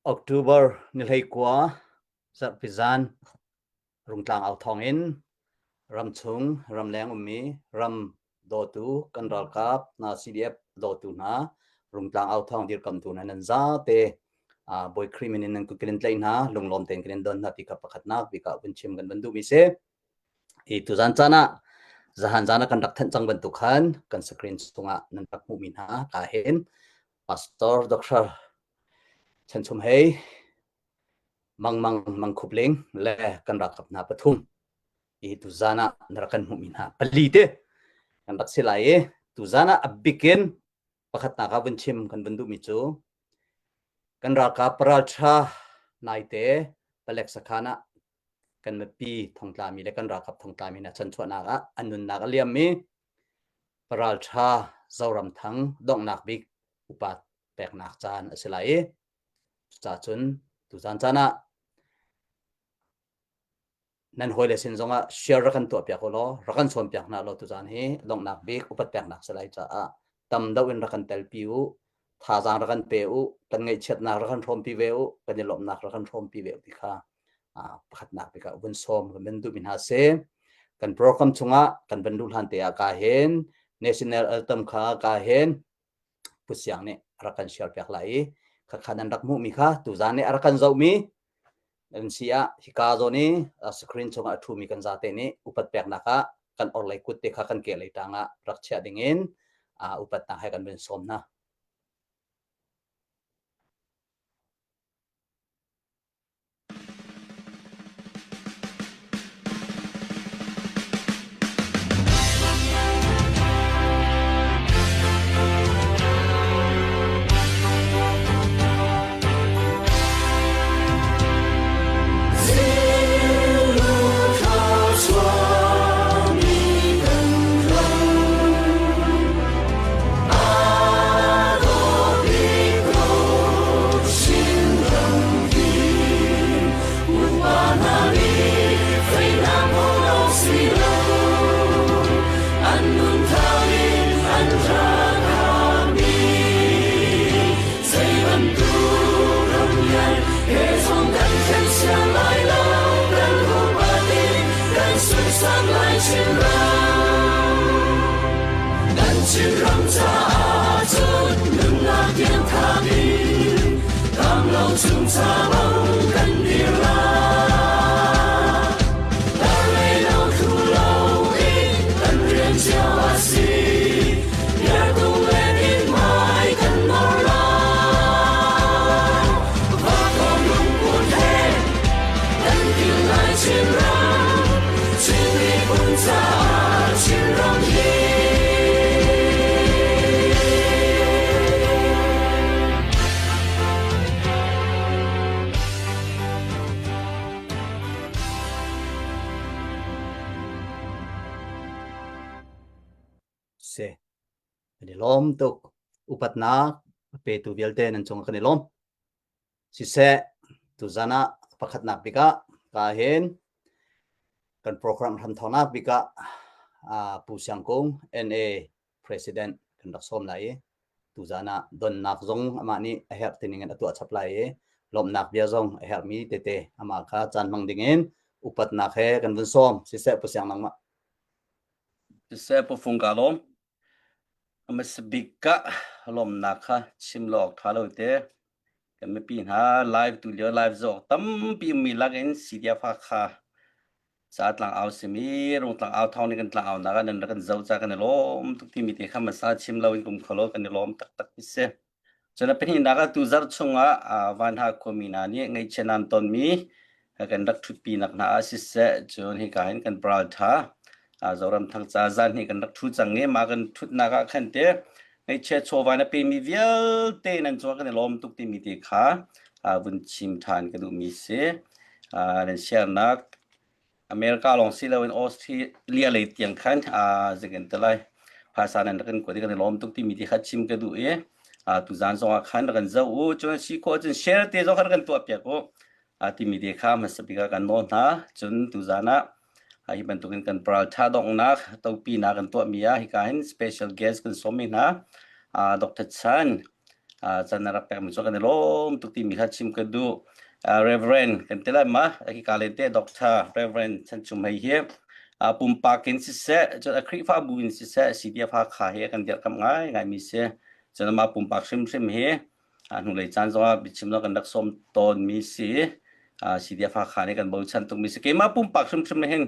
October ni 19 zarhpi zan Rungtlang au thawng in ramchung ramleng ummi ram dawtu kan ralkap hna CDF dawtu hna Rungtlang au thawng dirkamtu hna nan zate Bawi Khrih min in nan kut kan in tlaih hna lunglawm tein kan in don hna ti kha pakhatnak bik ah vun chim kan van duhmi si. Hi tuzan caan ah zahan zan ah kan rak thanh cang bantuk khan kan screen chungah nan rak hmuhmi hna ka hin Pastor Dr. Chan Chum Hei Mang Mang Mang Khup Ling le kan ralkap hna pathum hi tuzan ah na rak kan hmuhmi hna pali te kan rak si lai i tuzan ah a bikin pakhatnak ah vun chim kan vun duhmi cu kan ralkap ralṭha naite palek sakhan ah kan mipi thongtlami le kan ralkap thongtlami hna chanchuahnak ah an nunnak a liammi ralṭha Zoramthang donghnak bik upat peknak caan a si lai i cucaah cun tuzan caan ah nan hawile sin zongah share rak kan tuahpiak u law rak kan sawmpiak hna law tuzan hi donghnak bik upat peknak si lai caah tam deuh in rak kan telpi u thazaang rak kan pe u kan ngaihchiatnak rak kan hrawmpi ve u kan i lawmhnak rak kan hrawmpi ve u ti kha pakhatnak bik ah vun sawm kan van duhmi hna si kan program chungah kan van luh hlan te ah ka hin national anthem kha ka hin Pu Siang nih a rak kan share piak lai i khakha nan rak hmuhmi kha tuzan nih a rak kan zohmi nan si ah hika zawn i screen chungah a ṭhumi kan zate nih upat peknak ah kan orhlei kut te kha kan kehlei tang ah rak chiah dingin upatnak he kan vun sawm hna. Chinram caah cun nunnak tiang thap in Kamlo chung ca bang kan dir lai. Dar lei lo thu lo in kan rian cio a si. Biartung le mithmai kan nor lai. Vakong lungput he kan kil lai Chinram, Chin miphun caah Chinram hi. Si. Kan i lawm tuk. Upatnak a petu vialte nan cung kan i lawm. Siseh, tuzan ah pakhatnak bik ah ka hin kan program hramthawknak bik ah uh, Pu Siang Kung NA President kan rak sawm lai i tuzan ah donnak zong amah nih a herh tining in a tuah chap lai i lawmhnak bia zong a herhmi tete amah kha caan hmang ding in upatnak he kan vun sawm. Siseh, Pu Siang nangmah. Siseh, Pu Fung ka lawm. A hmasa bik ah lawmhnak kha chim lo awk ṭha lo te. Kan mipi hna live tu lio live zawk tampi ummi lak in CDF Hakha ca tlangau simi Rungtlang au thawng nih kan tlangau nak ah nan rak kan zoh ca kan i lawm tuk timi te kha hmasa chim lo in kum kho lo kan i lawm taktak ti si. Cun a pahnihnak ah tuzarh chungah Vanha khuami hna nih ngaihchia nan tonmi kan rak ṭhutpinak hna ah siseh, cun hika hin kan paral ṭha Zoramthang ca zan hi kan rak ṭhu cang i mah kan ṭhutnak ah khan te ngaihchia chawva na pemi vialte nan cungah kan i lawm tuk timi te kha vun chim ṭhan ka duhmi si. Nan siarnak America lawng si loin Australia lei tiang khan zeitin ti lai phaisa nan rak kan kuat i kan i lawm tuk timi ti kha chim ka duh i tuzaan zongah khan rak kan zoh u cun si khawh cun share te zong kha rak kan tuah piak u timi te kha hmasa bik ah kan nawl hna cun tuzaan ah hi bantukin kan paral tha donghnak topinak kan tuahmi ah hika hin special guest kan sawmmi hna Dr. Chan. Chan na rak pekmi cu kan i lawm tuk timi kha chim ka duh. Reverend kan ti lai ma hika len te Doctor Reverend Chan Chum Hei hi pumpak in siseh cun a Khrihfabu in siseh CDF Hakha hi kan dirhkamh ngaingai mi si. Cun amah pumpak hrimhrim hi hnulei caan zongah biachim zong kan rak sawm tawnmi si. CDF Hakha nih kan bochan tukmi si. Keimah pumpak hrimhrim hin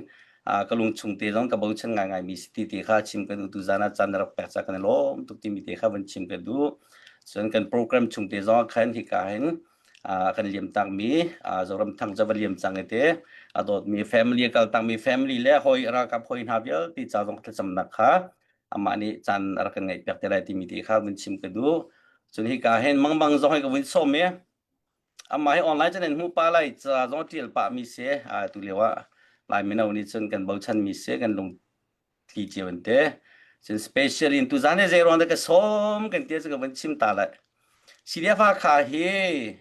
ka lungchung te zong ka bochan ngaingai mi si ti ti kha chim ka duh. Tu zan ah caan na rak pek ca kan i lawm tuk timi te kha van chim ka duh. Cun kan program chung te zong ah khan hika hin kan liam takmi Zoramthang cu va liam cang i te a dawtmi family a kal takmi family le hawi ralkap hawi hna vialte ca zong thlacamnak kha amah nih caan a rak kan ngeihpiak te lai timi te kha vun chim ka duh. Cun hika hin mangmang zong hi ka vun sawm i amah hi online cun in hmuh pah lai ca zong ṭial pah mi si tu lio ah Lai mino nih cun kan bochan mi si kan lung tli cio in te. Cun special in tuzan hi zei ruang dah ka sawm kan ti cu ka vun chim ta lai. CDF Hakha hi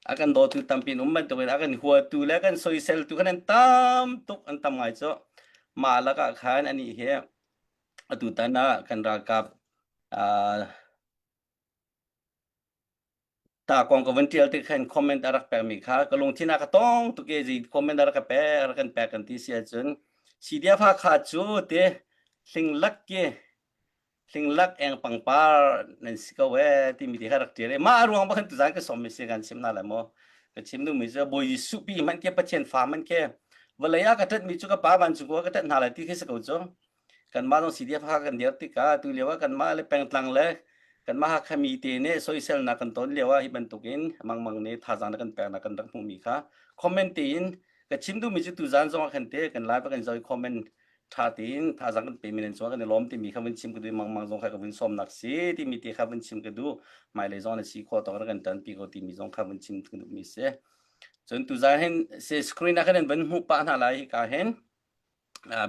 a kan dawtu tampi in um bantukin a kan huatu le kan soiseltu khan an tam tuk an tam ngai cu mah lakah khan anih hi atutan ah kan ralkap ta kong ka vun ṭial tik khan comment a rak pekmi kha ka lungthin ah ka tong tuk i zei comment a rak ka pek a rak kan pek kan ti si ahcun CDF Hakha cu te hlinglak ki hlinglak eng pangpar nan si ko ee timi ti kha rak ṭial i mah a ruang bak khan tuzan ka sawm mi si kan chim na lai maw ka chim duhmi cu Bawi Jesuh pi hmanh ke Pathian fa hmanh ke vawlei ah ka ṭanhmi cu ka pa vancung ka ṭanh hna lai ti khi si ko cu kanmah zong CDF Hakha kan dir tikah tu lio ah kanmah le pengtlang le kanmah Hakha mi te nih soiselnak kan ton lio ah hi bantukin mangmang nih thazaang na kan peknak kan rak hmuhmi kha comment tein ka chim duhmi cu tuzan zong ah khan te kan live kan zoi comment tha tein thazaang kan pe mi nan cungah kan i lawm timi kha vun chim ka duh mangmang zong kha ka vun sawmnak si timi te kha vun chim ka duh hmailei zong na si khawh tawk na kan ṭanpi ko timi zong kha vun chim ka duhmi si cun tuzan hin si screen ah khan in vun hmuh pah hna lai hika hin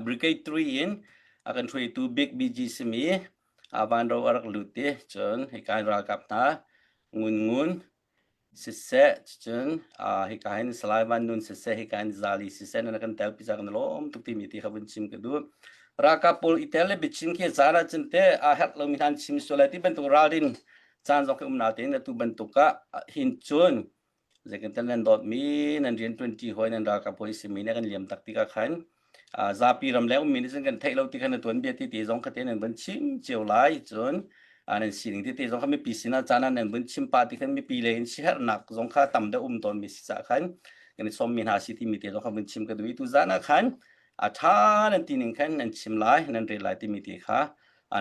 Brigade 3 in a kan hruaitu Big BG simi vanro a rak lut i cun hika hin ralkap hna Ngun Ngun siseh cun hika hin Salai Van Nun siseh hika hin Zali siseh nan kan tel pi ca kan lawm tuk timi ti kha vun chim ka duh. Ralkap pawl i tel le biachim khi caan ah cun te aa herh lomi hna an chim sual lai ti bantuk ralrin caan zong khi um natein atu bantuk ah hin cun Zeitintiah nan dawtmi nan rian ṭuanṭi hawi nan ralkap hawi simi nih kan liam tak tikah khan zapi ramleng ummi nih cun kan theih lo ti khan na tuanbia tete zong kha te nan vun chim cio lai cun nan sining tete zong kha mipi sinah caan ah nan vun chim pah ti khan mipi lei in siherhnak zong kha tam deuh um tawnmi si caah khan kan i sawmmi hna si timi te zong kha vun chim ka duh i tuzaan ah khan a ṭha nan ti ning khan nan chim lai nan rel lai timi te kha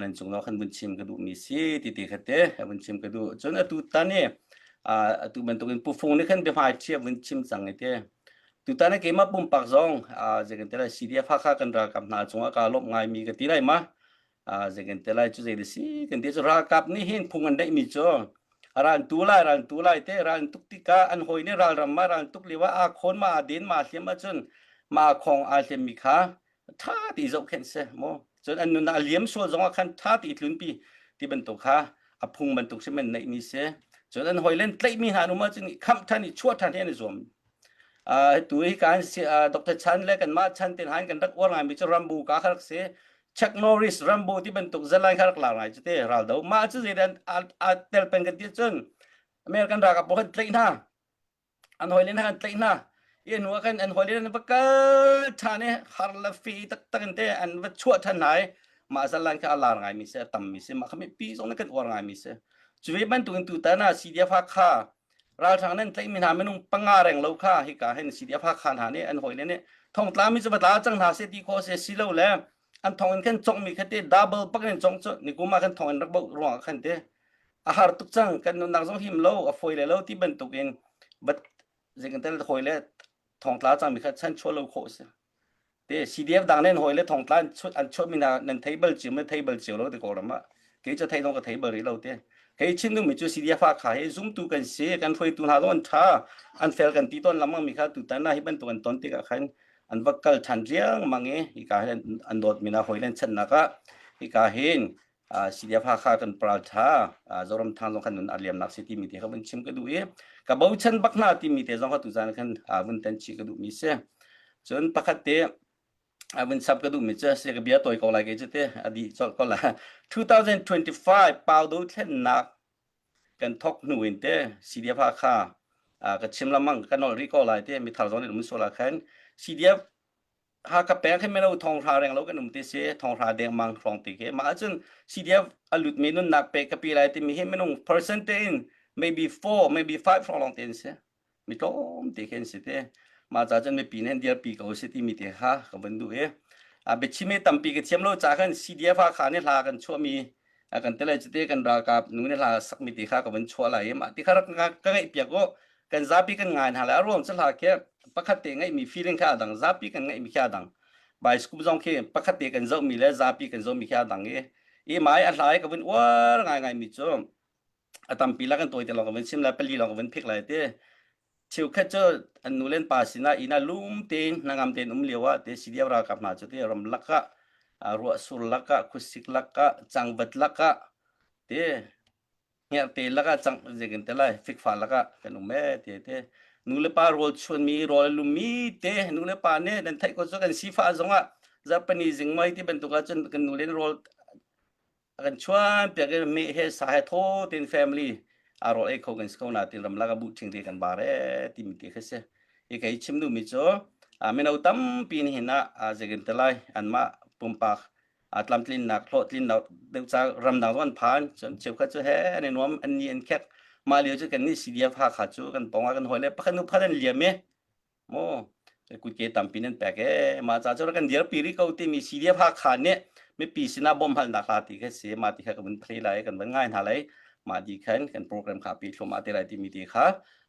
nan cung khan vun chim ka duhmi si ti ti kha te vun chim ka duh cun atu tan i atu bantukin pufung nih khan biahmai ṭhia vun chim cang i te tutan i keimah pumpak zong zeikan te lai CDF Hakha kan ralkap hna cungah kaa lawmh ngaimi ka ti lai ma zeikan te lai cu zei si kan ti cu ralkap nih hin phung an neihmi cu ral tu lai ral tu lai te ral tuk tikah an hawi nih ralram ma ral tuk lio ah aa khawn ma aa den ma aa hliam ahcun ma khong aa hliammi kha ṭha ti zohkhenh si maw cun an nun a liam sual zong ah khan ṭha ti tlunpi ti bantuk kha a phung bantuk hrim an neihmi si cun an hawilen tlaihmi hna an um ahcun khamh ṭhan i chuah ṭhan hi an i zuam tu hi kan Dr. Chan le kanmah Chan ten han kan rak uar ngaimi cu Rambo ka kha rak si Chuck Norris Rambo ti bantuk zalai kha rak lar ngai cu te raldo mah cu zeidan a tel peng kan ti cun American ralkap pawl kan tlaih hna an hawile hna kan tlaih hna i hnu ah khan an hawile an va kal ṭhan i har le fi taktak in te an va chuah ṭhan hna i mah zalan kha a lar ngaimi si a tammi si mah kha mipi zong nih kan uar ngaimi si cu ve bantukin tutan ah CDF Hakha ralhrang nan tlaihmi hna minung panga reng lo kha hika hin CDF Hakha hna nih an hawile nih thongtlami cu va tla cang hna seh ti khawh si si lo le an thong in khan congmi kha te double pak in cong cu nikum ah khan thong in rak boh ruangah khan te a har tuk cang kan nunnak zong him lo a fawi le lo ti bantuk in bat zeikan tel hawi le thongtla cangmi kha chan chuah lo khawh si te CDF dang nen hawi le thongtla an chuah mi hna nan thei bal cio nan thei bal cio lo te kawlram ah kei cu thei zong ka thei bal rih lo te kei chin duhmi cu CDF ah kha hi zumtu kan si kan hruaitu hna zong an tha an fel kan ti ton lamang mi kha tutan ah hi bantuk an ton tikah khan an va kal than riangmang i hika hin an dawt mi na hawi len channak ah hika hin CDF Hakha kan paral tha Zoramthang zong khan nun a liamnak si timi te kha vun chim ka duh i ka bochan bak hna timi te zong kha tuzan khan vun ten chih ka duh mi si cun pakhat te vun sap ka duh mi cu si ka bia tawi ko lai ke cu te a dih colh ko la 2025 pau do thlennak. Kan thok hnu in te CDF Hakha ka chim lamang ka nol rih ko lai te mi thar zong nih um sual ah khan CDF Hakha peng khi mino thonghra reng lo kan um ti si thonghra dengmang hrawng ti khi mah ahcun CDF a lut mi nunnak pe ka pi lai timi hi minung percent te in maybe 4 maybe 5 hrawng lawng te in si mi tlawm te khi an si te mah ca cun mipi nih an dirpi ko si timi te kha ka van duh i a biachim hi tampi ka thiam lo ca khan CDF Hakha nih hla kan chuahmi kan te lai cite kan ralkap nu nih hla sakmi ti kha ka van chuah lai i mah ti kha rak ka ngaih piak u kan zapi kan ngai hna lai a ruang cu hla khi pakhat te ngaihmi feeling kha a dang zapi kan ngaihmi khi a dang bicycle zong khi pakhat te kan zohmi le zapi kan zohmi khi a dang i i mai a hla i ka vun uar ngai ngai mi cu a tampi la kan tawi te lawng ka vun chim lai pali lawng ka vun phik lai te cheukhat cu an nu le an pa sinah inn ah lum tein hnangam tein um lio ah te CDF ralkap hna cu te ram lakah ruah sur lakah khuasik lakah cangvat lakah te hngerhte lakah cang zeikin te lai fikfa lakah kan um e te te nu le pa rawl chuanmi rawl lummi te nu le pa nih nan theih ko cu kan sifah zongah zarhpini zing mai ti bantuk ahcun kan nu le rawl a kan chuan piak i meh he sa he thaw tein family a rawl ei kho kan si ko na tin ramlak a buh ṭhing te kan bar e timi te kha si hi kei chim duhmi cu mino tampi nihin ah zeikin te lai anmah pumpak tlamtlinnak hlawhtlinnak deuh ca ramdang zong an phan cun cheukhat cu he an i nuam an ni an khek mah lio cu kan nih CDF Hakha cu kan pong ah kan hawi le pakhat nu pakhat an liam i Maw kutke tampi nan pek ee mah ca cu kan dirpi rih ko timi CDF Hakha nih mipi sinah bawmhalnak hla ti kha si mah ti kha ka vun play lai kan van ngai hna lai mah di khan kan program kha pi thluahmah te lai timi ti kha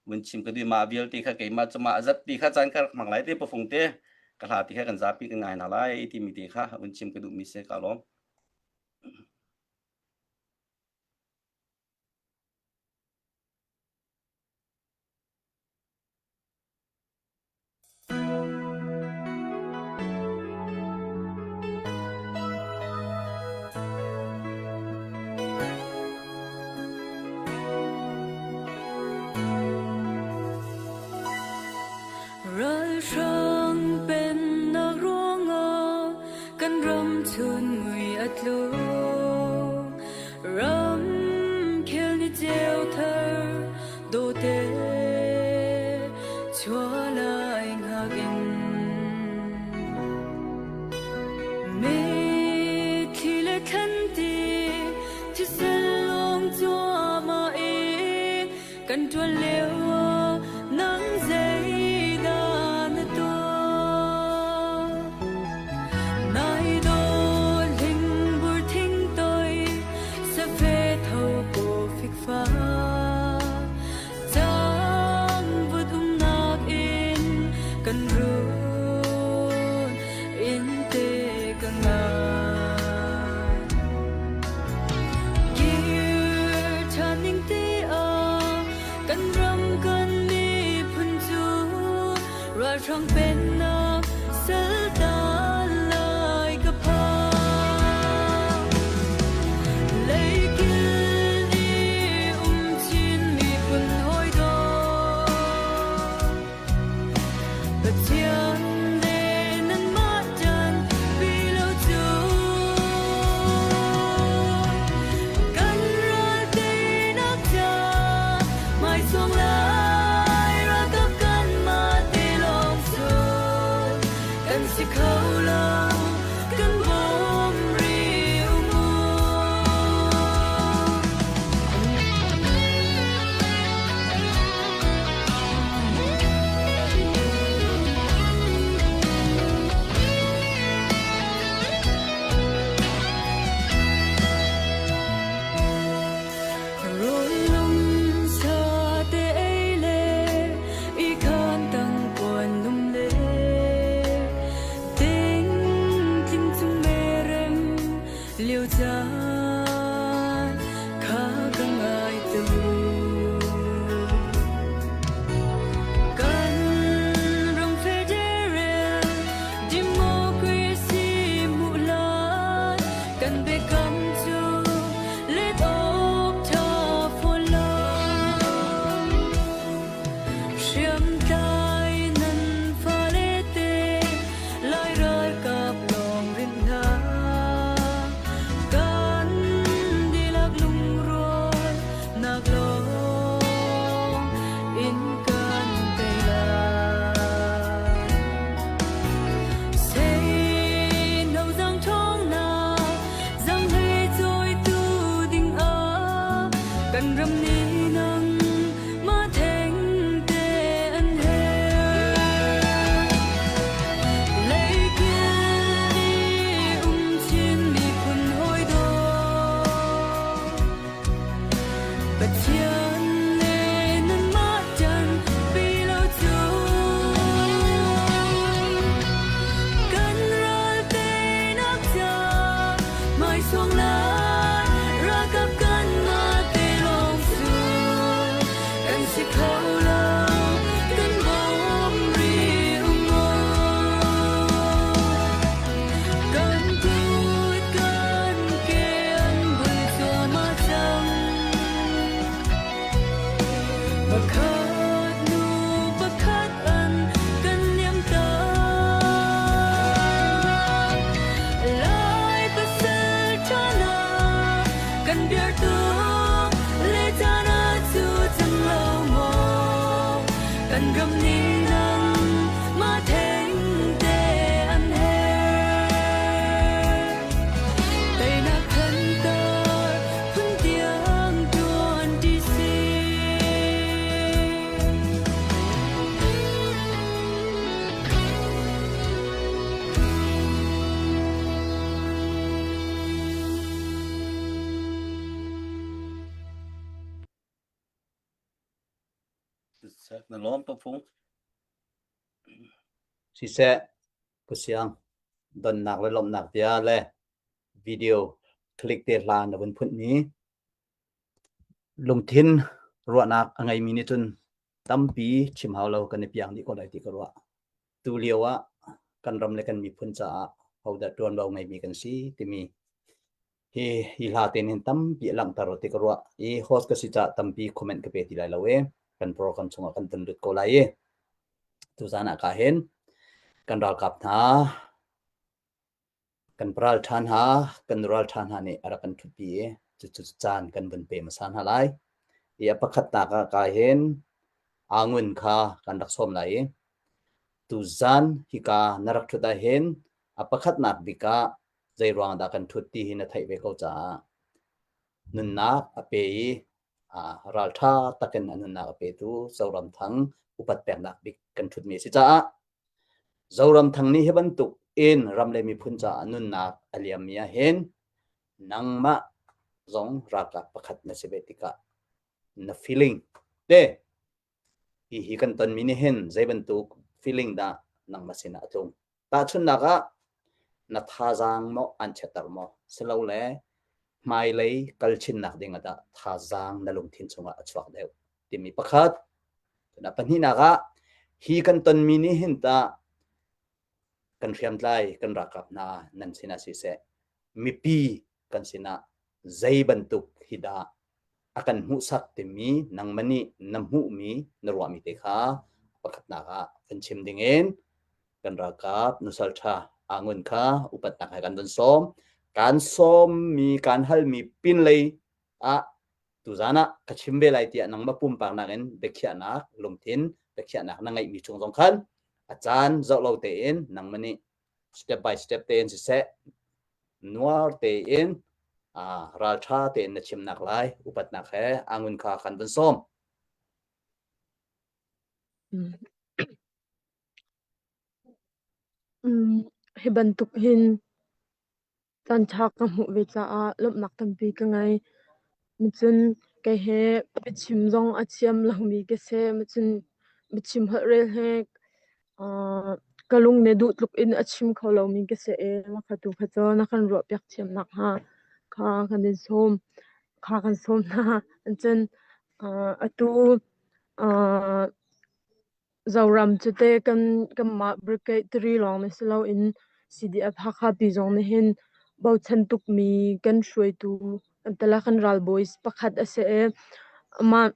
vun chim ka duh mah vialte kha keimah cu mah zat ti kha caan ka rak hmang lai te pafung te ka hla ti kha kan zapi kan ngai hna lai timi ti kha vun chim ka duhmi si ka lawm. Ralhrang pennak ruangah kan ram chun mui a tlu. Ramkhel ni ceu thar dawte chuah lai hngak in. Mitthli le thlanti thisen lawng cuahmah in kan ṭuan lio ah nang zeidah na tuah? Nai dawt hlingbur thingtoi safe tho ko fikfa Cangvut umnak in kan run in te ka ngai. Kir ṭhan ning ti ah kan ram kan miphun cu ralhrang pennak saltan lai ka phak. Leikil i um chin miphun hawi dawt. Pathian le nanmah ṭan pi lo cu kan ral teinak ca hmaizong lai ralkap kanmah te lawng cu. Pathian le nanmah ṭan pi lo cu kan ral teinak ca hmaisuang lai ralkap kanmah te lawng cu kan si kho lo kan bawm rih u maw kan kut kan ke an bul cuahmah cang pakhat hnu pakhat an kan liam tak lai pasal ṭha hna kan biartu le caan ah cu cang lo maw kan ram nih nang mah theng te an herh teinak thantar phun tiang ṭuan ṭi si. Na lawm pafung. Siseh, Pu Siang, donnak le lawmhnak bia le video click te hla na vun phunh mi lungthin ruahnak a ngeimi nih cun tampi chim hau lo kan i piang dih ko lai ti ka ruah. Tu lio ah kan ram le kan miphun caah hodah ṭuanvo ngeimi kan si timi hi hi hla te hin tampi a langhter ti ka ruah i host ka si caah tampi comment ka pe ti lai lo i kan program chungah kan ton lut ko lai i tuzan ah ka hin kan ralkap hna kan ralṭha hna kan ralṭha hna nih a rak kan ṭhutpi i cucu caan kan vun pe hmasa hna lai i a pakhatnak ah ka hin Angun kha kan rak sawm lai i tuzan hika na rak ṭhut ah hin a pakhatnak bik ah zei ruang dah kan ṭhut ti hi na theih ve ko caah nunnak a pe i ralṭha takin a nunnak a petu Zoramthang upat peknak bik kan ṭhutmi a si caah Zoramthang nih hi bantuk in ram le miphun caah nunnak a liammi ah hin nangmah zong ralkap pakhat na si ve tikah na feeling te hi hi kan tonmi nih hin zei bantuk feeling dah nangmah sinah a tlung. Tahchunhnak ah na thazaang maw an chiatter maw silole hmailei kal chinnak ding ah dah thazaang na lungthin chungah a chuak deuh timi pakhat. Cun a pahnihnak ah hi kan tonmi nih hin tah kan hriamtlai kan ralkap hna nan sinah siseh mipi kan sinah zei bantuk hi dah a kan hmuhsak timi nangmah nih na hmuhmi na ruahmi te kha pakhatnak ah kan chim dingin kan ralkap nusal ṭha Angun kha upatnak he kan vun sawm. Kan sawmmi kan halmi pinlei ah tuzan ah ka chim ve lai tiah nangmah pumpak nakin biakhiahnak lungthin biakhiahnak na ngeihmi chung zong khan a caan zoh lo tein nangmah nih step by step tein siseh nuar tein ralṭha tein na chimnak lai upatnak he Angun kha kan vun sawm. Hi bantuk hin caanṭha ka hmuh ve caah lawmhnak tampi ka ngei. Cun kei he biachim zong a thiam lomi ka si. Cun biachim holhrel he ka lung nih duh tluk in a chim kho lomi ka si i mah tu kha cu na kan ruahpiak thiam nakhnga kha kan in sawm. Kha kan sawm hna. Cun atu Zoram cu teh kanmah brigade tiri lawng nih si loin CDF Hakha pi zong nih hin bochan tukmi kan hruaitu kan ralbawi pakhat a si i amah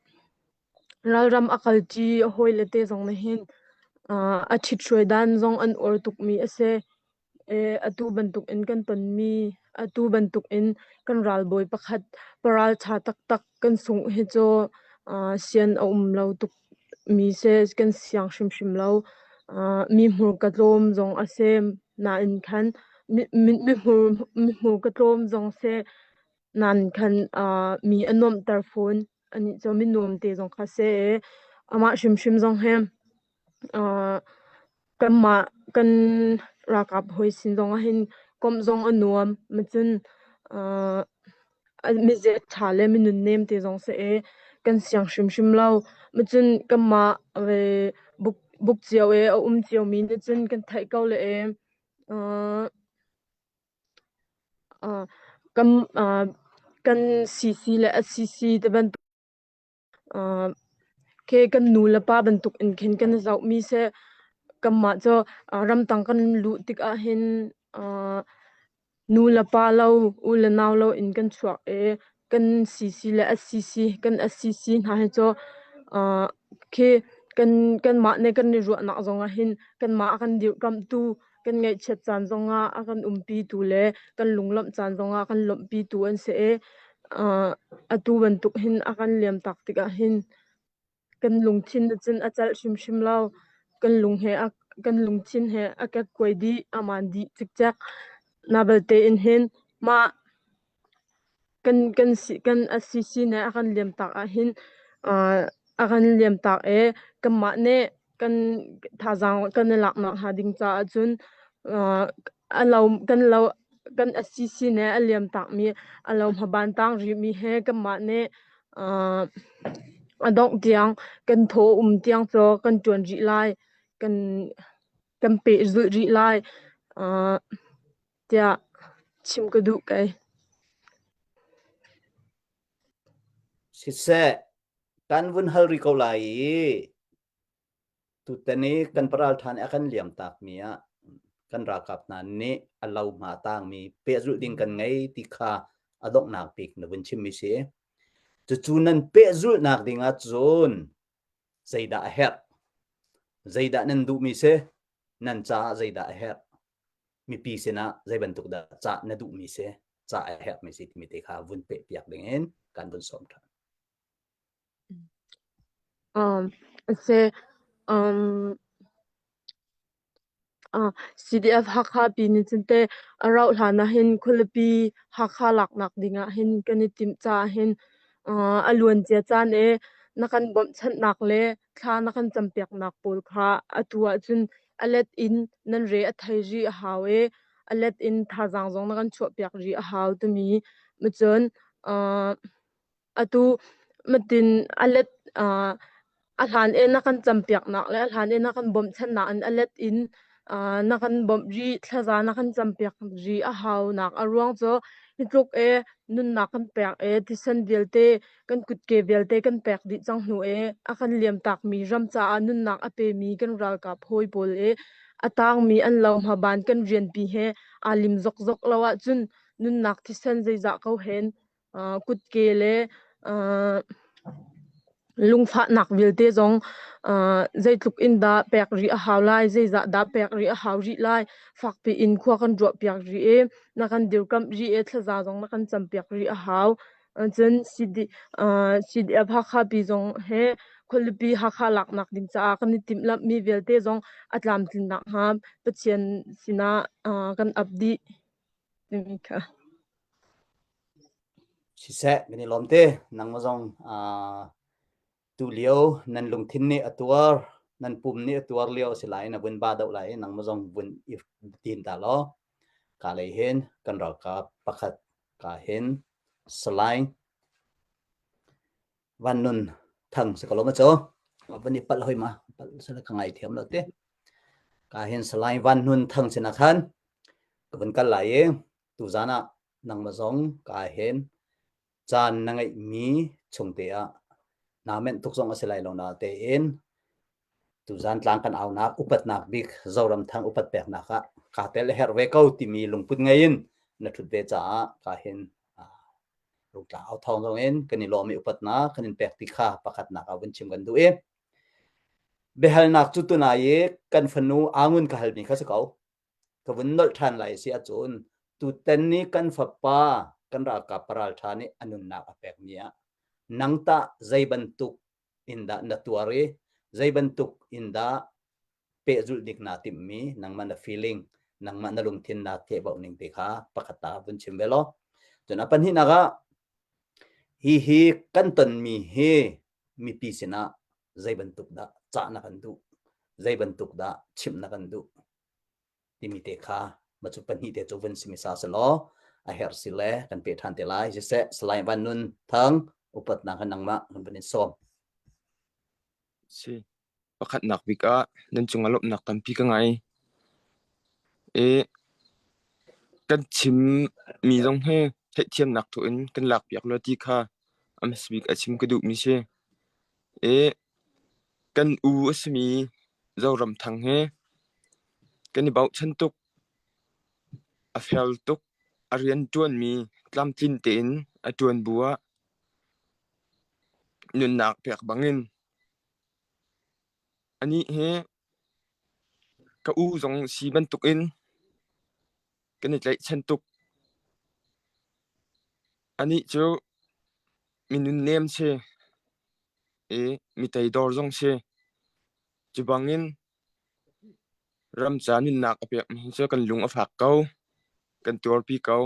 ralram a kalṭi a hawile te zong nih hin a ṭhithruai dan zong an uar tukmi a si. Atu bantukin kan tonmi, atu bantukin kan ralbawi pakhat paralṭha taktak kan sungh hi cu sian a um lo tukmi si, kan siang hrimhrim lo. Mi hmurka tlawm zong a si nain khan mi hmurka tlawm zong si nain khan mi a nuamhter fawn. Anih cu mi nuam te zong kha si i amah hrimhrim zong hi Kanmah kan ralkap hawi sin zong ahhin komh zong a nuam. Cun mizia ṭha le minunnem te zong si i. kan siang hrimhrim lo. Macun kanmah ve buk buk cio i a um ciomi nih cun kan theih ko le e uh, uh, kan uh, kan CC le SCC te bantuk uh, khi kan nu le pa bantuk in khin kan i zohmi si. Kanmah cu uh, ramtang kan luh tikah hin uh, Nu le pa lo, u le nau lo in kan chuak i kan CC le SCC kan SCC hna hi cu uh, khi kan kanmah nih kan i ruahnak zongah hin kanmah a kan dirhkamhtu, kan ngaihchiat caan zongah a kan umpitu le kan lunglawmh caan zongah a kan lawmhpitu an si i uh, atu bantuk hin a kan liamtak tikah hin Kan lungthin cun a celh hrimhrim lo. Kan lung he a kan lungthin he a kekkuai dih, a maan dih cikcek. Na belte in hin mah kan kan si kan a sisi nih a kan liamtak ahhin uh, a kan liamtak i kanmah nih kan thazaang kan i laknak hnga ding caah cun uh, a lo kan lo kan a sisi nih a liamtakmi a lo hmaban tang rihmi he kanmah nih Uh, a dongh tiang kan thaw um tiang cu kan ṭuan rih lai, kan kan pehzulh rih lai, uh, tiah chim ka duh kei. Siseh, kan vun hal rih ko lai i Tutan i kan paralṭha nih a kan liamtakmi ah kan ralkap hna nih a lohma tangmi pehzulh ding kan ngei ti kha a donghnak bik na vun chimmi si. Cucu nan pehzulhnak ding ah cun zeidah a herh? Zeidah nan duhmi si? Nan caah zeidah a herh? Mipi sinah zei bantuk dah cah na duhmi si? Cah a herhmi si timi te kha vun pehpiak ding in kan vun sawm ṭhan. Um, si, um, uh, CDF Hakha pi nih cun teh a rauh hlan ah hin khualipi Hakha laknak ding ah hin kan i timh caah hin uh, a luancia caan i na kan bawmhchanhnak le thla na kan campiaknak pawl kha atu ahcun a let in nan re a thei rih a hau i a let in thazaang zong na kan chuahpiak rih a hau timi macun uh, Atu matin a let uh, a hlan in na kan campiaknak le a hlan in na kan bawmhchanhnak in a let in uh, na kan bawmh rih thlaza na kan campiak rih a haunak a ruang cu hi tluk e nunnak kan pek e thisen vialte kan kutke vialte kan pek dih cang hnu e a kan liamtakmi ram caah nunnak a pemi kan ralkap hawi pawl e a tangmi an lo hmaban kan rianpi he aa lim zokzok lo ahcun nunnak thisen zeizah ko hen uh, kutke le uh, lungfahnak vialte zong uh, zeitluk in dah pek rih a hau lai zeizah dah pek rih a hau rih lai fakpi in khua kan ruah piak rih i na kan dirkamh rih i thlaza zong na kan campiak rih a hau cun CD uh, CDF Hakha pi zong he khualipi Hakha laknak ding caah kan i timhlamh mi vialte zong a tlamtlinnak hnga Pathian sinah uh, kan ap dih timi kha. Siseh, kan i lawm te. Nangmah zong uh, tu lio nan lungthin nih a tuar, nan pum nih a tuar lio a si lai na vun ba deuh lai nangmah zong vun i tin ta law. Ka lei hin kan ralkap pakhat ka hin Salai Van Nun Thang si ko lo ma cu? Van i palh hoi ma? Palh sala ka ngai thiam lo te. Ka hin Salai Van Nun Thang sinah khan ka vun kal lai i tuzan ah nangmah zong ka hin caan na ngeihmi chung te ah naa menh tuk zong a si lai lo na tein tuzan tlang kan aunak upatnak bik Zoramthang upat peknak ah kaa tel a herh ve ko timi lungput ngei in na ṭhut ve caah ka hin rungtlang au thawng zong in kan i lawm i upatnak kan in pek ti kha pakhatnak ah vun chim kan duh i biahalnak cu tunai i kan fanu Angun ka halmi kha si ko. Ka vun nolh ṭhan lai si ahcun tutan ni kan fapa kan ralkap paralṭha nih a nunnak a pekmi ah nang tah zei bantuk in dah na tuar i zei bantuk in dah pehzulh dik naa timhmi nangmah na feeling nangmah na lungthin naa thehbauh ning te kha pakhat ta vun chim ve law. Cun a pahnihnak ah hi hi kan tonmi hi mipi sinah zei bantuk dah cah na kan duh zei bantuk dah chimh na kan duh timi te kha ma cu pahnih te cu vun simi sa selaw a herh si le kan pe ṭhan te lai siseh Salai Van Nun Thang Upatnak in nangmah kan van in sawm. Si. Pakhatnak bik ah nan cungah lawmhnak tampi ka ngei. I kan chimmi zong hi theihthiamnak thawk in kan lakpiak law ti kha a hmasa bik a chim ka duhmi si. I kan u a simi Zoramthang hi kan i bochan tuk. A fel tuk. A rianṭuanmi tlamtlin tein a ṭuan bu ah nunnak pek bangin anih hi ka u zong si bantukin kan i tlaihchan tuk. Anih cu mi nunnem si i mi teidor zong si. Cu bangin ramca nunnak a pekmi hi cu kan lung a fak ko, kan tuarpi ko.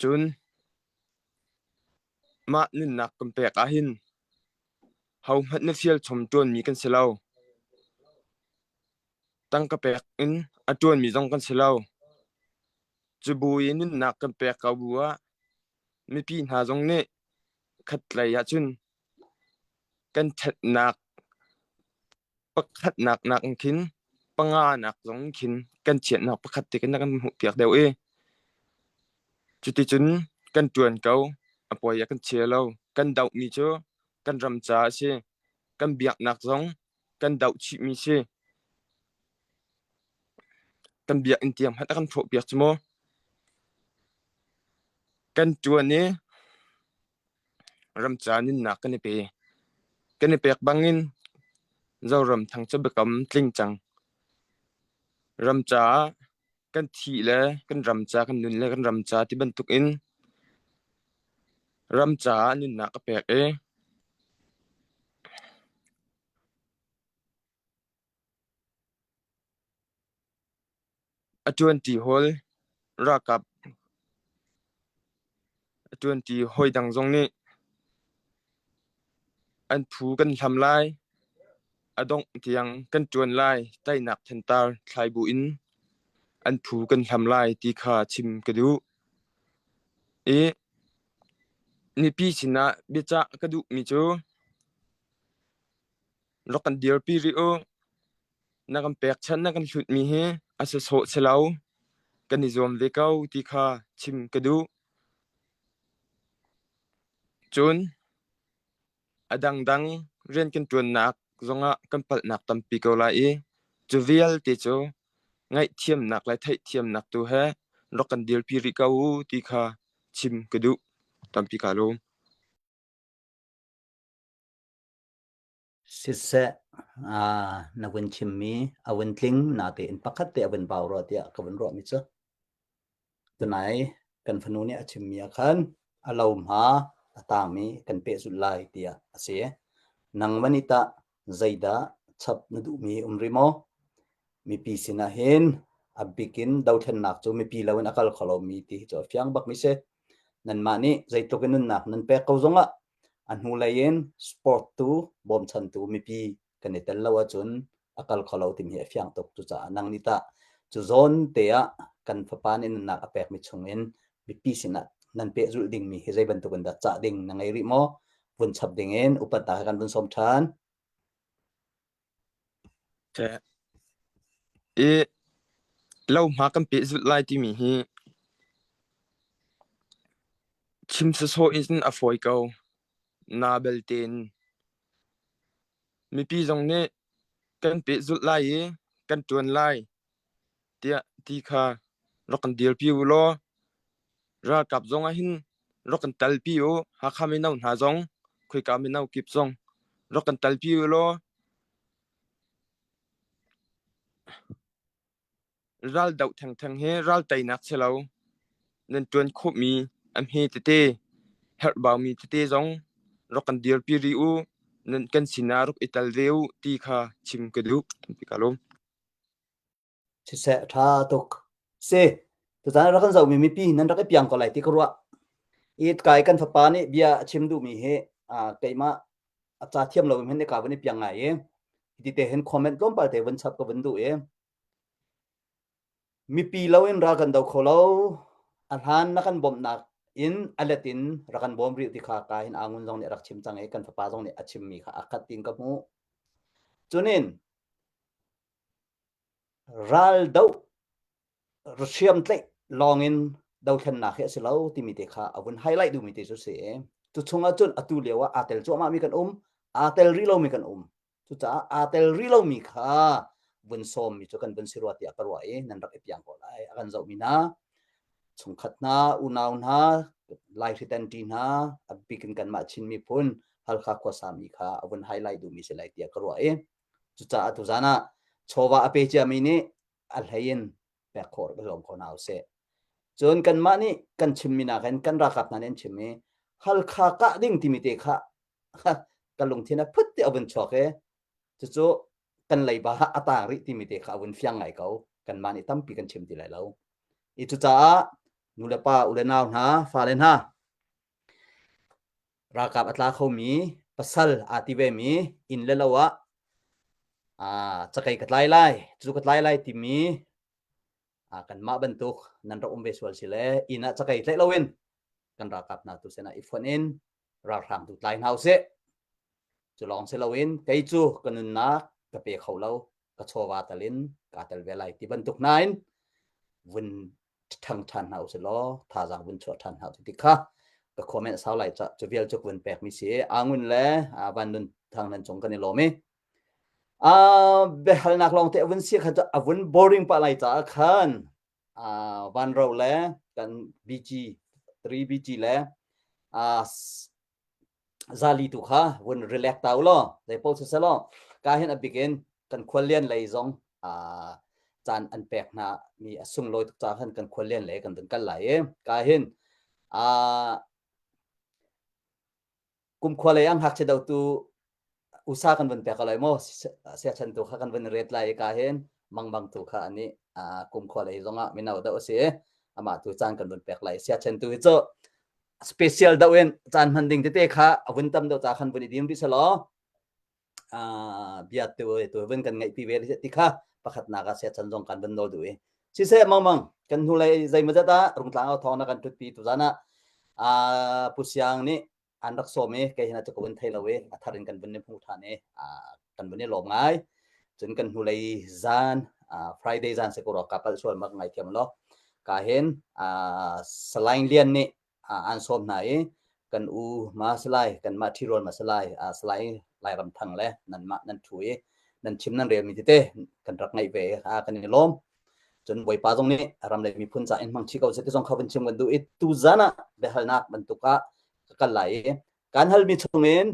Cun mah nunnak kan pek ahhin hohmanh na fialchom ṭuanmi kan si lo. Tangka pek in a ṭuanmi zong kan si lo. Cubu i nunnak kan pek ko bu ah mipi hna zong nih khatlei ahcun kan ṭhatnak pakhatnak nakin khin panganak zong khin kan chiatnak pakhat te khin na kan hmuhpiak deuh i cuticun kan ṭuan ko a puai ah kan chia lo kan dohmi cu kan ram ca a si kan biaknak zong kan doh chihmi si kan biakinn tiang hmanh a kan hrawhpiak cu mu kan ṭuan i Ramca nunnak kan i pe. Kan i pek bangin Zoramthang cu biakam tling cang. Ramca ah kan thih le kan ramca kan nun le kan ramca ti bantukin ramca ah nunnak a pek i A ṭuanṭi hawl ralkap a ṭuanṭi hawidang zong nih an phu kan hlam lai, a dongh tiang kan ṭuan lai, teinak thantar thlai buin an phu kan hlam lai ti kha chim ka duh. I mipi sinah biacah ka duhmi cu rak kan dirpi rih u. Na kan pekchanh na kan hlutmi hi a sawsawh si lo. Kan i zuam ve ko ti kha chim ka duh. Cun a dangdang rian kan ṭuannak zongah kan palhnak tampi ko lai i cu vialte cu ngaihthiamnak le theihthiamnak tu he rak kan dirpi rih ko u ti kha chim ka duh. Tampi kaa lawm. Siseh, na vun chimmi a vun tling natein pakhat te a vun bau rua tiah ka vun ruahmi cu tunai kan fanu nih a chimmi ah khan a lo hma a tangmi kan pehzulh lai tiah a si. Nangmah nih tah zeidah chap na duhmi um rih maw? Mipi sinah hin a bik in dothlennak cu mipi loin a kal kho lomi ti hi cu a fiang bakmi si. Nanmah nih zeitluk in nunnak nan pek ko zongah A hnulei in sport tu bawmchantu mipi kan i tel lo ahcun a kal kho lo timi hi a fiang tuk. Cucaah nang nih tah cu zawn te ah kan fapa nih nunnak a pekmi chungin mipi sinah nan pehzulh dingmi hi zei bantuk in dah cah ding na ngei rih maw? Vun chap ding in upatnak he kan vun sawm ṭhan. I lohma kan pehzulh lai timi hi chim sawsawh in a fawi ko. Na belte in mipi zong nih kan pehzulh lai i kan ṭuan lai tiah ti kha rak kan dirpi u law ralkap zong ah hin rak kan talpi u. Hakha mino hna zong khoika mino kip zong rak kan talpi u law ral doh thengtheng hi ral teinak si lo. Nan ṭuan khawhmi a hme tete herhbaumi tete zong rak kan dirpi rih u. Nan kan sinah rak i tel ve u ti kha chim ka duh. Ka lawm. Siseh ṭha tuk. Si, tuzaan rak kan zohmi mipi nan rak i piang ko lai ti ka ruah. I kai kan fapa nih bia a chim duhmi hi keimah a ca thiam lo hin ka vun i piang ngai i hiti te hin comment tlawmpal te vun chap ka vun duh i mipi lo in ral kan do kho lo a hlan na kan bawmhnak. In a let in rak kan bawm rih ti kha ka hin Angun zong nih a rak chim cang i kan fapa zong nih a chimmi kha a khat tiin ka hmuh. Cunin ral doh hriam tlaih lawngin dothlennak hi a si lo timi te kha a vun highlight duhmi te cu si. Cu chungah cun atu lio ah aa tel cuahmah mi kan um, aa tel rih lomi kan um. Cucaah aa tel rih lomi kha vun sawmmi cu kan vun si rua tiah ka ruah i nan rak i piang ko lai. A kan zohmi hna, chungkhat hna, unau hna, Laihri ṭi hna, a bik in kanmah Chin miphun Halkha khuasami kha a vun highlight duhmi si lai tiah ka ruah i cucaah tuzan ah chawva a pe ciami nih a hlei in pek khawh rak i zuam ko hna usih. Cun kanmah nih kan chimmi nakin kan ralkap hna nih an chim i Halkha kah ding timi te kha ka lungthin a phut ti a vun chuak i cucu kan leiba a taang rih timi te kha a vun fiang ngai ko. Kanmah nih tampi kan chim ti lai lo. I cucaah nu le pa, u le nau hna, fale hna, ralkap a tla khomi, pasal aa ti vemi, inn le lo ah aa cakei ka tlai lai, cu ka tlai lai timi aa kanmah bantuk nan rak um ve sual si le inn ah cakei tlaih loin kan ralkap hna tu sinah i fonh in ralhrang tu tlai hna usih. Cu lawng si loin kei cu ka nunnak ka pe kho lo, ka chawva tal in kaa tel ve lai ti bantuk nain vun ṭhang ṭhan hna usih law thazaang vun chuah ṭhan hna usih ti kha ka comment sau lai ca cu vial cu vun pek mi si Angun le Van Nun Thang nan cung kan i lawm i biahalnak lawng te a vun si kha cu a vun boring pah lai caah khan Van Ro le kan BG 3 BG le zali tu kha vun relax ta u law zeipaoh si selaw ka hin a bik in kan khuallian lei zong caan an pek hna mi a sunglawi tuk caah khan kan khuallian lei kan vun kal lai i ka hin kumkhua lei ah ngakchia dotu usa kan vun pek lai maw siachan tu kha kan vun ret lai i ka hin mangmang tu kha ani kumkhua lei zongah mino deuh a si i amah tu caan kan vun pek lai siachan tu hi cu special deuh in caan hman ding tete kha a vun tam deuh ca khan vun i dim rih selaw bia tu tu vun kan ngaih pi ve ti kha pakhatnak ah siachan zong kan vun nawl duh i siseh mangmang kan hnulei zeimawzat ah rungtlang au thawng na kan ṭhutpi tuzan ah Pu Siang nih an rak sawm i kei hin cu ka vun thei lo i a thar in kan vun i hmu ṭhan i kan vun i lawm ngai cun kan hnulei zan Friday zan se ko ka palh sual mak ngai thiam lo ka hin Salai Lian nih an sawm hna i kan u ma salai kan mah ṭhirual ma salai salai Lairam Thang le nan mah nan ṭhu i nan chim nan relmi tete kan rak ngaih ve kan i lawm cun Bawipa zong nih ram le miphun ca in hmang chih ko seh ti zong kha vun chim kan duh i tuzan ah biahalnak bantuk ah ka kal lai i kan halmi chungin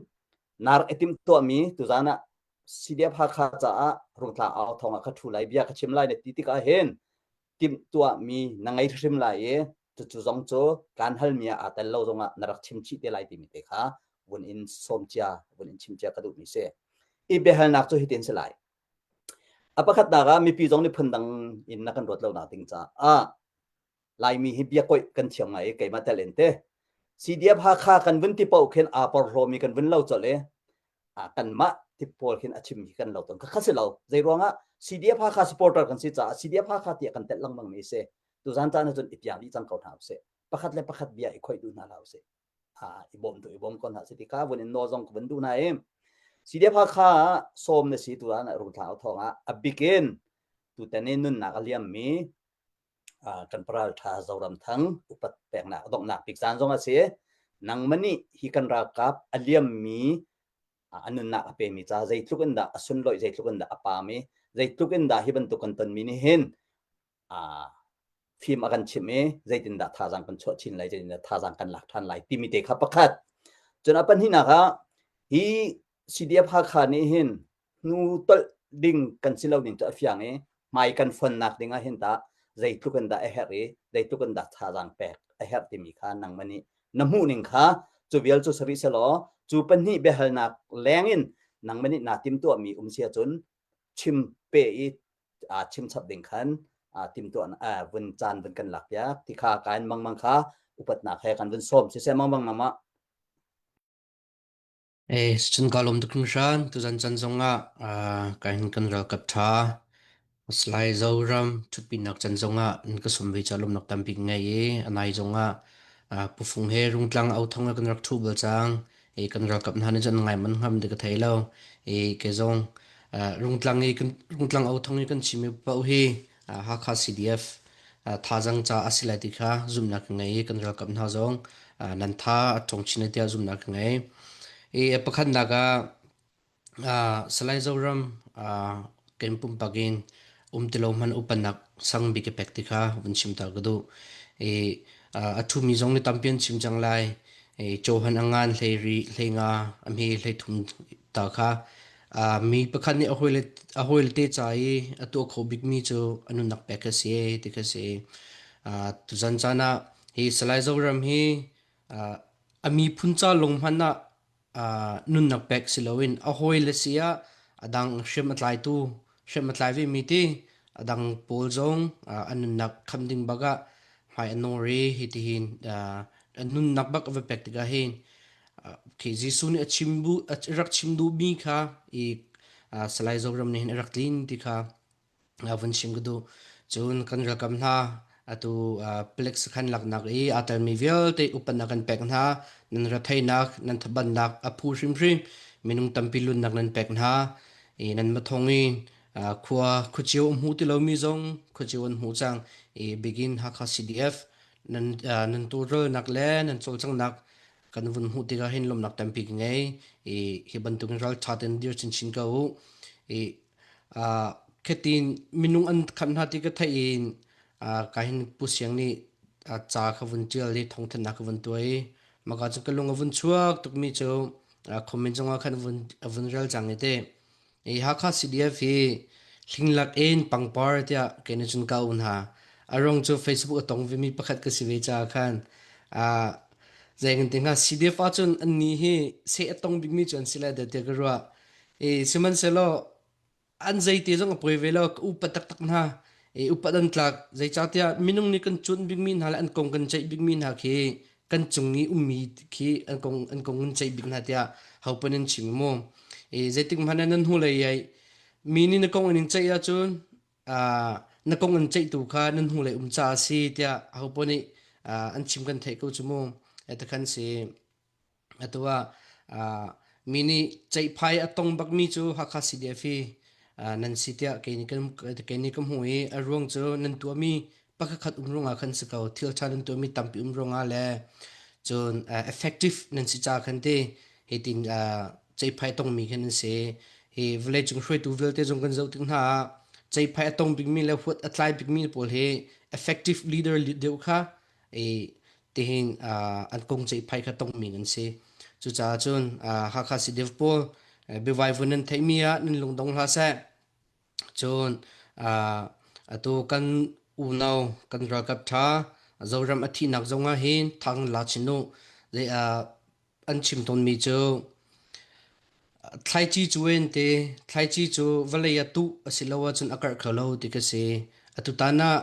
na rak i timhtuahmi tuzan ah CDF Hakha caah rungtlang au thawng ah ka ṭhu lai bia ka chim lai na ti tikah hin timhtuahmi na ngei hrim lai i cucu zong cu kan halmi ah aa tel lo zongah na rak chim chih te lai timi te kha vun in sawm cia vun in chim cia ka duhmi si. I biahalnak cu hitin si lai. A pakhatnak ah mipi zong nih phundang in na kan ruat lo nak ding caah Laimi hi biakoih kan thiam ngai i keimah tel in te CDF Hakha kan vun ti paoh khin aa porhlawmi kan vun lo colh i kanmah ti pawl khin a chim hi kan lo tawn. Khakha si lo. Zei ruangah CDF Hakha supporter kan si caah CDF Hakha tiah kan telh lengmang mi si. Tuzan caan ahcun i piang dih cang ko hna usih. Pakhat le pakhat bia i khoih duh hna hlah usih. I bawm tu i bawm ko hna si ti kha vun in nawl zong ka vun duh hna i CDF Hakha sawm na si tu ah rungthla thawng ah a bik in tutan i nunnak a liam mi kan paral ṭha Zoramthang upat peknak donghnak bik caan zong a si. Nangmah nih hi kan ralkap a liammi a nunnak a pemi ca zeitluk in dah a sunlawih zeitluk in dah a paam i zeitluk in dah hi bantuk kan tonmi nih hin fim a kan chimh i zeitindah thazaang kan chuah chin lai zeitindah thazaang kan lak ṭhan lai timi te kha pakhat. Cun a pahnihnak ah hi CDF Hakha nih hin hnu tolh ding kan si lo ning cu a fiang i hmai kan fonnak ding ah hin tah zeitluk in dah a herh i zeitluk in dah thazaang pek a herh timi kha nangmah nih na hmuh ning kha cu vial cu sari selaw cu pahnih biahalnak leng in nangmah nih naa timtuahmi um si ahcun chim pe i chim chap ding khan timtuah vun caan vun kan lak piak ti kha kain mangmang kha upatnak he kan vun sawm siseh mangmang nangmah Eh, cun kaa lawm tuk hringhran. Tuzan caan zongah ah kan kan ralkap ṭha Salai Zoram ṭhutpinak caan zongah nan ka sawm ve caah lawmhnak tampi ka ngei i a nai zongah Pu Fung he Rungtlang authong kan rak ṭhu bal cang. I kan ralkap hna nih cun ngai man ngam ti ka thei lo. I kei zong Rungtlang i kan Rungtlang authong i kan chim i paoh hi Hakha CDF thazaang ca a si lai ti kha zumhnak ka ngei i kan ralkap hna zong nan tha a ṭhawng chin lai tiah zumhnak ka ngei. I pakhatnak ah Salai Zoram kan pumpak in um ti lo hmanh upanak sang bik i pek ti kha vun chim ta ka duh. I a ṭhumi zong nih tampi an chim cang lai. I Johan a ngan hlei ri hlei nga a hme hlei thum ta kha mi pakhat nih a hawile te ca i a tuah kho bikmi cu a nunnak pek a si ti kha si. Tuzan caan ah hi Salai Zoram hi a miphun ca lung hmanh ah nunnak pek si loin a hawile si ah a dang hriam a tlaitu hriam a tlai vemi ti a dang pawl zong an nunnak kham ding bak ah hmai an nawr i hitihin an nunnak bak a va pek tikah hin khi Jesuh nih a chim bu a rak chim duhmi kha i Salai Zoram nih hin a rak tlin ti kha vun chim ka duh. Cun kan ralkap hna atu palek sakhan laknak i aa telmi vialte upatnak kan pek hna. Nan retheihnak, nan thabannak a phu hrimhrim minung tampi lunnak nan pek hna. I nan mathong in khua khuacio a hmu ti lomi zong khuacio an hmu cang. I begin Hakha CDF nan nan tawlrelnak le nan cawlcanghnak kan vun hmuh tikah hin lawmhnak tampi ka ngei. I hi bantukin ralṭha tein dir chinchin ko u. I Khatin minung an khamh hna ti ka theih in ka hin Pu Siang nih ca kha vun ṭial i thawngthanhnak ka vun tuah i maka cu ka lung a vun chuak tukmi cu comment zongah khan a vun rel cang i te. I Hakha CDF hi hlinglak in pangpar tiah kei nih cun ka auh hna. A ruang cu Facebook a tong vemi pakhat ka si ve caah khan zei kan ti hnga CDF ahcun annih hi seh a tong bikmi cu an si lai tiah ka ruah. I sihmanhsehlaw an zeite zong a poi ve lo ka upat taktak hna. I upat an tlak zeicahtiah minung nih kan cuanh bikmi hna le an kong kan ceih bikmi hna khi kan cung i ummi khi an kong an kong kan ceih bik hna tiah hopan an chim mu. I zeitik hmanh ah nan hnulei ai mi nih na kong an in ceih ahcun na kong an ceihtu kha nan hnulei um caah a si tiah ahopaoh nih an chim kan theih ko cu mu. Takhan si. Atu ah mi nih ceihphai a tong bakmi cu Hakha CDF hi nan si tiah kei nih kan kei nih ka hmuh i a ruang cu nan tuahmi pakhatkhat um ruangah khan si ko thil ṭha nan tuahmi tampi um ruangah le cun effective nan si caah khan ti hitin ceihphai a tongmi khan nan si. Hi vawleicung hruaitu vialte zong kan zoh tik hna ah ceihphai a tong bikmi le huat a tlai bikmi pawl hi effective leader deuh kha i tihin an kong ceihphai kha tongmi an si. Cucaah cun Hakha CDF pawl biavai vun nan theihmi ah nan lungdong hlah seh. Cun atu kan unau kan ralkap ṭha Zoram a thihnak zongah hin thang la chin u. Zei an chim tawnmi cu thlaici cu en te thlaici cu vawlei ah tuh a si lo ahcun a karh kho lo ti ka si. Atutan ah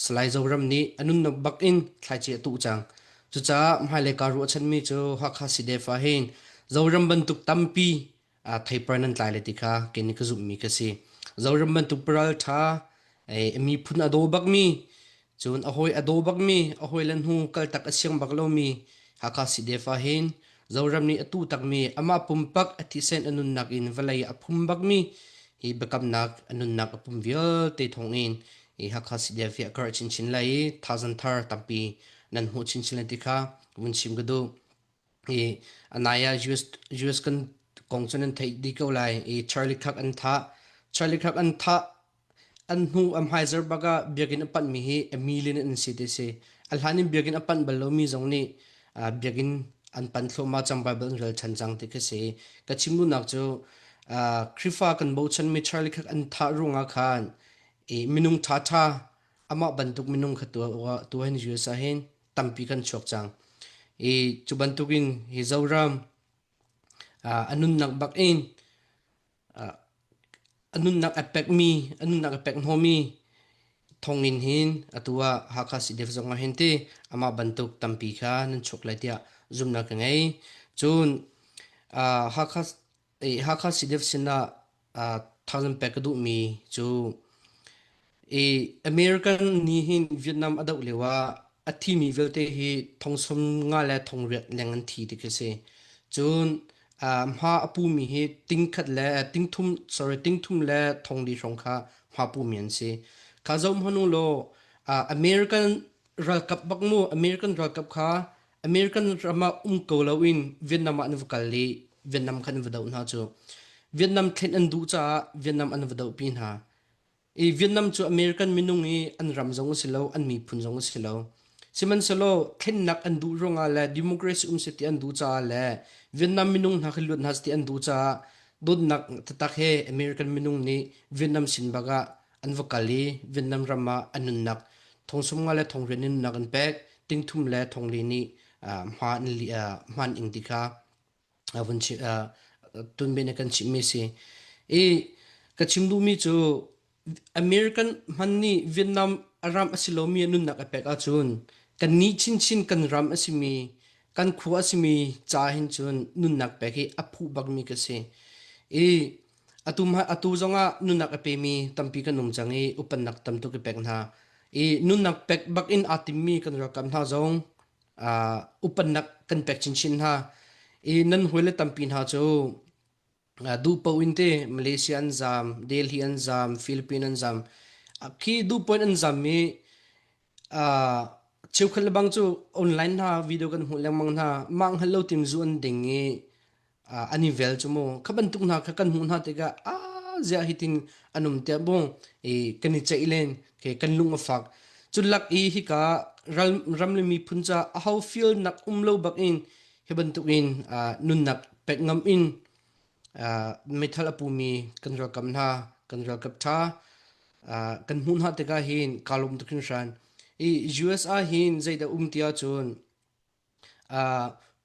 Salai Zoram nih a nunnak bak in thlaici a tuh cang. Cucaah hmailei kaa ruahchanmi cu Hakha CDF ah hin Zoram bantuk tampi theipar nan tlai le ti kha kei nih ka zumhmi ka si. Zoram bantuk paral ṭha miphun a daw bakmi cun a hawi a daw bakmi a hawi le hnu kaltak a siang bak lomi Hakha CDF ah hin Zoram nih a tu takmi amah pumpak a thisen a nunnak in vawlei a phum bakmi hi biakamnak a nunnak a pum vialte thawngin hi Hakha CDF hi a karh chinchin lai i thazang thar tampi nan hmuh chinchin lai ti kha vun chim ka duh. I anai ah US, US kan kong cu nan theih dih ko lai i Charlie Kirk an thah. Charlie Kirk an thah an hnu a hmaizer bak ah biakinn a panhmi hi a million an si ti si. A hlan in biakinn a panh bal lomi zong nih uh, biakinn an pan thluahmah cang Bible an rel ṭhan cang ti khi si. Ka chim duhnak cu uh, Khrihfa kan bochanmi Charlie Kirk an thah ruangah khan i minung ṭhaṭha amah bantuk minung kha tu tu hin US ah hin tampi kan chuak cang. I cu bantukin hi Zoram a nunnak bak in a nunnak a pekmi a nunnak a pek hnawmi thongin hin atu ah Hakha CDF zong ah hin ti amah bantuk tampi kha nan chuak lai tiah zumhnak ka ngei. Cun Hakha Hakha CDF sinah thazang pek ka duhmi cu i American nih hin Vietnam a doh lio ah. a thimi vialte hi thong sawm nga le thong riat leng an thi ti khi si. Cun uh, hma a pumi hi ting khat le ting thum sorry ting thum le thong li hrawng kha hma pumi an si. Kha zoh hmanh u law uh, American ralkap bak mu American ralkap kha American ram ah um ko loin Vietnam ah an va kal i Vietnam khan an va doh hna cu. Vietnam thlen an duh caah Vietnam an va dohpi hna. I Vietnam cu American minung i an ram zong a si lo, an miphun zong a si lo. Sihmanhsehlaw thlennak an duh ruangah le democracy um seh ti an duh caah le Vietnam minung hna khi luat hna seh ti an duh caah dawtnak taktak he American minung nih Vietnam sin bak ah an va kal i Vietnam ram ah an nunnak thong sum nga le thong rian in nunnak an pek ting thum le thong li nih hma an hman ing ti kha vun tunben kan chimmi si i ka chim duhmi cu American hman nih Vietnam a ram a si lomi a nunnak a pek ahcun kan nih chinchin kan ram a simi kan khua a simi ca hin cun nunnak pek hi a phu bakmi ka si i Atu atu zongah nunnak a pemi tampi kan um cang i upannak tam tuk i pek hna. I nunnak pek bak in aa timmi kan ralkap hna zong uh, upannak kan pek chinchin hna. I nan hawile tampi hna cu uh, duh paoh in te Malaysia an zam, Delhi an zam, Philippines an zam. Khi duh paoh in an zam i uh, cheukhat le bang cu online hna video kan hmuh lengmang hna. Mah hngal lo tim zu an ding i an i vel cu mu kha bantuk hna kha kan hmuh hna tikah a ziah hitin an um tiah bung i kan i ceih len ke kan lung a fak cu lak i hika ral ram le miphun ca a ho feel nak um lo bak in hi bantuk in nunnak pek ngam in meithal a pumi kan ralkap hna kan ralkap tha kan hmuh hna tikah hin kaa lawm tuk hringhran i US ah hin zeidah um ti ahcun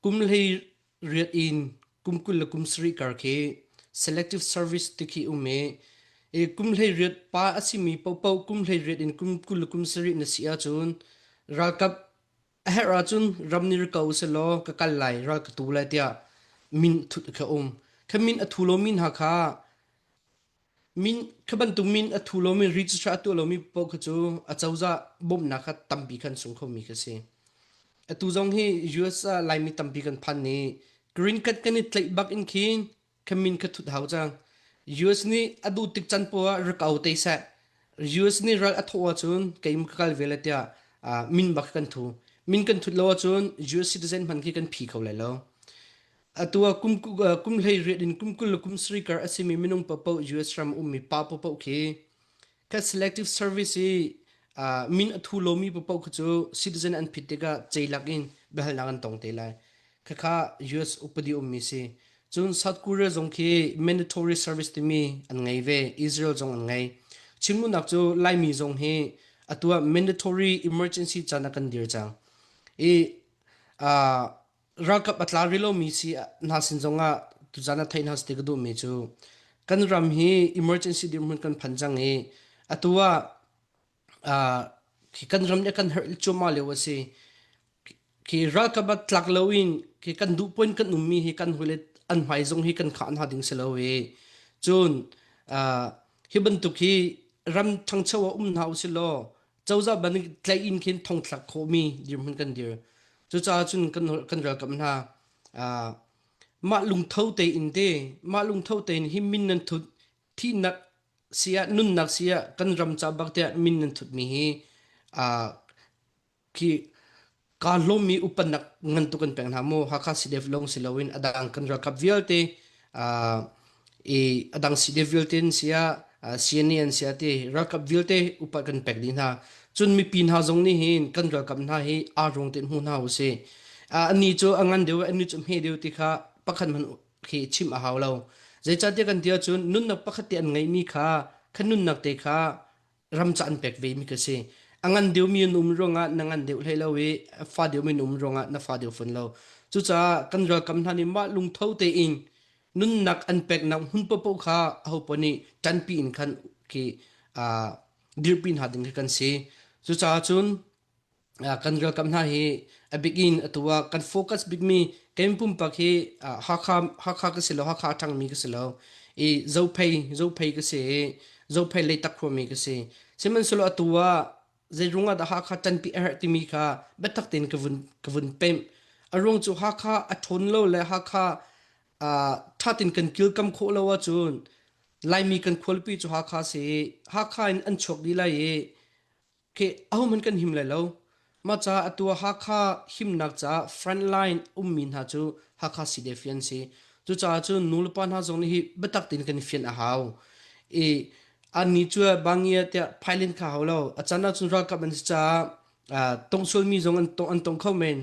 Kum hlei riat in kum 20 le kum sarih kar khi selective service ti khi um i, i kum hlei riat pa a simi paohpaoh kum hlei riat in kum 20 le kum sarih na si ahcun ralkap a herh ahcun ram nih ri ko usih-law ka kal lai ral ka tu lai tiah min thut kha um. Kha min a thu lomi hna kha Min kha bantuk min a thu lomi register a tuah lomi paoh kha cu acozah bawmhnak kha tampi khan sung khomi kha si. Atu zong hi US ah Laimi tampi kan phan i green card kan i tlaih bak in khin kha min kha thut hau cang. US nih a duh tik can poah ah rak au te seh. US nih ral a thawh ahcun kei ka kal ve lai tiah min bak kan thu. Min kan thut lo ahcun US citizen hman khi kan phi kho lai lo. Atu ah kum kum hlei riat in kum 20 le kum sarih kar a simi minung paohpaoh US ram ummi pa paohpaoh khi kha selective service i uh, min a thu lomi paohpaoh kha cu citizen an phit tikah ceilak in biahalnak an tong te lai. Khakha US upadi ummi si. Cun South Korea zong khi mandatory service timi an ngei ve. Israel zong an ngei. Chimduhnak cu Laimi zong hi atu ah mandatory emergency caan ah kan dir cang. I uh, ralkap a tla rih lomi si hna sin zongah tuzan ah theih hna seh ka duhmi cu kan ram hi emergency dirhmun kan phan cang i atu ah uh, khi kan ram nih kan herh cuahmah lio a si. Khi ralkap ah tlak loin khi kan duh point kan ummi hi kan hawile an hmai zong hi kan khah hna ding si lo i cun uh, hi bantuk hi ram ṭhangcho ah um hna usih law cozah bantuk tlaih in khin thongthlak khawhmi dirhmun kan dir. Cucaah cun kan kan ralkap hna uh, mah lungtho tein te mah lungtho tein hi min nan thut thihnak si ah nunnak si ah kan ram ca bak tiah min nan thutmi hi uh, khi kaa hlawmmi upannak ngan tuk kan pek hna mu Hakha CDF lawng si loin a dang kan ralkap vialte uh, i a dang CDF vialte an si ah CNA an si ah ti ralkap vialte upat kan pek dih hna cun mipi hna zong nih hin kan ralkap hna hi aa ruang tein hmu hna usih ani cu a ngan deuh ani cu hme deuh ti kha pakhat hmanh khi chim a hau lo zeicahtiah kan ti ahcun nunnak pakhat te an ngeihmi kha kha nunnak te kha ram ca an pek ve mi ka si. A ngan deuhmi an um ruangah na ngan deuh hlei lo i a fa deuhmi an um ruangah na fa deuh fawn lo. Cucaah kan ralkap hna nih mah lungtho tein nunnak an peknak hmun paohpaoh kha ahopaoh nih ṭanpi in khan khi uh, dirpi hna ding khi kan si. Cucaah cun kan ralkap hna hi a bik in atu ah kan focus bikmi kan pumpak hi Hakha Hakha ka si lo Hakha a ṭhangmi ka si lo i Zophei Zophei ka si i Zophei Leitak khuami ka si sihmanhsehlaw atu ah. Zei ruang ah dah Hakha ṭanpi a herh timi kha biatak tein ka vun ka vun pemh. A ruang cu Hakha a ṭhawn lo le Hakha uh, ṭha tein kan kilkam khawh lo ahcun Laimi kan khualipi cu Hakha si i Hakha in an chuak dih lai i khi ahohmanh kan him lai lo. Mah caah atu ah Hakha himnak caah frontline ummi hna cu Hakha CDF an si. Cucaah cun nulepa hna zong nih hi biatak tein kan i fian a hau. I annih cu bangia tiah phailin kha hau lo. A can ahcun ralkap an si caah tongsualmi zong an tong an tong kho men.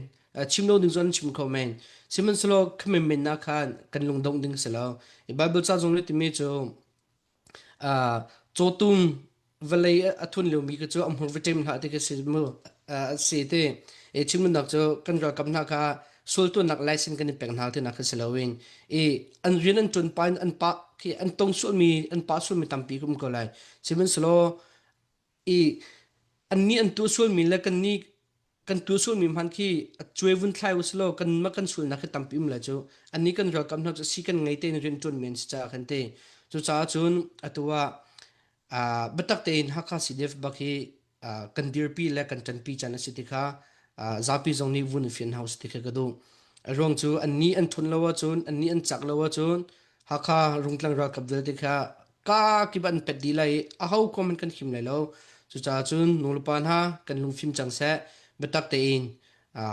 Chim lo ding zong an chim kho men. Sihmanhsehlaw kha menmen na khan kan lungdongh ding si lo. I Bible ca zong nih timi cu Cawtum vawlei a thun liomi kha cu a hmur va ṭem hlah ti khi si mu a si ti. I chimnak cu kan ralkap hna kha sual tuahnak license kan i pek hna tinak kha si loin i an rian an ṭuan pah in an pah khi an tong sualmi an pah sualmi tampi ka um ko lai. Sihmanhsehlaw i annih an tuah sualmi le kannih kan tuah sualmi hmanh khi a cuai vun thlai u silaw kanmah kan sualnak hi tampi um lai cu annih kan ralkap hna cu si kan ngei tein rian ṭuan men si caah kan ti cucaah cun atu ah uh, biatak tein Hakha CDF bak hi uh, kan dirpi le kan ṭanpi caan a si ti kha uh, zapi zong nih vun i fian hau si ti kha ka duh a ruang cu annih an ṭhun lo ahcun annih an cak lo ahcun Hakha Rungtlang ralkap vialte kha ka kip an pet dih lai i aho kom in kan him lai lo. Cucaah cun nulepa hna kan lungfim cang seh. Biatak tein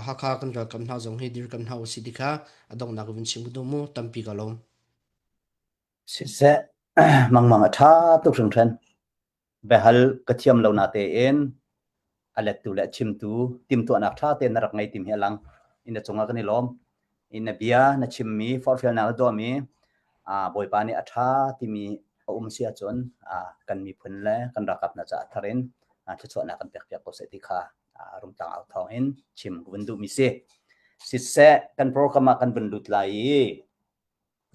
Hakha kan ralkap hna zong hi dirkam hna usih ti kha a donghnak vun chim ka duh mu tampi ka lawm. Siseh mangmang a ṭha tuk hringhran. Biahal ka thiam lo na tein a lettu le a chimtu timhtuahnak ṭha tein na rak ngei timi hi a lang. In na cungah kan i lawm. In na bia na chimmi, forhfialnak na tuahmi, Bawipa nih a ṭha timi a um si ahcun kan miphun le kan ralkap hna caah thar in thluachuahnak kan pekpiak ko seh ti kha rungtlang au thawng in chim ka vun duhmi si. Siseh, kan program ah kan vun lut lai i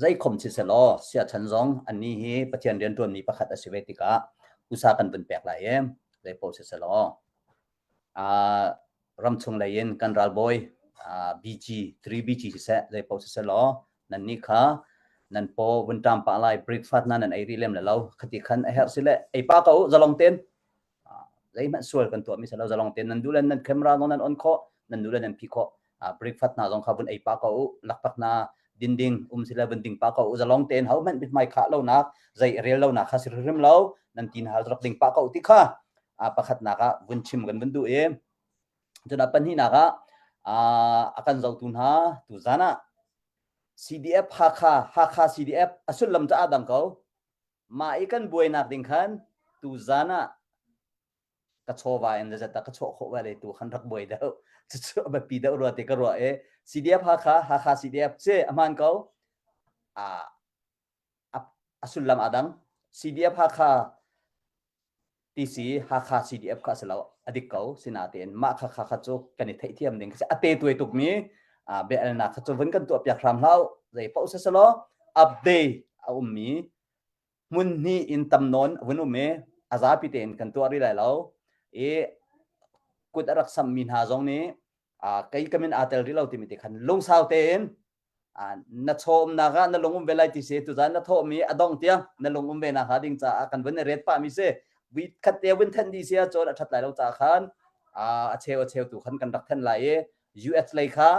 Zeikhom siselaw siachan zong annih hi Pathian rianṭuanmi pakhat a si ve tikah usa kan vun pek lai i zeipaoh siselaw uh, ramchung lei in kan ralbawi uh, BG 3BG siseh zeipaoh siselaw nannih kha nan paw vun ṭam pah lai breakfast na nan ei rih lem le lo khati khan a herh sile ei pa ko zalong ten zeihmanh sual kan tuahmi si lo zalong tein nan duh le nan camera zong nan on khawh nan duh le nan phih khawh breakfast hna zong kha vun ei pa ko u lakpak hna din ding um sile vun ding pa ko u zalong tein ho hmanh mithmai khah lonak zei rel lonak kha si hrim lo nan tin hal rak ding pa ko ti kha pakhatnak ah vun chim kan vun duh i cun a pahnihnak ah a kan zotu hna tu zan ah CDF Hakha Hakha CDF a sullam ca dang ko Mah i kan buainak ding khan tuzan ah ka chawva in le zat ka chawh khawh ve le tu khan rak buai deuh. Cucu a biapi deuh rua ti ka ruah i CDF Hakha, Hakha CDF ci a hmaan ko. A, a, a sullam a dang. CDF Hakha TC Hakha CDF kha a si lo a dik ko sinatein mah kha kha kha cu kan i theihthiam ding a te tuai tukmi bia-alnak kha cu vun kan tuah piak hram hlah zei paoh siselaw update a ummi hmun hnih in tam nawn vun um i a zapi tein kan tuah rih lai lo i kut a rak sammi hna zong nih kei ka min aa tel rih lo timi te khan lungsau tein na chawmnak ah na lung um ve lai ti si tuzan na thawhmi a dong tiang na lung um ve nak hnga ding caah kan vun i ret pah mi si vi khat te vun then di si ahcun a that lai lo caah khan a cheu a cheu tu khan kan rak then lai i US lei kha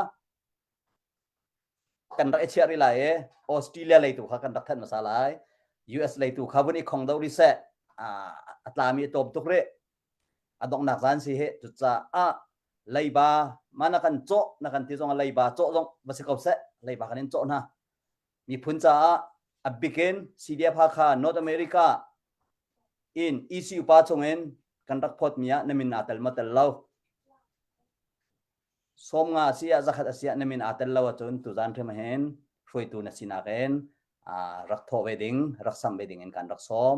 kan rak i chiah rih lai i Australia lei tu kha kan rak then hmasa lai US lei tu kha vun i khong do rih seh a tlami a tlawm tuk rih a donghnak zan si hi cucaah leiba ma na kan cawh na kan ti zong leiba cawh zong va si ko seh leiba kan in cawh hna miphun caah a bikin CDF Hakha North America in EC upa chungin kan rak phawt mi ah na min aa tel ma tel lo 50 a si ah 100 a si ah na min aa tel lo ahcun tuzan hrim hin hruaitu na sinak in rak thawh ve ding rak samh ve ding in kan rak sawm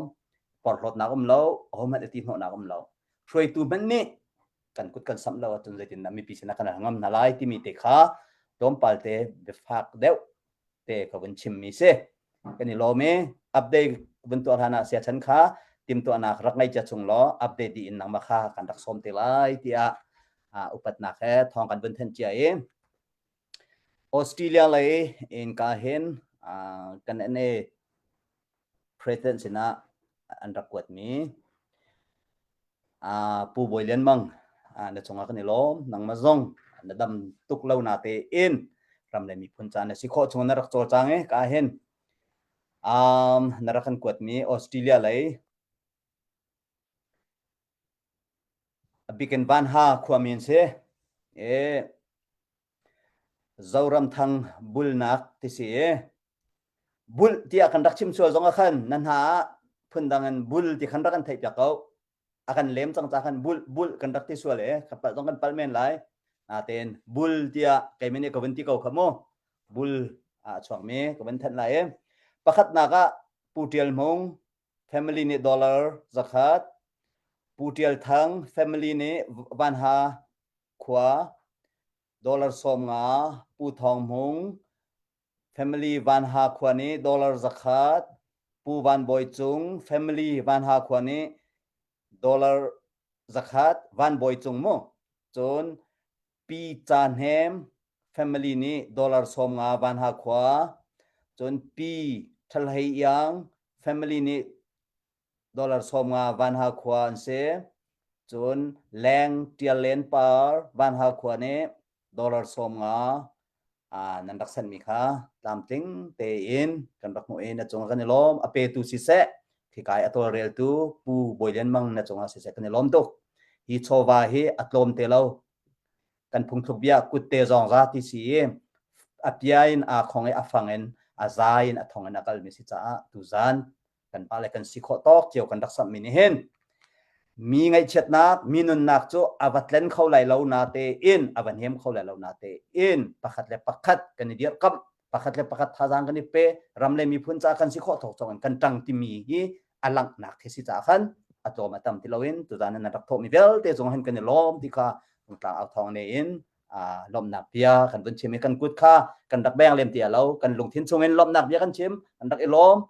porhlawtnak um lo ahohmanh i ti hnawhnak um lo hruaitu hmanh nih kan kut kan samh lo ahcun zeitindah mipi sinah kan ngam hna lai timi te kha tlawmpal te biafak deuh te ka vun chimmi si kan i lawm i update vun tuah hlan ah siachan kha timtuahnak rak ngei cia chung law update dih in nangmah kha kan rak sawm te lai tiah upatnak he thawng kan vun thanh cia i Australia lei in ka hin kan NA president sinah an rak kuatmi. Pu Bawi Lian Mang na cungah kan i lawm. Nangmah zong na dam tuk lo na tein ram le miphun ca na si khawh chung na rak cawlcang i ka hin um, na rak kan kuatmi Australia lei a bikin Vanha khuami an si. E, Zoramthang bulnak ti si i bulh tiah kan rak chim sual zong ah khan na hna ah phundang in bul ti khan rak kan theih piak ko. A kan lem cang ca khan bulh bulh kan rak ti sual i ka palh zong kan palh men lai. Natein bul tiah keimah nih ka vun ti ko kha mu. Bul ah a chuakmi ka vun thanh lai i pakhatnak ah Pu Ṭial Hmung family nih dollar zakhat, Pu Ṭial Thang family nih Vanha khua dollar 50 Pu Thawng Hmung family Vanha khua nih dollar zakhat Pu Van Bawi Cung family Vanha khua nih dollar zakhat Van Bawi Cung mu cun Pi Ca Hnem family nih dollar 50 Vanha khua cun Pi Ṭhalhei Iang family nih dollar 50 Vanha khua an si. Cun Leng Ṭial Len Par Vanha khua nih dollar 50 nan rak senhmi kha tlamtling tein kan rak hmuh i na cungah kan i lawm. A petu siseh, khikai a tawlreltu Pu Bawi Lian Mang na cungah siseh kan i lawm tuk. Hi chawva hi a tlawm te lo. Kan phungthluk bia kutte zong za ti si i a pia in aa khong i a fang in a za in a thong in a kalmi si caah tuzan kan pa le kan si khawh tawk cio kan rak samhmi nih hin mi ngaihchiatnak mi nunnak cu a va tlen kho lai lo na te in a va hnem kho lai lo na te in pakhat le pakhat kan i dirhkamh pakhat le pakhat thazaang kan i pe ram le miphun ca kan si khawh thawk chong in kan ṭang timi hi a langhnak khi si ca khan a tlawm a tam ti loin tuzan nan rak thawhmi vialte zong hin kan i lawm ti kha tlang au thawng ne in lawmhnak bia kan vun chim i kan kut kha kan rak beng lem ti lo kan lungthin chungin lawmhnak bia kan chim kan rak i lawm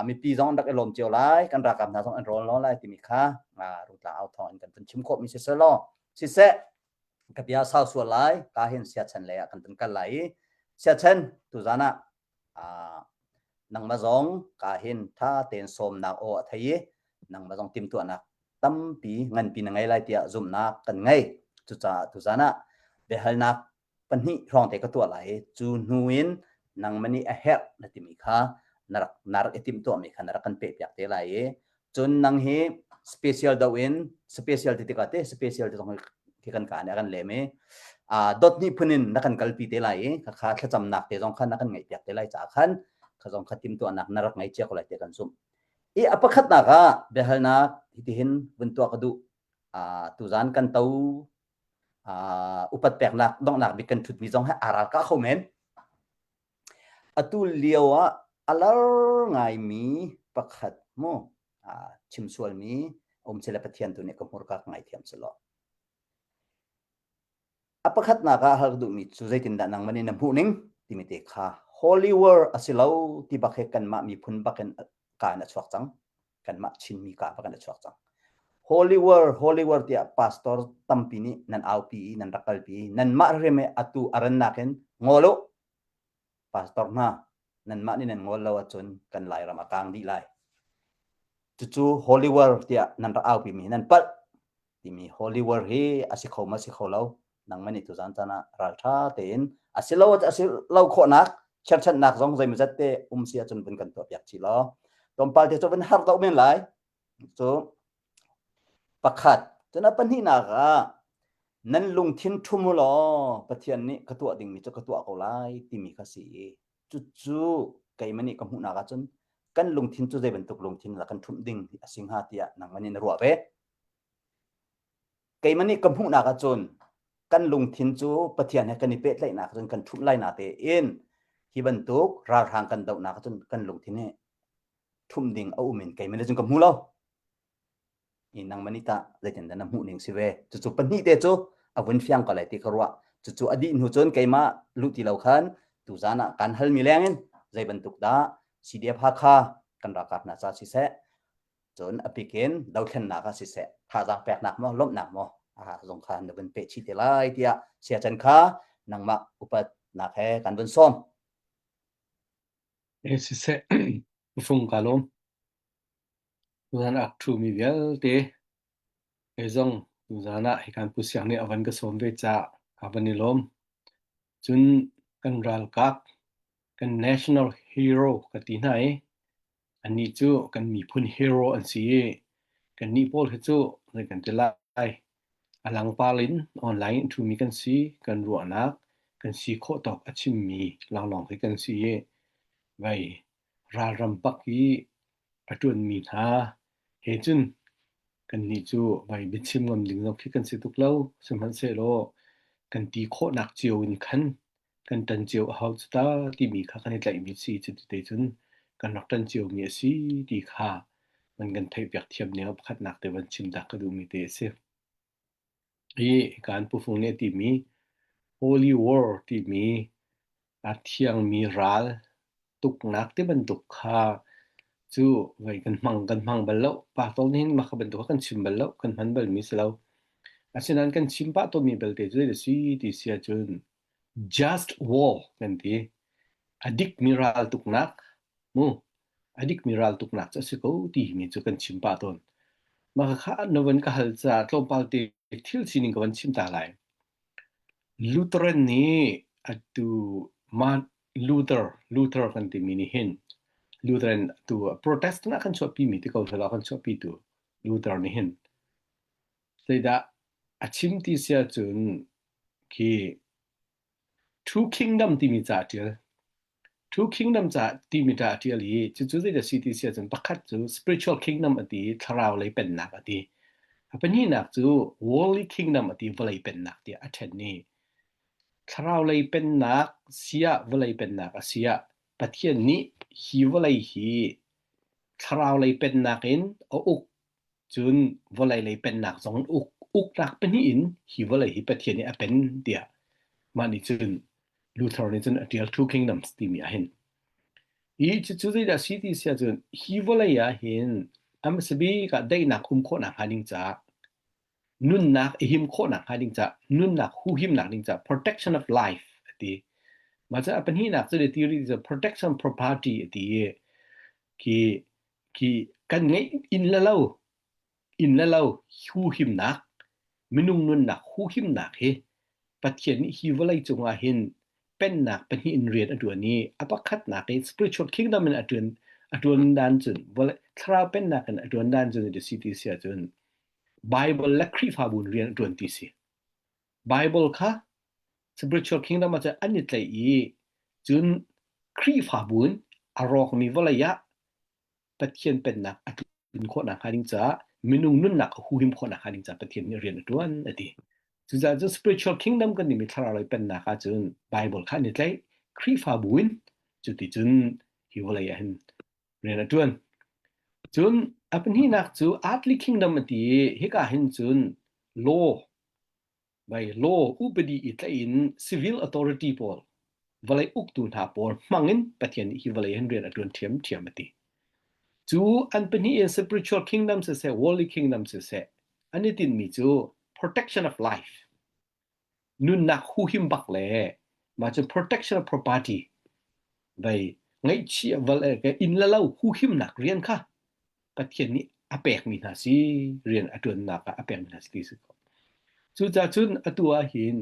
mipi zong an rak i lawm cio lai kan ralkap hna zong an rawl lai timi kha rungtlang au thawng in kan vun chim khawh mi si selaw siseh ka bia sau sual lai ka hin siachan lei ah kan vun kal lai i siachan tuzan ah nangmah zong ka hin tha tein sawmnak aw a thei i nangmah zong timhtuahnak tampi nganpi na ngei lai tiah zumhnak kan ngei. Cucaah tuzan ah biahalnak pahnih hrawng te ka tuah lai i cu hnu in nangmah nih a herh na timi kha na rak na rak i timhtuahmi kha na rak kan pehpiak te lai i cun nang hi special do in special ti tikah te special ti zong khi kan ka nih a kan lem i dot hnih phun in na kan kalpi te lai i khakha thlacamnak te zong kha na kan ngeihpiak te lai caah khan kha zong kha timhtuahnak na rak ngei cia ko lai ti kan zumh. I a pakhatnak ah biahalnak hitihin vun tuah ka duh. Tuzan kan to upat peknak donghnak bik kan ṭhutmi zong hi aa ralkah kho men. Atu lio ah a lar ngaimi pakhat mu chim sualmi um sile Pathian tu nih ka hmurka ka ngaithiam selaw. A pakhatnak ah hal ka duhmi cu zeitindah nangmah nih na hmuh ning timi te kha Holy War a si lo ti bak hi kanmah miphun bak in ka in a chuak cang. Kanmah Chinmi ka bak in a chuak cang. Holy War, Holy War tiah pastor tampi nih nan aupi i nan rak kalpi i nanmah hrim i atu a rannak in ngol u. Pastor hna, nanmah nih nan ngol lo ahcun kan Lairam a kang dih lai. Cucu Holy War tiah nan rak aupi mi nan palh. Timi Holy War hi a si kho ma si kho lo nangmah nih tuzan caan ah ralṭha tein a si lo a si lo khawhnak cherchanhnak zong zeimawzat te um si ahcun vun kan tuahpiak chih law tlawmpal te cu vun har deuh men lai cu pakhat cun a pahnihnak ah nan lungthin ṭhum u law Pathian nih ka tuah dingmi cu ka tuah ko lai timi kha si i cucu keimah nih ka hmuhnak ahcun kan lungthin cu zei bantuk lungthin la kan ṭhumh ding a si hnga tiah nangmah nih na ruah ve. Keimah nih ka hmuhnak ahcun kan lungthin cu Pathian he kan i pehtlaihnak cun kan ṭhumh lai natein hi bantuk ralhrang kan dohnak ahcun kan lungthin hi ṭhumh ding a um in keimah nih cun ka hmu lo. I nangmah nih tah zeitindah na hmuh ning si ve? Cucu pahnih te cu a vun fiang ko lai ti ka ruah. Cucu a dih hnu cun keimah luh ti lo khan tuzan ah kan halmi leng in zei bantuk dah CDF Hakha kan ralkap hna ca siseh cun a pik in dothlennak ah siseh thazaang peknak maw lawmhnak maw a zong kha na vun peh chih te lai tiah siacan kha nangmah upatnak he kan vun sawm. E siseh fung ka lawm. Tuzan ak ṭhumi vialte. Kei zong tuzaan ah hikan Pu Siang nih a van ka sawm ve caah kaa van i lawm. Cun kan ralkap, kan national hero ka ti hna i annih cu kan miphun hero an si i kannih pawl hi cu zei kan ti lai. A langpar in online in ṭhumi kan si, kan ruahnak, kan si khawh tawk a chimmi lawnglawng hi kan si i vei ralram bak i a ṭuanmi hna he cun kannih cu vai biachim ngam ding zong khi kan si tuk lo. Sihmanhsehlaw kan ti khawhnak cio in khan kan ṭan cio a hau cu ta timi kha kan i tlaihmi si. Cuti cun kan rak ṭan ciomi a si ti kha nan kan theihpiak thiam ning ah pakhatnak te van chim ta ka duhmi te a si. Hi kan pufung nih a timi Holy War timi a thiangmi ral tuknak ti bantuk kha cu vei kan hmang kan hmang bal lo. Pa tawl nih hin mah kha bantuk kha kan chim bal lo, kan hman balmi si lo. Asinain kan chim pah tawnmi belte cu zei a si ti si ahcun just war kan ti. A dikmi ral tuknak mu a dikmi raltuknak cu a si ko timi cu kan chim pah tawn. Mah kha na van ka hal caah tlawmpal te thil sining ka van chim ta lai. Lutheran nih atu Luther Luther kan timi nih hin Lutheran tu Protestant ah kan chuahpi mi ti ko selaw kan chuahpi tu Luther nih hin zeidah a chim ti sia cun khi Two Kingdom timi ca a ṭial. Two Kingdom ca timi ca a ṭial i cucu zeidah a si ti si ahcun pakhat cu spiritual kingdom a ti i thlarau lei pennak a ti. A pahnihnak cu worldly kingdom a ti vawlei pennak tiah a ṭhen i thlarau lei pennak si ah vawlei pennak a si ah Pathian nih hi vawlei hi thlarau lei pennak in a uk Cun vawlei lei pennak zong uk uknak pahnih in hi vawlei hi Pathian nih a pen tiah mah nih cun Luther nih cun a ṭial Two Kingdoms timi ah hin. Hi cucu zeidah si ti si ahcun hi vawlei ah hin a hmasa bik ah daihnak um khawhnak hnga ding caah nunnak i him khawhnak hnga ding caah nunnak huhimnak ding caah protection of life a ti. Mah cu a pahnihnak cu ti rih cu protection property a ti i khi khi kan ngeih inn le lo inn le lo huhimnak minung nunnak huhimnak hi Pathian nih hi vawlei cungah hin pennak pahnih in rian a ṭuan i a pakhatnak i spiritual kingdom in a ṭuan a ṭuan dan cun vawlei thlarau pennak in a ṭuan dan cun ti si ti si ahcun Bible le Khrihfabu in rian a ṭuan ti si Bible kha spiritual kingdom ah cun an i tlaih i cun Khrihfabu in a rawkmi vawlei ah Pathian pennak a tlun khawh nakhnga ding caah minung nunnak a huhim khawh nakhnga ding caah Pathian nih rian a ṭuan a ti. Cucaah cun spiritual kingdom kan timi thlarau lei pennak ah cun Bible kha an i tlaih Khrihfabu in cuticun hi vawlei ah hin rian a ṭuan. Cun a pahnihnak cu earthly kingdom a ti i hika hin cun law By law upadi i tlaih in civil authority pawl vawlei uktu hna pawl hmang in Pathian nih hi vawlei hin rian a ṭuan ṭhiamṭhiam a ti. Cu an pahnih in spiritual kingdom siseh, worldly kingdom siseh, an i tinhmi cu protection of life, nunnak huhim bak le mah cu protection of property, vei ngaihchia val inn le lo huhimnak rian kha Pathian nih a pekmi hna si rian a ṭuannak ah a pekmi hna si ti si ko. Cucaah cun atu ah hin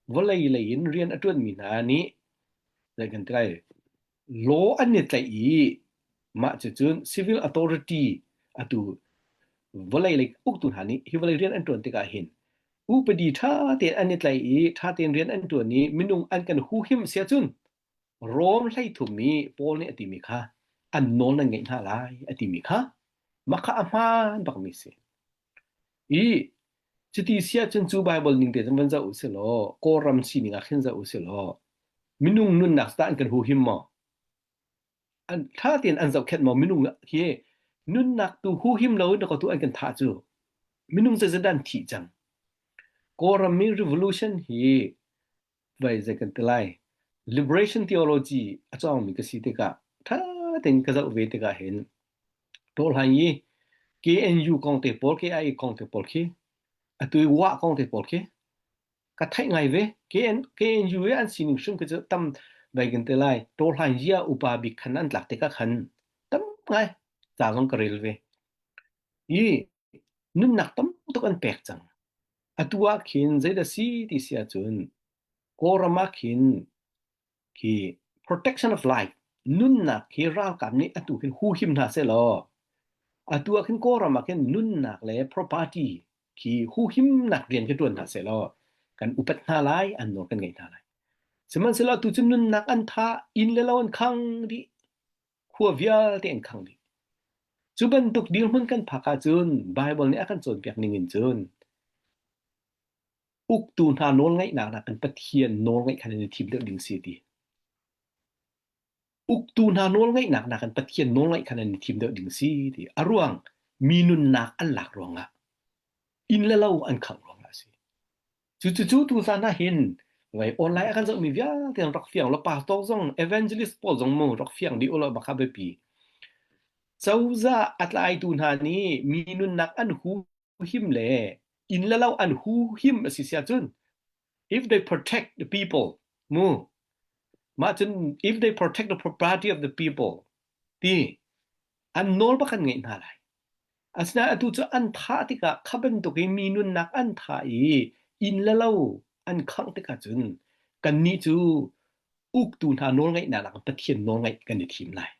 vawlei lei in rian a ṭuanmi hna nih zei kan ti lai law an i tlaih i mah cucun civil authority atu vawlei lei uktu hna nih hi vawlei rian an ṭuan tikah hin upadi ṭha tein an i tlaih i ṭha tein rian an ṭuan i minung an kan huhim sia cun Rom hleithum i Paul nih a timi kha an nawl nan ngeih hna lai a timi kha mah kha a hmaan bakmi si. I cuti si ahcun cu Baibal ning te cun van zoh u si law Kawlram sining ah khin zoh u si law minung nunnak tah an kan huhim maw? An ṭha tein an zohkhenh maw minung hi nunnak tu huhim lo in tu an kan thah cu minung zeizat dah an thih cang. Kawlram mi revolution hi vai zei kan ti lai liberation theology a cawngmi ka si tikah ṭha tein ka zoh ve tikah hin tawhlan i KNU kong te pawl KIA kong te pawl khi atu i wah kong te pawl khi ka theih ngai ve KN, KNU i an sining hrim khi cu tam vai kan ti lai tawhlan ya upa bik khan an tlak tikah khan tam ngai ca zong ka rel ve i. Nunnak tam tuk an pek cang. Atu ah khin zeidah si ti si ahcun Kawlram ah khin khi protection of life nunnak hi ralkap nih atu hin huhim hna seh law atu ah khin Kawlram ah khin nunnak le property khi huhimnak rian khi ṭuan hna seh law kan upat hna lai an nawl kan ngaih hna lai. Sihmanhsehlaw atu cu nunnak an tha inn le lo an khang dih khua vialte an khang dih. Cu bantuk dirhmun kan phak ahcun Bible nih a kan cawnpiak ning in cun uktu hna nawlngaihnak nakin Pathian nawlngaih kha nan i thim deuh ding si ti. Uktu hna nawlngaihnak nakin Pathian nawlngaih kha nan i thim deuh ding si ti. A ruang mi nunnak an lak ruangah inn le lo an khangh ruangah a si. Cucu tuzan ah hin vai online a kan zohmi vialte rak fiang lo pastor zong evangelist pawl zong mu rak fiang dih ulaw bak biapi. Cozah a tlaitu hna nih mi nunnak an huhim le inn le lo an huhim a si sia cun if they protect the people mu mah cun if they protect the property of the people ti an nawl bak an ngeih hna lai Asinain atu cu an thah tikah kha bantuk in mi nunnak an thah i inn le lo an khangh tikah cun kannih cu uktu hna nawlngaihnak nak Pathian nawlngaih kan i thim lai.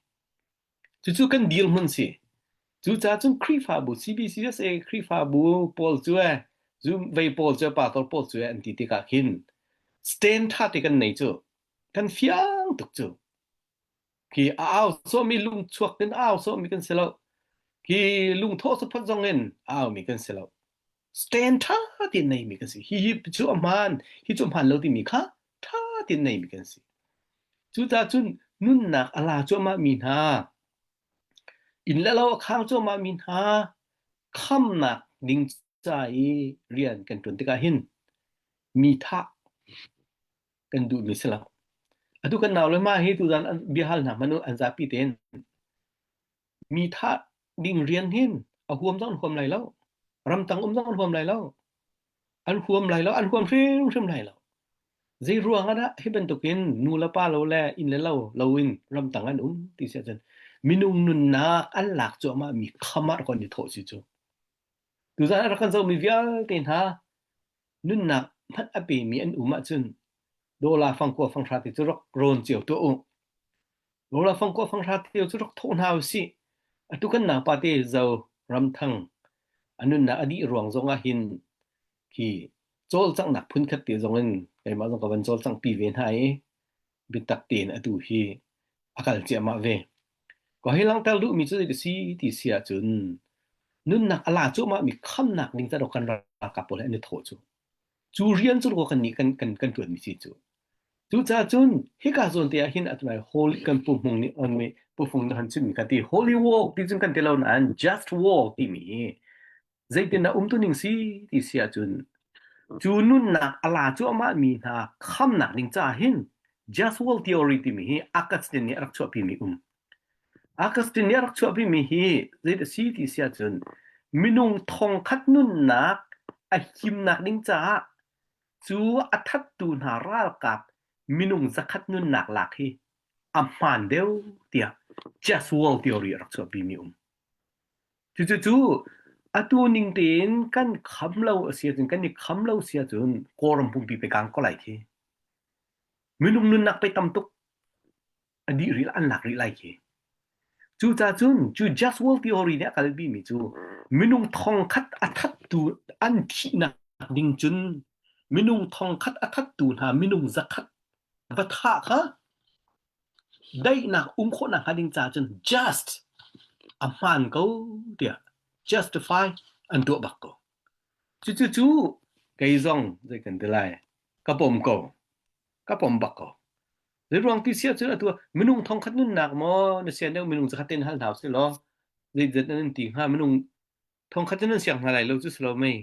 Cucu kan dirhmun si. Cucaah cun Khrihfabu CBCUSA Khrihfabu pawl cu eh zum vei pawl cu pastor pawl cu eh an ti tikah khin stand ṭha te kan nei cu kan fiang tuk cu. Khi a au sawhmi lungchuak in a au sawhmi kan si lo. Khi lungthawh saphot zong in a aumi kan si lo. Stand ṭha tein neimi kan si. Hi hi cu a hmaan, hi cu a hmaan lo timi kha ṭha tein neimi kan si. Cucaah cun nunnak a la cuahmah mi hna, inn le lo a khang cuahmah mi hna khamnak ding ca i rian kan ṭuan tikah hin mi thah kan duhmi si lo. Atu kan nau le ma hi tuzan an biahal hna hmanh an zapi tein mi thah ding rian hin a huam zong an huam lai lo. Ramtang um zong an huam lai lo. An huam lai lo, an huam hrimhrim lai lo. Zei ruang ah dah hi bantukin nu le pa lo le inn le lo loin ramtang an um ti si ahcun minung nunnak an lak cuahmah mi khamah kon i thawh si cu. Tuzan a rak kan zohmi vialte hna nunnak hmanh a pemi an um ahcun dawla fangkua fanghra te cu rak rawn cio tuah u. Dawla fangkua fanghra te cu rak thawh hna usih. Atu kan naupa te zo ramthang a nunnak a dih ruang zong ah hin khi cawlcanghnak phunkhat te zong in keimah zong ka van cawlcangh pi ve hna i biatak tein atu hi a kal ciahmah ve. Ka hei langhter duhmi cu zei si ti si ahcun nunnak a la cuahmah mi khamnak ding ca kan ralkap pawl he an i thawh cu. Cu rian cu kan nih kan kan kan ṭuanmi si cu. Cucaah cun hika zawn te ah hin atunai holy kan pu hmung nih on mi pu fung nih han chimmi kha ti holy war ti cun kan ti lo nain just war timi hi Zeitin a umtuning si ti si ahcun cu nunnak a la cuahmah mi hna khamnak ding caah hin just world theory timi hi Augustine nih a rak chuahpi mi um. Augustine nih a rak chuahpi mi hi zeit a si ti si ahcun minung thongkhat nunnak a himnak ding caah cu a thattu hna ralkap minung zakhat nunnak lak hi a hmaan deuh tiah just world theory a rak chuahpi mi um. Cucu atu ning tein kan kham lo a si ahcun kan i kham lo si ahcun Kawlram pumpi pe kang ko lai khi. Minung nunnak pe tam tuk a dih rih an lak rih lai khi. Cucaah cun cu just world theory nih a kalpi mi cu minung thongkhat a thattu an thihnak ding cun minung thongkhat a thattu hna minung zakhat va thah kha Daihnak um khawhnak hnga ding caah cun just a hmaan ko tiah justify an tuah bak ko. Cucu cu kei zong zei kan ti lai ka pom ko ka pom bak ko. Zei ruang ti siah cun atu minung thongkhat nunnak maw na sian deuh minung zakhat ten hal hna usih law zeizat nan ti hnga minung thongkhat cu nan siang hna lai lo cu si lo mei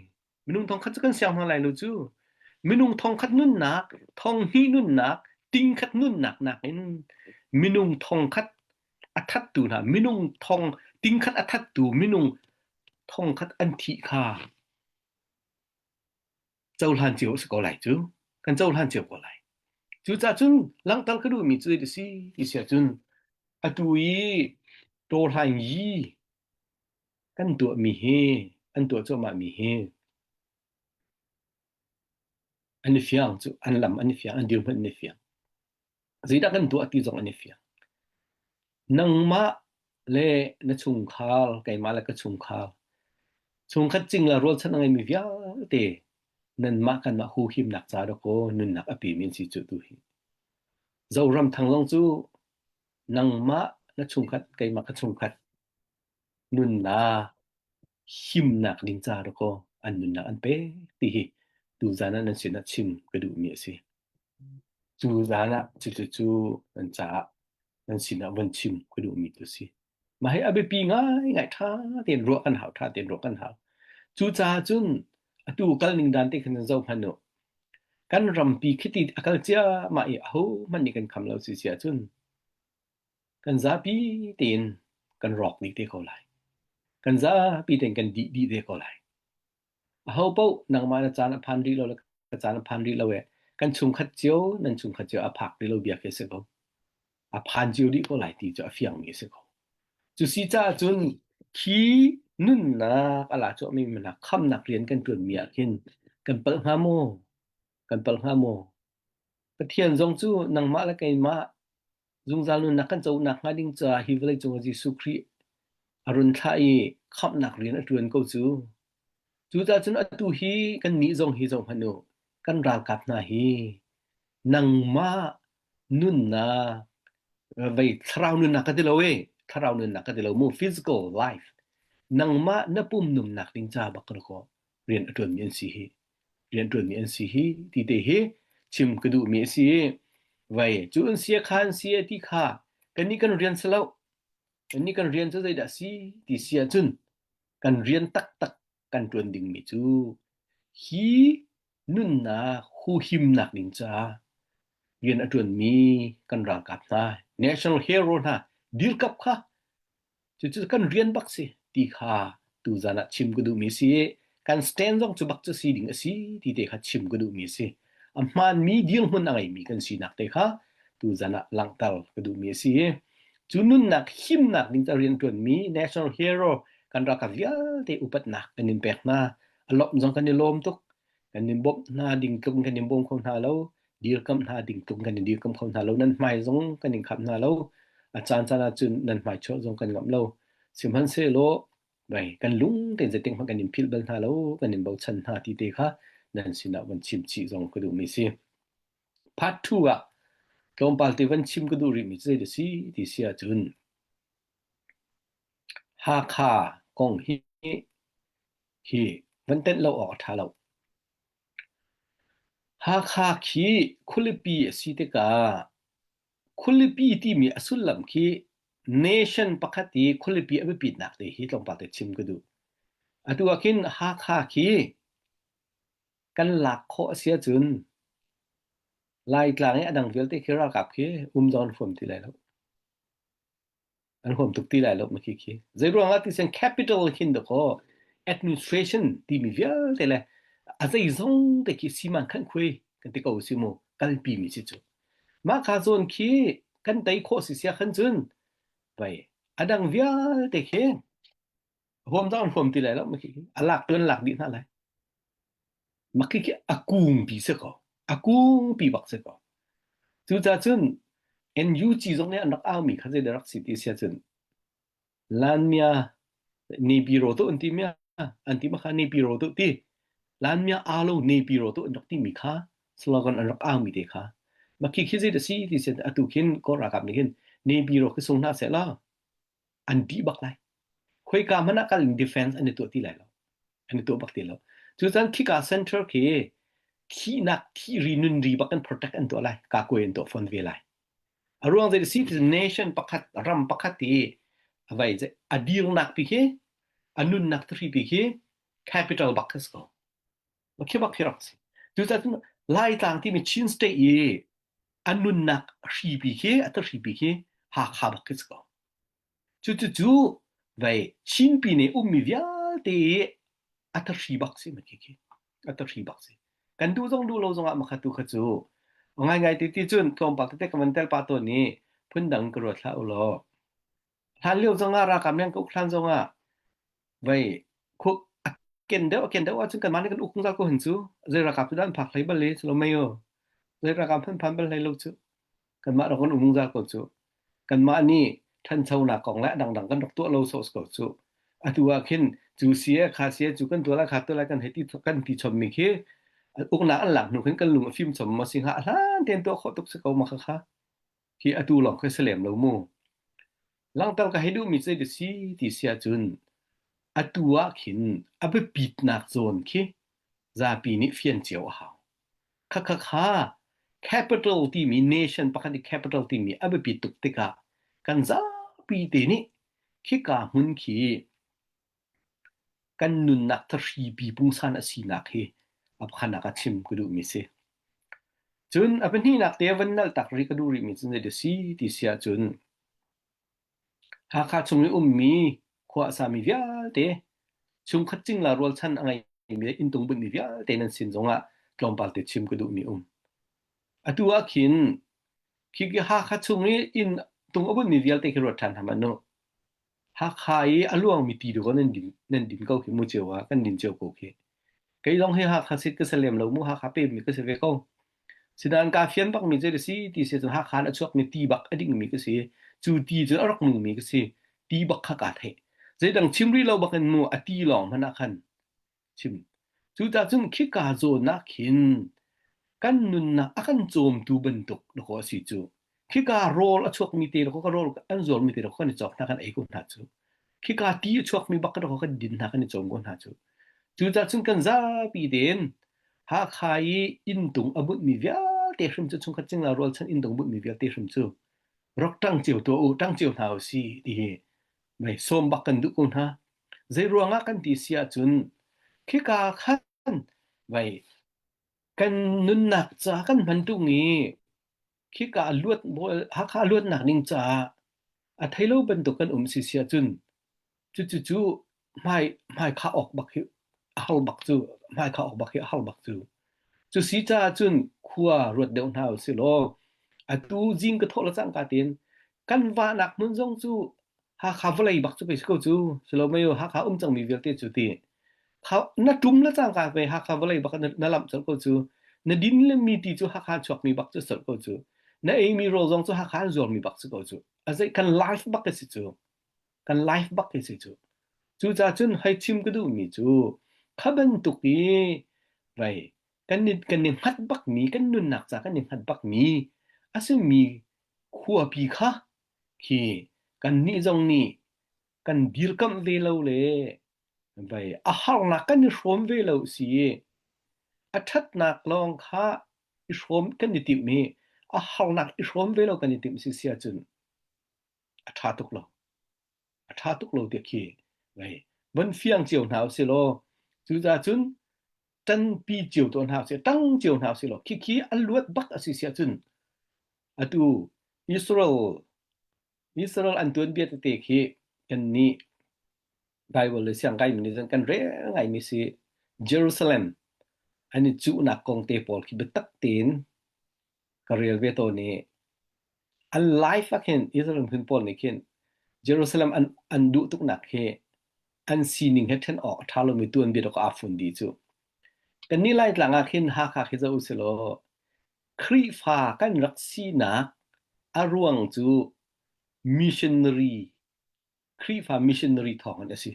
Minung thongkhat cu kan siang hna lai lo cu. Minung thongkhat nunnak, thonghnih nunnak, tingkhat nunnak nakin minung thongkhat a thattu hna, minung thong tingkhat a thattu minung thongkhat an thih kha cohlan cio a si ko lai cu. Kan cohlan cio ko lai. Cucaah cun langhter ka duhmi cu zei si ti si ahcun atu i tawhlaing yi kan tuahmi hi. an tuah cuahmah mi hi an i fiang cu an lam an i fiang an dirhmun an i fiang. Zeidah kan tuah ti zong an i fiang. Nangmah le na chungkhar, keimah le ka chungkhar, chungkhat cingla rualchan a ngeimi vialte nanmah kanmah huhimnak ca dakaw nunnak a pemi an si cu tu hi. Zoram thang zong cu nangmah na chungkhat, keimah ka chungkhat nunnak himnak ding ca dakaw an nunnak an pek ti hi tuzan ah nan sinah chim ka duhmi a si. Cu zan ah cucu nan caah nan sinah von chim ka duhmi tu si. Mah hi a biapi ngaingai ṭha tein ruah kan hau, ṭha tein ruah kan hau. Cucaah cun atu kal ning dan te khan zoh hmanh u. Kan rampi khiti a kal ciahmah i ahohmanh nih kan kham lo si si ahcun kan zapi tein kan rawk dih te ko lai. Kan zapi tein kan dih dih te ko lai. Ahopaoh nangmah na caan a phan rih lo le ka caan a phan rih lo e kan chungkhat cio nan chungkhat cio a phak rih lo bia khi a si ko. A phan cio dih ko lai ti cu a fiangmi a si ko. Cu si caah cun khi nunnak a la cuahmi hna khamnak rian kan ṭuanmi ah khin kan palh hnga maw? Kan palh hnga maw? Pathian zong cu nangmah le keimah Zungzal nunnak kan co nakhnga ding caah hi vawleicung ah Jesuh Khrih a run thlah i khamhnak rian a ṭuan ko cu. Cucaah cun atu hi kannih zong hi zohhmanh u, kan ralkap hna hi nangmah nunnak vei thlarau nunnak ka ti lo e, thlarau nunnak ka ti lo mu, physical life nangmah na pum nunnak ding ca bak ka rian a ṭuanmi an si hi. Rianṭuanmi an si hi ti te hi chim ka duhmi a si i vei cu an si kha an si ti kha kannih kan rian si lo. Kannih kan rian cu zeidah si ti si ahcun kan rian taktak kan ṭuan dingmi cu hi nunnak huhimnak ding caah rian a ṭuanmi kan ralkap hna national hero hna dirkap kha Cucu kan rian bak si ti kha tuzan ah chim ka duhmi si i kan stand zong cu bak cu si ding a si ti te kha chim ka duhmi a si. A hmaanmi dirhmun a ngeimi kan sinak te kha tuzan ah langhter ka duhmi a si i cu nunnak himnak ding ca rianṭuanmi national hero kan ralkap vialte upatnak kan in pek hna. A lawmh zong kan i lawm tuk. Kan in bawmh hna ding tluk in kan in bawm kho hna lo. Dirkamh hna ding tluk kan in dirkamh kho hna lo. Nan hmai zong kan in khap hna lo. A caan caan ahcun nan hmai chuah zong kan ngamh lo. Sihmanhsehlaw vai kan lung tein zeitik hmanh kan in philh bal hna lo, kan in bochan hna ti te kha nan sinah van chim chih zong ka duhmi si. Part 2 ah tlawmpal te van chim ka duh rihmi cu zei si ti si ahcun Hakha kong hi hi van tenh lo awk a ṭha lo. Hakha khi khualipi a si tikah khualipi timi a sullam khi nation pakhat i khualipi a biapitnak te hi tlawmpal te chim ka duh. Atu ah khin Hakha khi kan lak khawh a si ahcun Laitlang i a dang vialte khi ralkap khi um zong an huam ti lai lo. An huam tuk ti lai lo ma khi khi. Zei ruangah ti sen capital khin dakaw administration timi vialte le a zeizong te khi siman khan khui kan ti ko si mu kalpi mi si cu. Mah kha zawn khi kan tei khawh si sia khan cun vai a dang vialte khi huam zong an huam ti lai lo ma khi a lak tu an lak dih hna lai. Mah khi a kungpi si ko. A kungpi bak si ko. Cucaah cun NUG zong nih an rak aumi kha zeidah rak si ti si ahcun Lanmia Nepiro tu an ti mia an ti ma kha Nepiro tu ti Lanmia alo Nepiro tu an rak timi kha slogan an rak aumi te kha mah khi khi zeidah si ti si atu khin Kawl ralkap nih hin Nepiro khi sung hna seh law an dih bak lai. Khoika hmanh ah kal in defense an i tuah ti lai lo. An i tuah bak ti lo. Cucan khika center khi thihnak thihri nunri bak in protect an tuah lai. Kakwe an tuah fawn ve lai. A ruang zei si nation pakhat ram pakhat i a vai a dirnak pi khi a nunnak thri pi khi capital bak khi ko. Khi bak khi rak si. Cucaah Laitlang timi Chin state i a nunnak hri pi khi a thri pi khi Hakha bak khi si ko. Cucucu vei Chinpi nih ummi vialte i a thahri bak si ma khi khi a thahri bak si. Kan duh zong duh lo zongah makha tu kha cu ngaingai ti ti cun tlawmpal tete ka van tel pah tawn i phundang ka ruat hlah u law. Hlan lio zongah ralkap nih an ka uk hlan zongah vei khuk a. ken deuh a ken deuh ahcun kanmah nih kan uk zungzal ko hin cu. Zei ralkap cu dah an phak hlei bal i si lo mei u. Zei ralkap hmanh phan bal hlei lo cu. Kanmah rak kan um zungzal ko cu. Kanmah nih ṭhanchonak kong le a dangdang kan rak tuah lo sawh ko cu. Atu ah khin cu si e kha si e cu kan tuah lai kha tuah lai kan hei ti kan ti chommi khi uknak an lak hnu khin kan lung a fim chom maw si hnga a hlan tein tuah khawh tuk si ko ma kha kha. Hi atu lawng khi si lem lo mu. Langhter ka hei duhmi cu zei si ti si ahcun atu ah khin a biapitnak zawn khi zapi nih fian cio a hau. Khakha kha capital timi nation pakhat i capital timi a biapit tuk tikah kan zapi te nih khika hmun khi kan nunnak thahripi pungsan a sinak hi a pakhatnak ah chim ka duhmi si. Cun a pahnihnak te van nalh tak rih ka duh rihmi cu zei si ti si ahcun Hakha chung i ummi khua a sami vialte chungkhat cingla rualchan a ngeimi le inntung bunhmi vialte nan sin zongah tlawmpal te chim ka duhmi um. Atu ah khin khi Hakha chung i inn tung a bunhmi vialte khi ruat ṭhan hna hmanh u. Hakha i a luangmi ti dawh nan din nan din ko khi mu cio ah kan din cio ko khi. Kei zong hi Hakha sit ka si lem lo mu Hakha pemmi ka si ve ko. Sinain kaa fian bakmi cu a si ti si cun Hakha in a chuakmi ti bak a dingmi ka si. Cu ti cu a rak nungmi ka si. Ti bak kha kaa theih. Zeidang chim rih lo bakin mu a ti lawng hmanh ah khan chim. Cucaah cun khika zawn ah khin kan nunnak a kan cawmtu bantuk dakaw a si cu. Khika rawl a chuakmi te dakaw ka rawl an zuarmi te dakaw kan i cawk hna kan ei ko hna cu. Khika ti a chuakmi bak dakaw kan din hna kan i cawm ko hna cu. Cucaah cun kan zapi tein Hakha i inntung a bunhmi vialte hrim cu chungkhat cingla rualchan inntung bunhmi vialte hrim cu rak ṭang cio tuah u, ṭang cio hna u si ti hi mei sawm bak kan duh ko hna. Zeiruangah kan ti si ahcun khika khan vei kan nunnak ca kan hman ṭung i khika luat Hakha luatnak ding caah a thei lo bantuk kan um si si ahcun cucu cu hmai hmai khah awk bak hi a har bak cu hmai khah awk bak hi a har bak cu. Cu si caah cun khua ruat deuh hna usih law atu zing ka thawh le cangka tein kan vahnak hmun zong cu Hakha vawlei bak cu pei si ko cu si lo mei Hakha um cangmi vialte cu ti kha na ṭum le cangka pei Hakha vawlei bak na, na lamh colh ko cu na din le mi ti cu Hakha chuakmi bak cu colh ko cu na eimi rawl zong cu Hakha an zuarmi bak si ko cu a zei kan life bak a si cu kan life bak hi si cu cucaah cun hei chim ka duhmi cu kha bantuk i vei kan ni kan i hngat bakmi kan nunnak ca kan i hngat bakmi a simi khuapi kha khi kannih zong nih kan dirkamh ve lo le vei a harnak kan i hrawm ve lo si i a ṭhatnak lawng kha i hrawm kan i timh i a harnak i hrawm ve lo kan i timh si si ahcun a ṭha tuk lo. A ṭha tuk lo tiah khi vei von fiang cio hna usih law cucaah cun ṭanpi cio tuah hna usih ṭang cio hna usih law khikhi a luat bak a si si ahcun atu Israel Israel an tuanbia tete khi kannih Bible le siang kaimi nih cun kan rel ngaimi si Jerusalem an i cuhnak kong te pawl khi biatak tein ka rel ve tawn i an life ah khin Israel miphun pawl nih khin Jerusalem an an duh tuknak hi an sining he ṭhen awk a ṭha lomi tuanbia dawk aa fun dih cu. Kannih Laitlang ah khin Hakha khi zoh usih law Khrihfa kan rak sinak a ruang cu missionary Khrihfa missionary thawng in a si.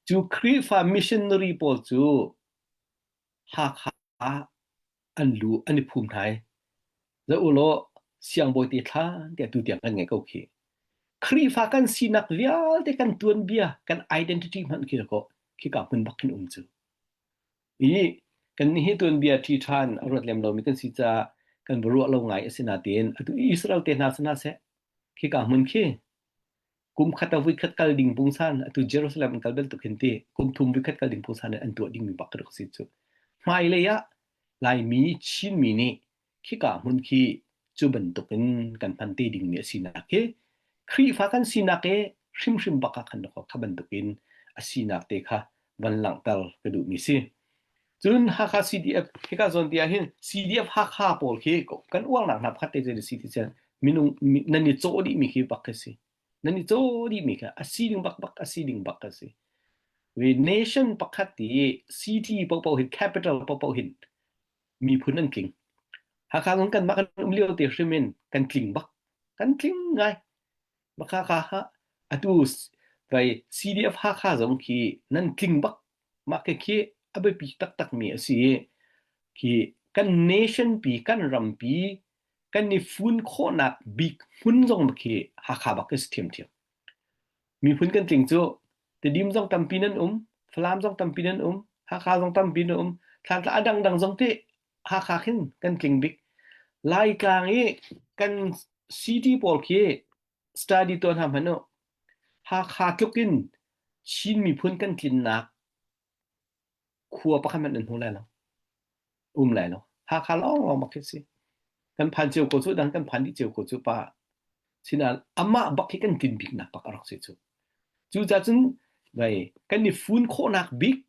Cu Khrihfa missionary pawl cu Hakha ah an lu an i phum hna i zoh u law siangbawi te thlan tiah tutiang kan ngei ko khi. Khrihfa kan sinak vialte kan tuanbia kan identity hmanh khi kaw khika hmun bak khin um cu. I kan nih hi tuanbia ṭhi ṭhan a ruat lem lomi kan si caah kan va ruah lo ngai a si natein atu Israel te hna si hna seh khika hmun khi kum khat ah voikhat kal ding pungsan atu Jerusalem an kal bantuk hin ti kum thum voikhat kal ding pungsan in an tuah dingmi bak ka si cu. Hmailei ah Laimi Chinmi nih khika hmun khi cu bantukin kan hman te dingmi a sinak hi Khrihfa kan sinak i hrimhrim bak ah khan kha bantukin a sinak te kha van langhter ka duhmi si. Cun Hakha CDF hika zawn ti ah hin CDF Hakha pawl khi kan uarnak hna pakhat te cu si ti cun minung nan i cawh dihmi khi bak khi si. Nan i cawh dihmi kha a si ding bak bak a si ding bak a si. We nation pakhat i city paohpaoh hin capital paohpaoh hin miphun an tling. Hakha zong kanmah kan um lio te hrim in kan tling bak. Kan tling ngai. Maka ka ha atu vai CDF Hakha zong khi nan tling bak. Mah ke khi a biapi taktak mi a si i khi kan nation pi kan ram pi kan i fun khawhnak bik hmun zong khi Hakha bak si thiamthiam. Miphun kan tling cu Tedim zong tampi nan um, Falam zong tampi nan um, Hakha zong tampi nan um, Thantlang a dangdang zong te Hakha khin kan tling bik. Laitlang i kan city pawl khi study tuah hna hmanh u. Hakha tluk in Chin miphun kan tlinnak khua pakhat hmanh an hmu lai lo. Um lai lo. Hakha lawng bak khi si. Kan phan cio ko cu dang kan phan dih cio ko cu pa. Sinain amah bak hi kan tlin biknak bak a rak si cu. Cucaah cun vai kan i fun khawhnak bik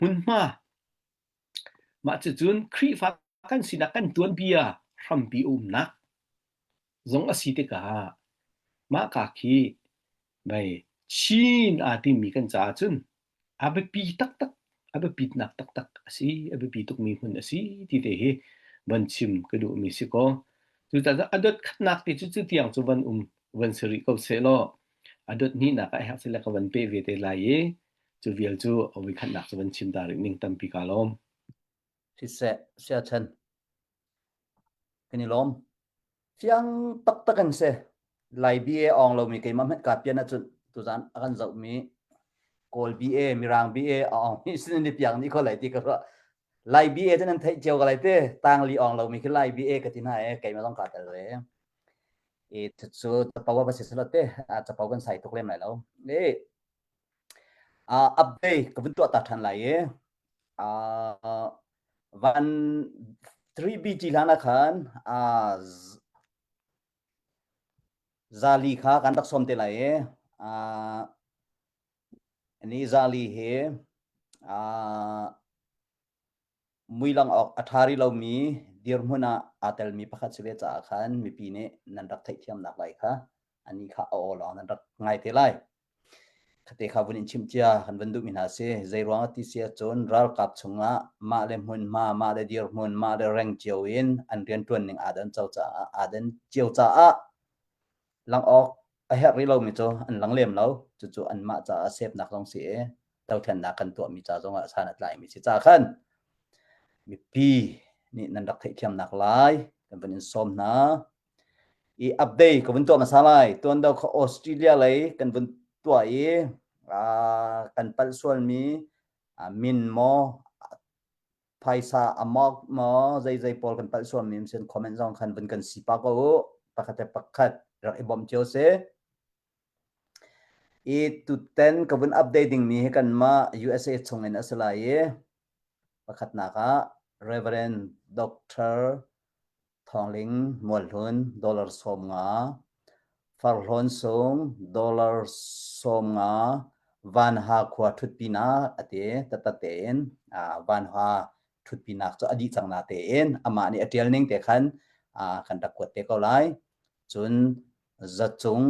hmunhma mah cucun Khrihfa kan sinak kan tuanbia hrampi umnak zong a si tikah mah ka khi mei Chin aa timi kan caah cun a biapi taktak a biapitnak taktak a si a biapi tukmi hmun a si ti te hi van chim ka duhmi si kaw cucaah a dot khatnak te cu cu tiang cu van um van si rih ko seh law a dot hnihnak ah herh sile ka van peh ve te lai i cu vial cu a voikhatnak cu van chim ta rih ning tampi ka lawm. Siseh, siachan Kan i lawm. Fiang taktak an si. Lai BA awng lomi keimah hmanh kaa pian ahcun tuzaan a kan zohmi Kawl BA, Mirang BA a awngmi sin in i piang dih ko lai ti ka ruah. Lai BA cu nan theih cio ko lai ti. Tangli awng lomi khi Lai BA ka ti hna i keimah zong kaa tel ve. I cucu capo a va si selaw te, capo kan sai tuk lem lai lo. I update ka vun tuah ta ṭhan lai i van 3BG hlan ah khan zali kha kan rak sawm te lai i ni zali hi Muilang awk a ṭha rih lomi dirhmun ah aa telmi pakhat si ve caah khan mipi nih nan rak theihthiamnak lai kha anih kha a aw lawng nan rak ngai te lai. Khate kha vun in chimh cia kan van duhmi hna si. Zei ruang ah ti si ahcun ralkap chungah mah le hmunhma, mah le dirhmun, mah le reng cio in an rianṭuan ning aa dan cio caah aa dan cio caah lang awk a herh rih lomi cu an lang lem lo. Cucu anmah caah sepnak zong si i dothlennak kan tuahmi ca zongah san a tlaimi si ca khan mipi nih nan rak theihthiamnak lai kan van in sawm hna. I update ka vun tuah hmasa lai. Tuan deuh kha Australia lei kan vun tuah i kan palh sualmi min maw phaisa a mawk maw zeizei pawl kan palh sualmi sin comment zong khan vun kan sipa ko u. Pakhat le pakhat rak i bawmh cio si. I tutan ka vun update dingmi hi kanmah USA chungin a si lai i pakhatnak ah Reverend Doctor Thawngling Mualhlun dollar 50, Farhlawn Sung dollar 50, Vanha khua ṭhutpinak a ti taktak tein Vanha ṭhutpinak cu a dih cang na tein amah nih a ṭial ning te khan kan rak kuat te ko lai. Cun zacung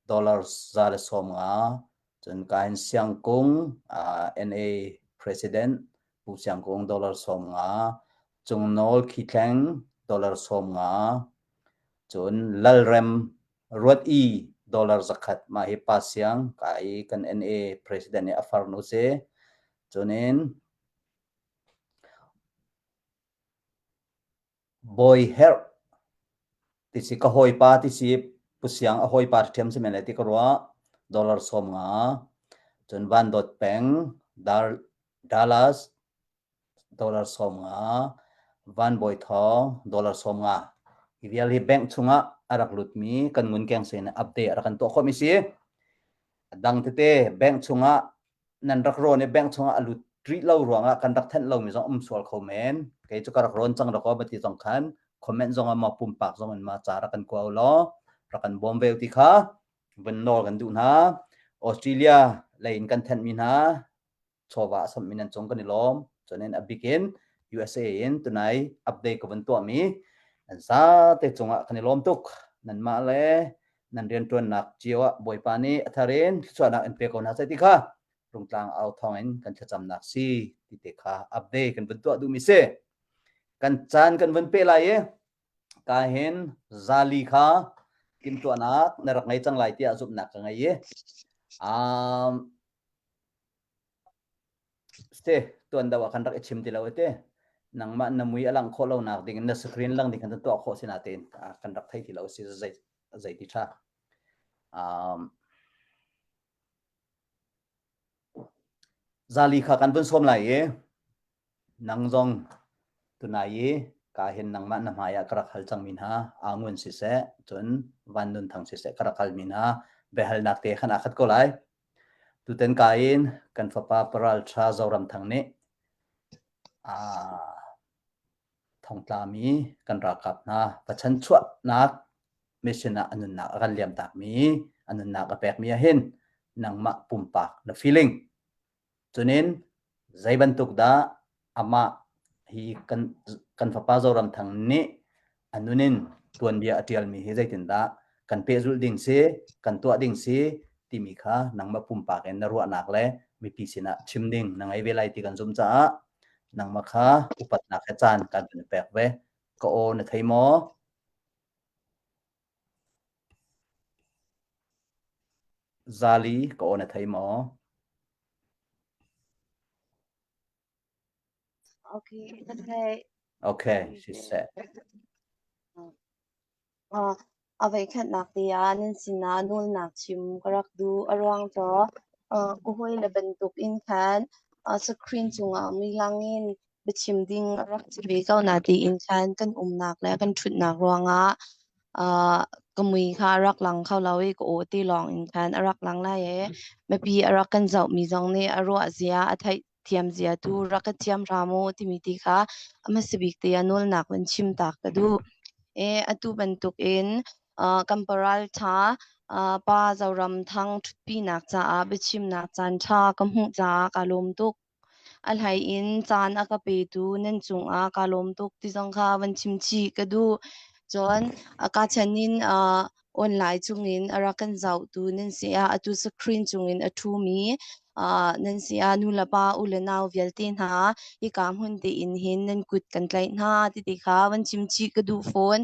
dollar 150, cun kain Siangkung NA President Pu Siangkung dollar 50, Cungnawl Khithleng dollar 50, cun Lalrem Ruat i dollar 100 mah hi Pa Siang ka i kan NA President nih a farnu si. Cunin Bawi herh ti si ka hawipa ti si Pu Siang a hawipa ṭhiam si men lai ti ka ruah. Dollar 50. Cun Van Dawt Peng Dar Dallas dollar 50. Van Bawi Thawng dollar 50. Hi vial hi bank chungah a rak lutmi kan ngunkeng sin update a rak kan tuah khawhmi si. A dang tete bank chungah nan rak rawn i bank chungah a lut rih lo ruangah kan rak thenh lomi zong um sual kho men. Kei cu ka rak rawn cang dakaw bati zong khan comment zong ah ma pumpak zong in ma ca rak kan kua law rak kan bawm ve ti kha vun nawl kan duh hna. Australia lei in kan thenhmi hna chawva a sammi nan cung kan i lawm. Cunin a bik in USA in tunai update ka vun tuahmi nan zate cungah kan i lawm tuk. Nanmah le nan rianṭuannak cio ah Bawipa nih a thar in thluachuahnak in pe ko hna seh ti kha. Rungtlang au thawng in kan thlacamnak si ti te kha update kan vun tuah duhmi si. Kan caan kan vun pe lai i ka hin zali kha timhtuahnak na rak ngei cang lai tiah zumhnak ka ngei i um, Ste tuan deuh ah kan rak i chim ti lo te. Nangmah na mui a langh khawh lo nak ding na screen lang ding kan tuah khawh si natein kan rak thei ti lo si zei zei ti tha. Um, Zali kha kan vun sawm lai i nang zong tunai i ka hin nangmah na hmai ah ka rak hal cangmi hna Angun siseh cun Van Nun Thang siseh ka rak halmi hna biahalnak te khan aa khat ko lai. Tutan ka in kan fapa paral ṭha Zoram Thang nih aa thongtlami kan ralkap hna va chanchuahnak mission ah a nunnak a kan liamtakmi a nunnak a pekmi ah hin nangmah pumpak na feeling cunin zei bantuk dah amah hi kan kan fapa Zoramthang nih a nun in tuanbia a ṭialmi hi zeitindah kan pehzulh ding si kan tuah ding si timi kha nangmah pumpak in na ruahnak le mipi sinah chim ding na ngei ve lai ti kan zumh caah nangmah kha upatnak he caan kan vun pek ve. Ka aw na thei maw? Zali ka aw na thei maw? Okay, ka thei. Okay, siseh. A voikhatnak te ah nan sinah nawlnak chim ka rak duh. A ruang cu ka hawile bantukin khan screen cungah muilang in biachim ding a rak si ve ko natein khan kan umnak le kan ṭhutnak ruangah ka mui kha a rak lang kho lo i ka aw te lawng in khan a rak lang lai i mipi a rak kan zohmi zong nih a ruah zia a theih thiam zia tu rak ka thiam hram u timi ti kha a hmasa bik te ah nawlnak van chim tak ka duh. E, atu bantuk in uh, kan paral ṭha uh, pa Zoram Thang ṭhutpinak caah biachimnak caan ṭha ka hmuh caah ka lawm tuk. A hlei in caan a ka petu nan cungah ka lawm tuk ti zong kha van chim chih ka duh. Cun a ka chan in uh, online chungin a rak kan zohtu nan si ah atu screen chungin a ṭhumi uh, nan si ah nulepa u le nau vialte hna hika hmun tein hin nan kut kan tlaih hna ti ti kha van chim chih ka duh fawn.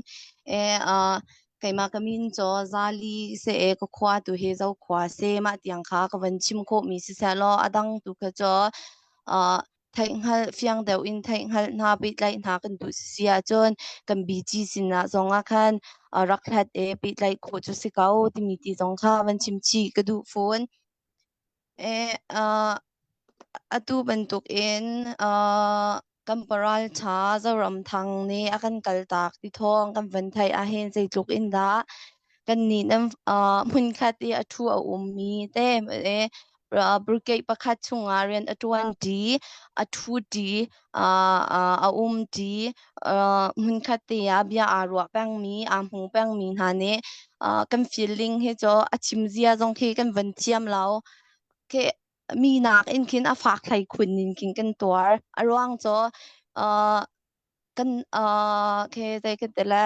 E, uh, keimah ka min cu Zali se e ka khua tu hi Zokhua se mah tiang kha ka van chim khawhmi siseh law a dang tu kha cu uh, theihhngalh fiang deuh in theihhngalh hna pehtlaih hna kan duh si ahcun kan BG sinah zong ah khan rak hlat e pehtlaih khawh cu si ko timi ti zong kha van chim chih ka duh fawn. E, uh, atu bantuk in uh, kan paral ṭha Zoram Thang nih a kan kaltak ti thawng kan van theih ahhin zeitluk in dah kannih nan uh, hmunkhat i a ṭhu a ummi te e, brigade pakhat chungah rian a ṭuanṭi, a ṭhuṭi, a umṭi, hmunkhat te ah bia aa ruah pengmi, aa hmu pengmi hna nih kan feeling hi cu a chim zia zong khi kan van thiam lo. Khi mi nak in khin a fak hlei khun in khin kan tuar. A ruang cu kan khi zei kan ti le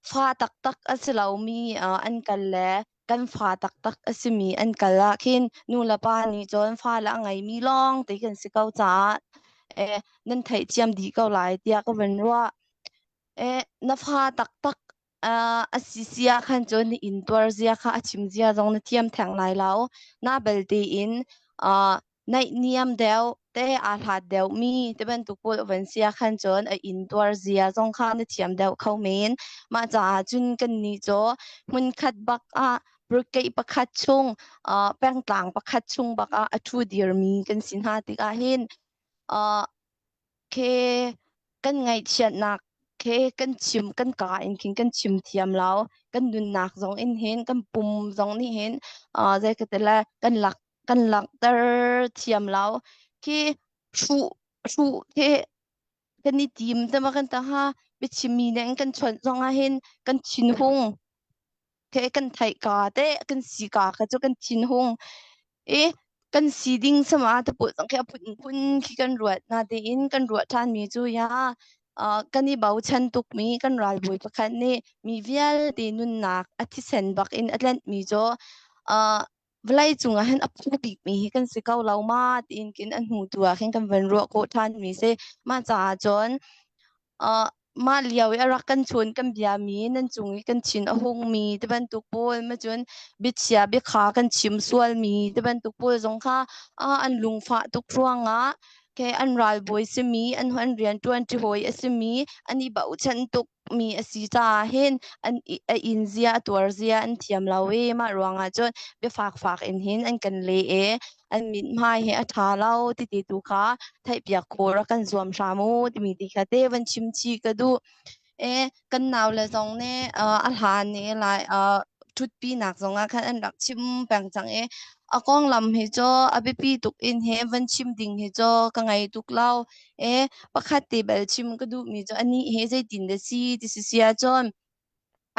fa taktak a si lomi an kal le kan fa taktak a simi an kal ah khin nu le pa nih cun fale a ngeimi lawng te kan si ko caah eh, nan theihthiam dih ko lai tiah ka van ruah. Eh, na fa taktak uh, a si si ah khan cun na intuar zia kha a chim zia zong na thiam theng lai lo. Na belte in uh, naihniam deuh te aa hlat deuhmi ti bantuk pawl van si ah khan cun a intuar zia zong kha na thiam deuh kho men. Mah caah cun kannih cu hmunkhat bak ah brigade pakhat chung uh, pengtlang pakhat chung bak ah a ṭhu dirmi kan si hna tikah hin uh, Khi kan ngaihchiatnak khi kan chim kan kaa in khin kan chim thiam lo. Kan nunnak zong in hin kan pum zong nih hin uh, zei ka ti le kan lak kan langhter thiam lo. Khi hruh hruh khi kan i tim te ma kan ta ha biachimmi nih an kan chawnh zong ah hin kan thinhung Ke kan theih ka te kan si ka kha cu kan thinhung i kan si ding sama te pawl zong khi a phunphun khi kan ruat natein kan ruah ṭhan mi cu ya uh, kan i bochan tukmi kan ralbawi pakhat nih mi vialte nunnak a thisen bak in a tlanh mi cu uh, Vawlei cungah hin a phu bikmi hi kan si ko lo ma tiin kin a hnu tu ah khin kan van ruah khawh ṭhanmi si. Mah caah cun uh, mah lio i a rak kan chawn kan biami nan cung i kan thin a hungmi ti bantuk pawl ma cun biachia biakha kan chim sualmi ti bantuk pawl zong kha uh, an lungfah tuk ruangah ke an ralbawi simi an an rianṭuan ṭi hawi a simi an i bochan tuk mi a si caah hin an a in zia a tuar zia an thiam lo i mah ruangah cun biafak fak in hin an kan le i an mithmai hi a ṭha lo ti ti tu kha theihpiak khawh rak kan zuam hram u timi ti kha te van chim chih ka duh. E kan nau le zong nih a hlan i lai ṭhutpinak zongah khan an rak chim peng cang i a konglam hi cu a biapi tuk in he van chim ding hi cu ka ngei tuk lo. E pakhat te bel chim ka duhmi cu anih he zeitin dah si ti si si ahcun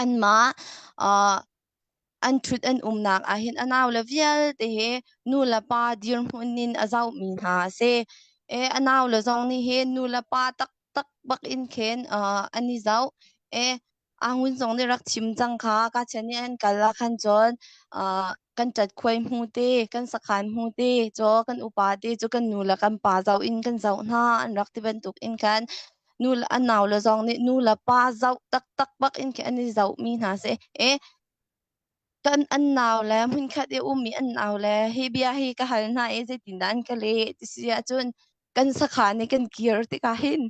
anmah an ṭhut an umnak ah hin a naule vialte he nu le pa dirhmun in a zohmi hna a si. E a naule zong nih hin nu le pa taktak bak in khin uh, an i zoh. E Angun zong nih rak chim cang kha ka chen i an kal ah khan cun uh, kan ṭatkhuai hmu te, kan sakhan hmu te, cu kan upa te cu kan nu le kan pa zoh in kan zoh hna an rak ti bantuk in khan nu le an nau le zong nih nu le pa zoh taktak bak in khi an i zohmi hna si. E kan an nau le hmunkhat i ummi an nau le hi bia hi ka hal hna i zeitindah an ka leh ti si ahcun kan sakhan i kan kir tikah hin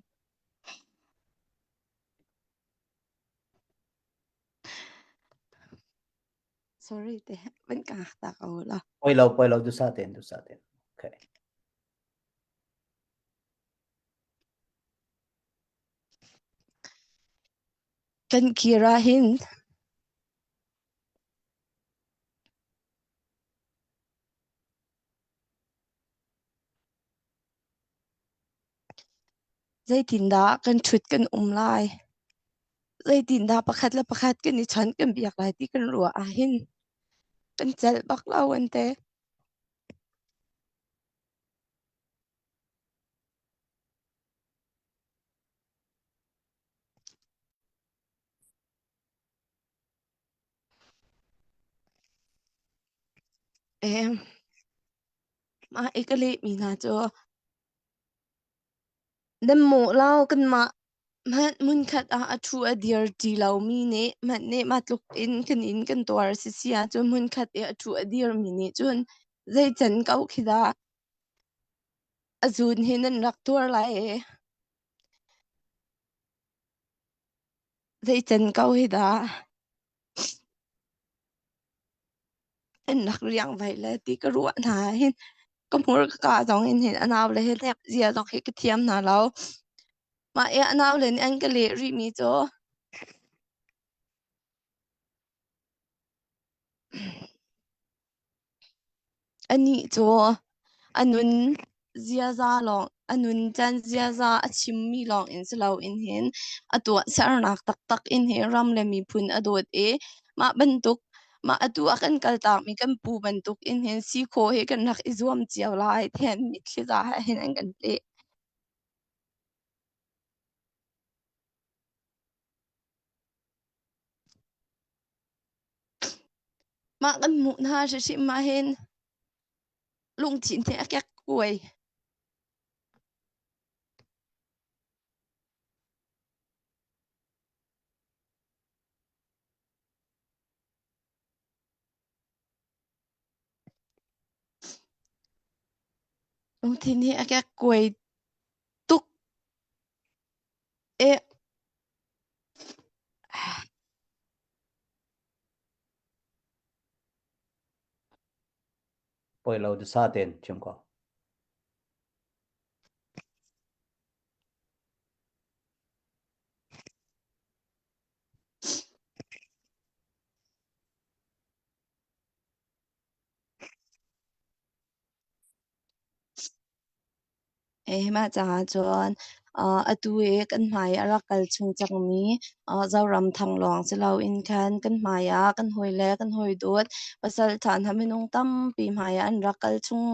sorry te van ka ta ko la. Poi lo poi lo dusa ten dusa ten. Okay. Kan kir ah hin zeitindah kan ṭhut kan um lai? Zeitindah pakhat le pakhat kan i chawnh kan biak lai ti kan ruah ah hin kan celh bak lo an ti. Eh, mah i ka lehmi hna cu nan mawh lo kanmah hmanh hmunkhat ah a ṭhu a dir ṭi lomi nih hmanh nih mah tluk in kan in kan tuar si si ahcun hmunkhat i a ṭhu a dirmi nih cun zei can ko khi dah a zun hi nan rak tuar lai ee. Zei can ko hi dah an rak riangvai le ti ka ruah hna hin ka hmur ka ka zong in hin a nau le he hlek zia zong hi ka thiam hna lo. Mah i a nau le nih an ka leh rihmi cu Anih cu a nun ziaza lawng a nuncan ziaza a chimmi lawngin si loin hin a tuahsernak taktak in hin ram le miphun a dawt i mah bantuk mah atu a kan kaltakmi kan pu bantuk in hin si khawh hi kan rak i zuam cio lai tiah mitthli za he hin an kan leh. Mah kan hmuh hna hrimhrim ah hin lungthin hi a kek kuai. Lungthin hi a kek kuai tuk. Eh. Poi lo dusa ten chim ko. Mah caah cun atu i kan hmai a rak kal chung cangmi Zoram thanglawng si loin khan kan hmai ah kan hawile kan hawidawt pasalṭha hna minung tampi hmai ah an rak kal chung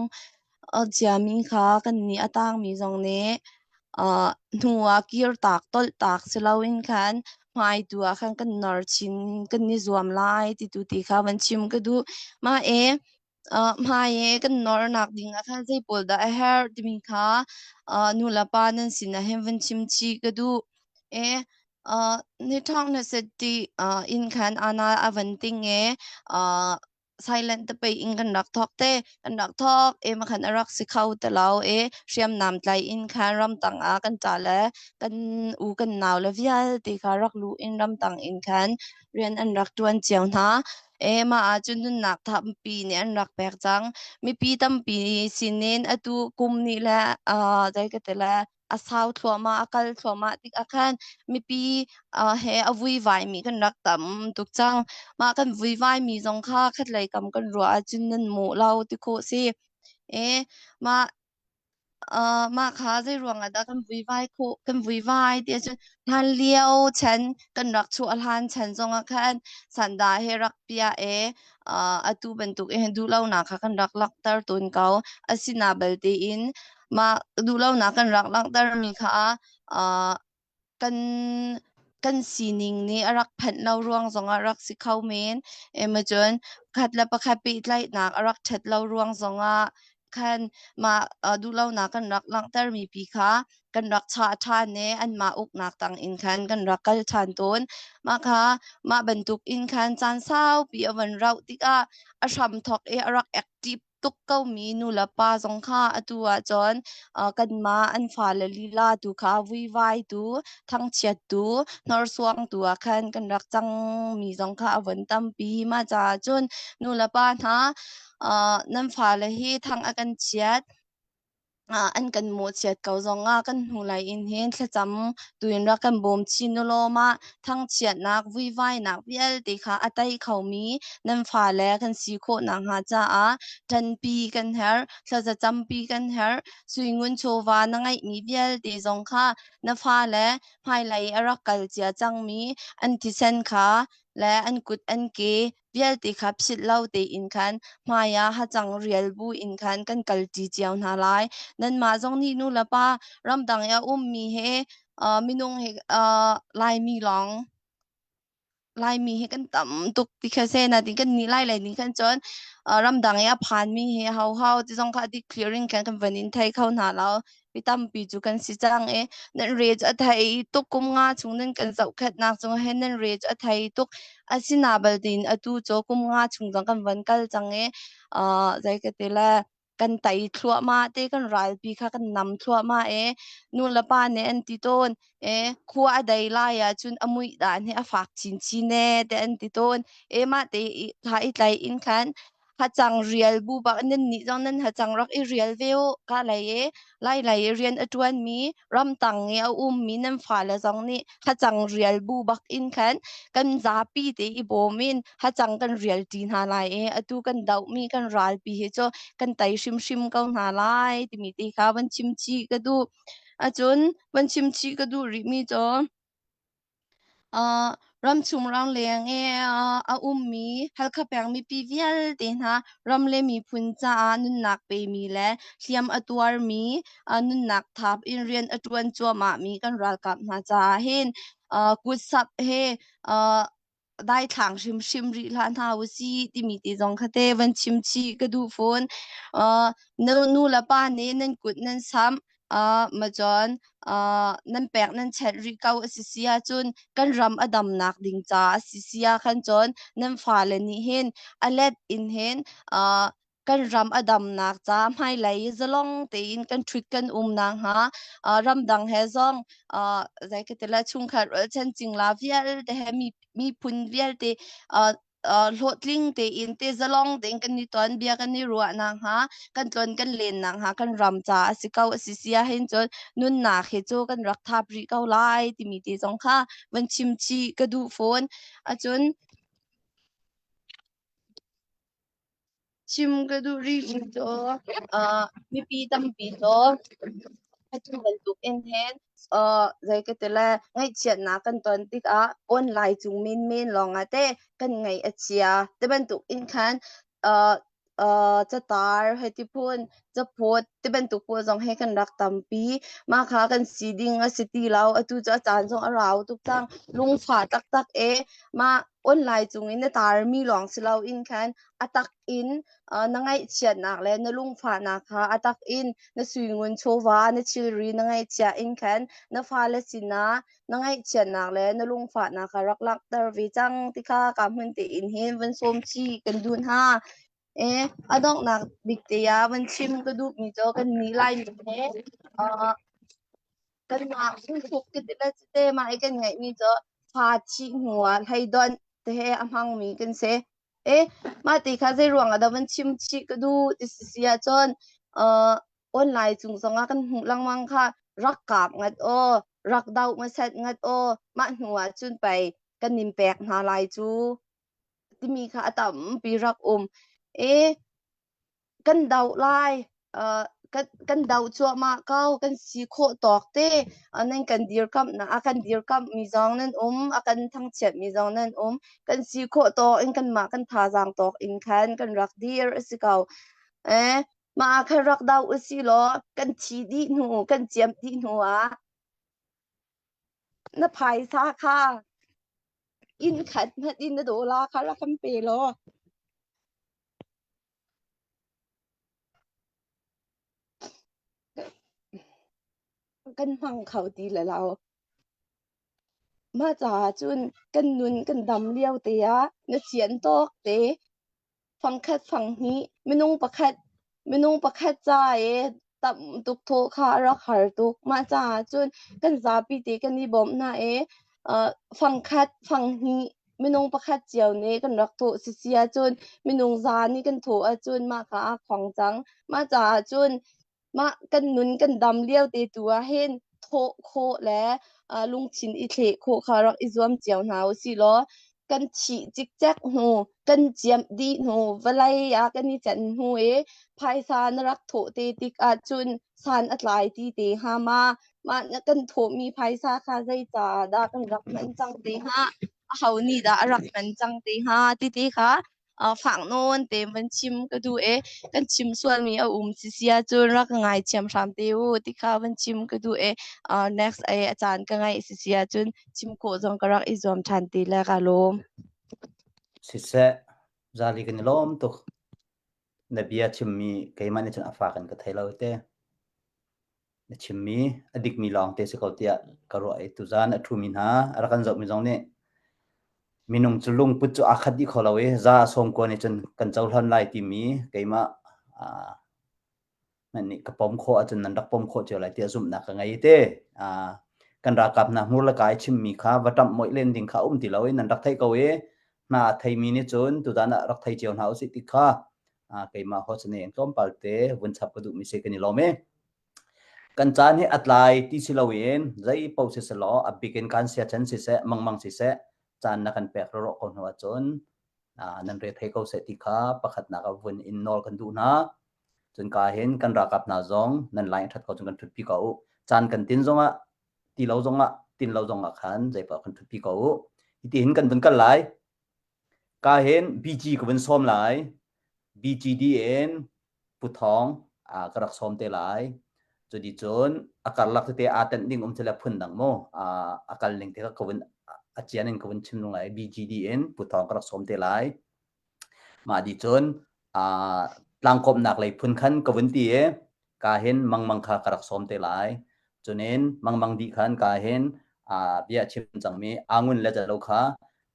ciami kha kannih a tangmi zong nih hnu ah kirtak tolhtak si loin khan hmai tu ah khan kan nor chin kan i zuam lai ti tu ti kha van chim ka duh. Mah i. Uh, hmai i kan nornak ding ah khan zei pawl dah a herh timi kha uh, nu le pa nan sinah hin vun chim chih ka duh. E, uh, ni thong na set ti uh, in khan ana a van ting e uh, silent te pei in kan rak thok te kan rak thok e ma khan a rak si kho te lo e hriamnam tlai in khan ramtang ah kan ṭa le kan u kan nau le vialte kha rak lu in ramtang in khan rian an rak ṭuan cio hna. E mah ahcun nunnak tampi nih an rak pek cang. Mipi tampi sinin atu kum nih le uh, zei ka ti le a sau thluahmah a kal thluahmah tikah khan mipi uh, he a vuivaimi kan rak tam tuk cang. Mah kan vuivaimi zong kha khatlei kam kan ruah ahcun nan mawh lo ti khawh si. E mah Uh, mah kha zei ruangah dah kan vuivai khawh kan vuivai ti ahcun hlan lio chan kan rak chuah hlan chan zongah khan sandah he rak piah e uh, atu bantuk in duhlonak kha kan rak langhter tawn ko. Asina balte in mah duhlonak kan rak langhtermi kha uh, kan kan sining nih a rak phanh lo ruang zongah rak si kho men. Ema cun pakhat le pakhat pehtlaihnak a rak ṭhat lo ruang zongah khan mah uh, duhlonak kan rak langhtermi pi kha kan rak chah ṭhan i anmah uknak tang in khan kan rak kal ṭhan tawn. Mah kha mah bantuk in khan caan saupi a van rauh tikah a hram thawk i a rak active tuk komi nulepa zong kha atu ahcun uh, kanmah an fale lila tu kha vuivai tu thangchiat tu hnorsuang tu ah khan kan rak cangmi zong kha a von tampi. Mah caah cun nulepa hna uh, nan fale hi thang a kan chiat an kan mawhchiat ko zongah kan hnulei in hin thlacam tuin rak kan bawm chin u law mah thangchiatnak vuivainak vialte kha a tei khomi nan fale kan si khawh nakhnga caah ṭanpi kan herh, thlaza campi kan herh. Suingun chawva na ngeihmi vialte zong kha na fale hmailei a rak kal cia cangmi an thisen kha le an kut an ke vialte kha philh lo tein khan hmaiah hacang rial bu in khan kan kalṭi cio hna lai. Nanmah zong nih nu le pa ramdang i a ummi he uh, minung he uh, Laimi lawng Laimi hi kan tam tuk ti kha se na tin kan nih lai lai ning khan cun uh, ramdang i a phanmi hi hau hau ti zong kha dik clearing khan kan van in thei kho hna lo. Mi tampi cu kan si cang i nan re cu a thei tuk kum nga chung nan kan zohkhenhnak cung hin nan re cu a thei tuk asina baltin atu cu kum nga chung zong kan van kal cang i uh, zei ka ti le kan tai thluahmah te kan ralpi kha kan nam thluahmah e nu le pa nih an ti tawn e khua a dei lai ah cun a muih dan hi a fak chinchin e te an ti tawn e mah te kha i tlai in khan hacang rial bu bak nan nih zong nan hacang rak i rial ve u ka lei i lai lei i rian a ṭuan mi ramtang i a um mi nan fale zong nih hacang rial bu bak in khan kan zapi te i bawm in hacang kan rial ṭi hna lai i atu kan doh mi kan ralpi hi cu kan tei hrimhrim ko hna lai timi te kha van chim chih ka duh acun van chim chih ka duh rih mi cu Uh, ramchung ramleng i uh, a ummi Halkha peng mipi vialte hna ram le miphun caah nunnak pemi le hliam a tuarmi uh, nunnak thap in rian a ṭuan cuahmahmi kan ralkap hna caah hin uh, kutsap he uh, daithlang hrimhrim rih hlah hna usih timi te zong kha te van chim chih ka duh fawn. Uh, nu, nu le pa nih nan kut nan samh uh, ma cun uh, nan pek nan chet rih ko a si si ahcun kan ram a damnak ding ca a si si ah khan cun nan fale nih hin a let in hin uh, kan ram a damnak ca hmailei zalong tein kan ṭhut kan um nakhnga uh, ramdang he zong uh, zei ka ti le chungkhat rualchan cingla vialte he mi miphun vialte uh, uh, hlawhtling tein te zalong tein kan i ton bia kan i ruah nakhnga kan tlon kan len nakhnga kan ram ca a si ko a si sia hin cun nunnak hi cu kan rak thap rih ko lai timi te zong kha van chim chih ka duh fawn acun Chim ka duh rihmi cu uh, mipi tampi cu atu bantuk in hin uh, zei ka ti le ngaihchiatnak kan ton tikah online cung menmen lawngah teh kan ngaih a chia. Ti bantuk in khan uh, Uh, catar hei ti phun caphawt ti bantuk pawl zong he kan rak tampi. Mah kha kan si ding a si ti lo. Atu cu a caan zong a rau tuk cang. Lungfah taktak e. Mah online cung in na tarmi lawng si loin khan a tak in uh, na ngaihchiatnak le na lungfahnak kha a tak in na suingun chawva na thilri na ngaihchiah in khan na fale sinah na ngaihchiatnak le na lungfahnak kha rak langhter ve cang ti kha ka hmun tein hin van sawm chih kan duh hna. E, a donghnak bik te ah van chim ka duhmi cu kan nih Laimi he uh, kanmah phungthluk ka ti le cite mah i kan ngeihmi cu fa thih hnu ah hleidonh te he a hmangmi kan si. E, mah ti kha zei ruang ah dah van chim chih ka duh ti si si ahcun uh, online cung zongah kan hmuh lengmang kha rak kap ngat aw, rak doh hmasat ngat aw, mah hnu ah cun pei kan nin pek hna lai cu timi kha a tampi rak um. E, kan doh lai, uh, kan, kan doh cuahmah ko, kan si khawh tawk te, uh, nan kan dirkamh na, a kan dirkamh mi zong nan um, a kan thangchiat mi zong nan um, kan si khawh tawk in kanmah kan thazaang tawk in khan kan rak dir a si ko. Eh, mah ah khan rak do usih law kan thi dih hnu kan ciam dih hnu ah na phaisa kha inn khat hmanh in na dollar kha rak kan pe law kan hmang kho ti le lo. Mah caah cun kan nun kan dam lio te ah na sian tawk te fangkhat fanghnih minung pakhat minung pakhat ca i tam tuk thawh kha a rak har tuk. Mah caah cun kan zapi te kan i bawmh hna i uh, fangkhat fanghnih minung pakhat cio nih kan rak thawh sisi ahcun minung za nih kan thawh ahcun mah kha aa khong cang. Mah caah cun Mah kan nun kan dam lio te tu ah hin thawh khawh le uh, lungthin i thleh khawh kha rak i zuam cio hna u sih law kan thih cikcek hnu kan ciamh dih hnu vawlei ah kan i can hnu i phaisa na rak thawh te tik ahcun san a tlai ti te hnga ma mah na kan thawhmi phaisa kha zei caah dah kan rak hman cang te hnga aho nih dah a rak hman cang te hnga ti te kha uh, fak nawn te van chim ka duh e kan chim sualmi a um si sia cun rak ka ngaithiam hram te u ti kha van chim ka duh e uh, next ai a caan ka ngaih si sia cun chim khawh zong ka rak i zuam ṭhan ti le ka lawm. Siseh, zali kan i lawm tuk. Na bia chimmi keimah nih cun a fak in ka thei lo te. Na chimmi a dikmi lawng te si ko tiah ka ruah i tuzan a ṭhumi hna a rak kan zohmi zong nih minung cu lungput cu aa khat dih kho lo i za sawm kua nih cun kan cohlan lai timi keimah nan nih ka pom khawh ahcun nan rak pom khawh cio lai tiah zumhnak ka ngei te. Kan ralkap hna hmur le kai chimmi kha va ṭamh moih len ding kha um ti lo i nan rak theih ko i hna a theimi nih cun tutan ah rak thei cio hna usih ti kha keimah host nih tlawmpal te vun chap ka duhmi si kan i lawm i Kan caan hi a tlai ti si loin zei paoh siselaw a bik in kan siachan siseh, mangmang siseh, caan na kan pek rawh ko hnu ahcun nan re thei ko seh ti kha pakhatnak ah vun in nawl kan duh hna. Cun ka hin kan ralkap hna zong nan line ṭhat ko cun kan ṭhutpi ko u. Caan kan tin zongah, ti lo zongah, tin lo zongah khan zeipaoh kan ṭhutpi ko u. Hiti hin kan vun kal lai. Ka hin BG ka vun sawm lai. BGD in Pu Thawng ka rak sawm te lai. Cuti cun a karlak tete aa tenh ding um le phun dang mu a kal ning te ka vun a cian in ka vun chim lung lai. BGD in Pu Thawng ka rak sawm te lai. Mah di cun tlangkawmnak lei phun khan ka vun ti i ka hin mangmang kha ka rak sawm te lai. Cunin mangmang dih khan ka hin bia chim cangmi angun le calo kha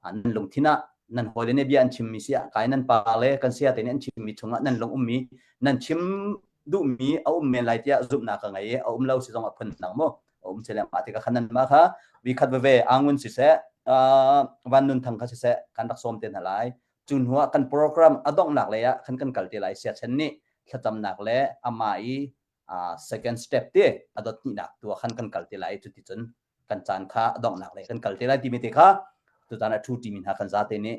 nan lungthin ah nan hawile nih bia an chimmi si ah kai nan pa le kan saya te nih an chimmi chungah nan lung ummi nan chim duhmi a um men lai tiah zumhnak ka ngei i a um lo si zong a phun dang mu a um sile mah tikah khan nan mah kha vi khat veve angun siseh van nun thang kha siseh kan rak sawm te hna lai cu hnu ah kan program a donghnak lei ah khan kan kal te lai siachen nih thlacamnak le amah i second step te a dot hnihnak tu ah khan kan kal te lai cu ti cun kan caan kha a donghnak lei kan kal te lai timi te kha tutan a thu timi hna kan zate nih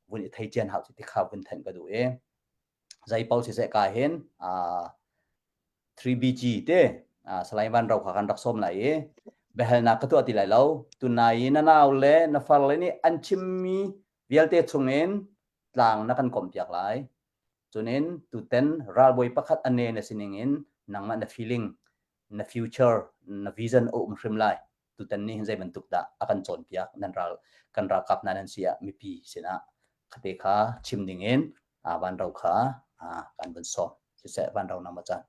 vun i thei cian hau ti kha vun thenh ka duh i zei pau siseh ka hin 3BG te Salai Van Ro kha kan rak sawm lai i biahalnak ka tuah ti lai lo tunai i na nau le na far le nih an chimmi vialte chungin tlang na kan komh piak lai. Cunin tuten ralbawi pakhat a ne na sining in nangmah na feeling, na future, na vision a um hrim lai. Tutan ni hin zei bantuk dah a kan cawnpiak nan ral kan ralkap hna nan si ah mipi sinah khate kha chim ding in van ro kha kan vun sawm. Siseh van ro nang ma caan.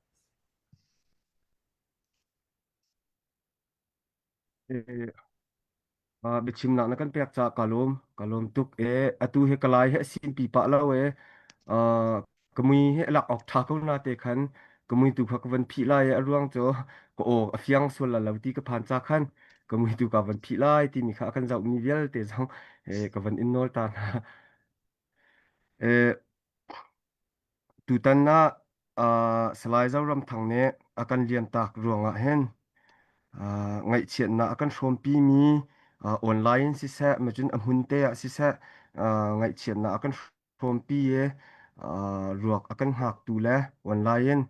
Biachimnak na kan pek caah ka lawm. Ka lawm tuk e. Atu hi ka lai he a sinpi pah lo e. Ka mui he lak awk ṭha ko na te khan ka mui tu kha ka van phih lai e. A ruang cu ka aw a fiang sual la lo ti ka phan ca khan ka mui tu ka van phih lai timi kha a kan zohmi vialte zong ka van in nawl ta hna. E, Tutan ah Salai Zoramthang nih a kan liamtak ruangah hin ngaihchiatnak a kan hrawmpimi online in siseh, macun a hmun te ah siseh ngaihchiatnak a kan hrawmpi i ruak a kan hngaktu le online in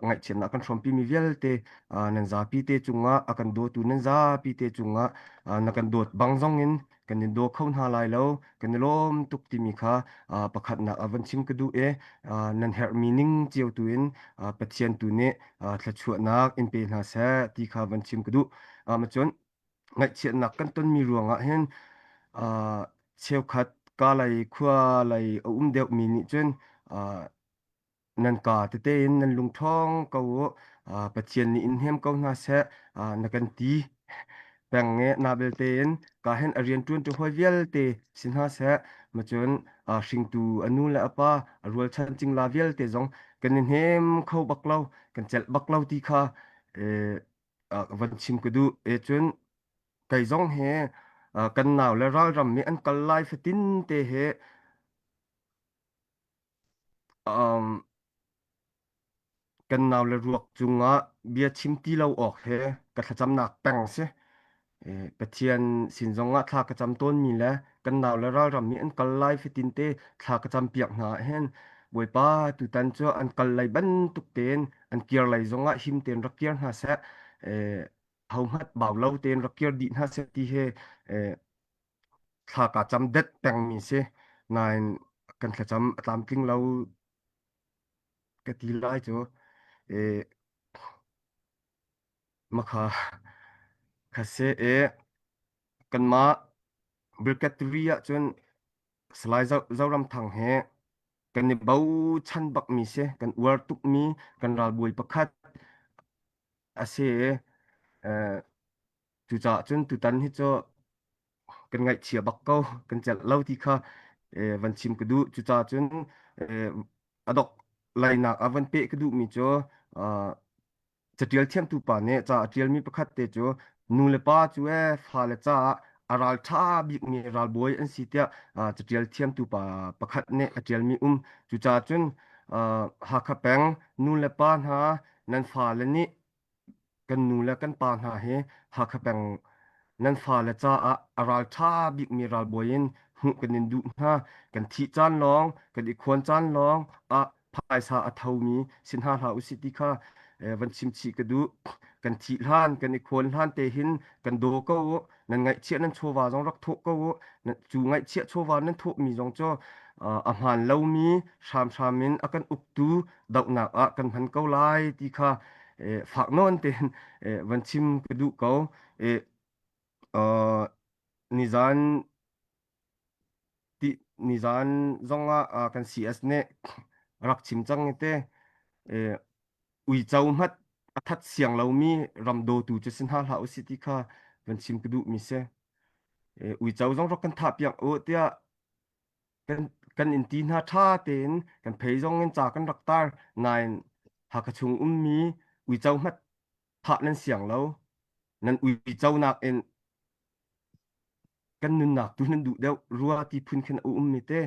ngaihchiatnak a kan hrawmpimi vialte nan zapi te cungah a kan dawtu nan zapi te cungah na kan dawt bang zong in kan in daw kho hna lai lo kan i lawm tuk timi kha pakhatnak ah van chim ka duh i nan herhmi ning cio tu in Pathian tu nih thluachuahnak in pe hna seh ti kha van chim ka duh. Cun ngaihchiatnak kan tonmi ruangah hin cheukhat ka lei khua lei a um deuhmi nih cun Nan kaa tete in nan lung ṭhawng ko u. Pathian nih in hnem ko hna seh na kan ti peng i na belte in ka hin a rian ṭuanṭi hawi vialte si hna seh. Macun hringtu a nu le a pa a rualchan cingla vialte zong kan i hnem kho bak lo, kan celh bak lo ti kha van chim ka duh. E cun kei zong he kan nau le ralram nih an kal lai fatin te he Um, kan naule ruak cungah bia chim ti lo awk he ka thlacamnak peng si. Eh, Pathian sin zongah thla ka cam tawnmi le kan naule ralram nih an kal lai fatin te thla ka cam piak hna ah hin Bawipa tutan cu an kal lei bantuk tein an kir lei zongah him tein rak kir hna seh. Eh, hohmanh bau lo tein rak kir dih hna seh ti he eh, thla ka cam det pengmi si. Nain kan thlacam a tlamtling lo ka ti lai cu. E, makha kha se e kanmah Brigadier ahcun Salai Zoramthang he kan i bochan bakmi si, kan uar tukmi kan ralbawi pakhat a si i Cucaah cun tutan hi cu kan ngaihchia bak ko, kan celh lo ti kha van chim ka duh. Cucaah cun a dok lainak ah van peh ka duhmi cu catial thiamtu pa nih ca a ṭialmi pakhat te cu nu le pa cu ee fale caah a ralṭha bikmi ralbawi an si tiah catial thiamtu pa pakhat nih a ṭialmi um. Cucaah cun Hakha peng nu le pa hna nan fale nih Kan nu le kan pa hna hi Hakha peng nan fale caah a ralṭha bikmi ralbawi in hmuh kan in duh hna. Kan thih caan lawng, kan i khuan caan lawng ah phaisa a thomi si hna hlah usih ti kha van chim chih ka duh. Kan thih hlan, kan i khuan hlan te hin kan daw ko u. Nan ngaihchiah nan chawva zong rak thawh ko u. Cu ngaihchiah chawva nan thawhmi zong cu a hmaan lomi hramhram in a kan uktu dohnak ah kan hman ko lai ti kha fak nawn tein van chim ka duh ko. Nizan ti nizan zongah kan CS nih rak chim cang te uico hmat a that siang lomi ram dawtu cu si hna hlah usih ti kha van chim ka duh mi si. Uico zong rak kan thah piak u tiah kan kan in ti hna ṭha tein kan phei zong in ca kan rak tar nain Hakha chung ummi uico hmat thah nan siang lo nan uico nakin kan nunnak tu nan duh deuh rua ti phun khin a ummi te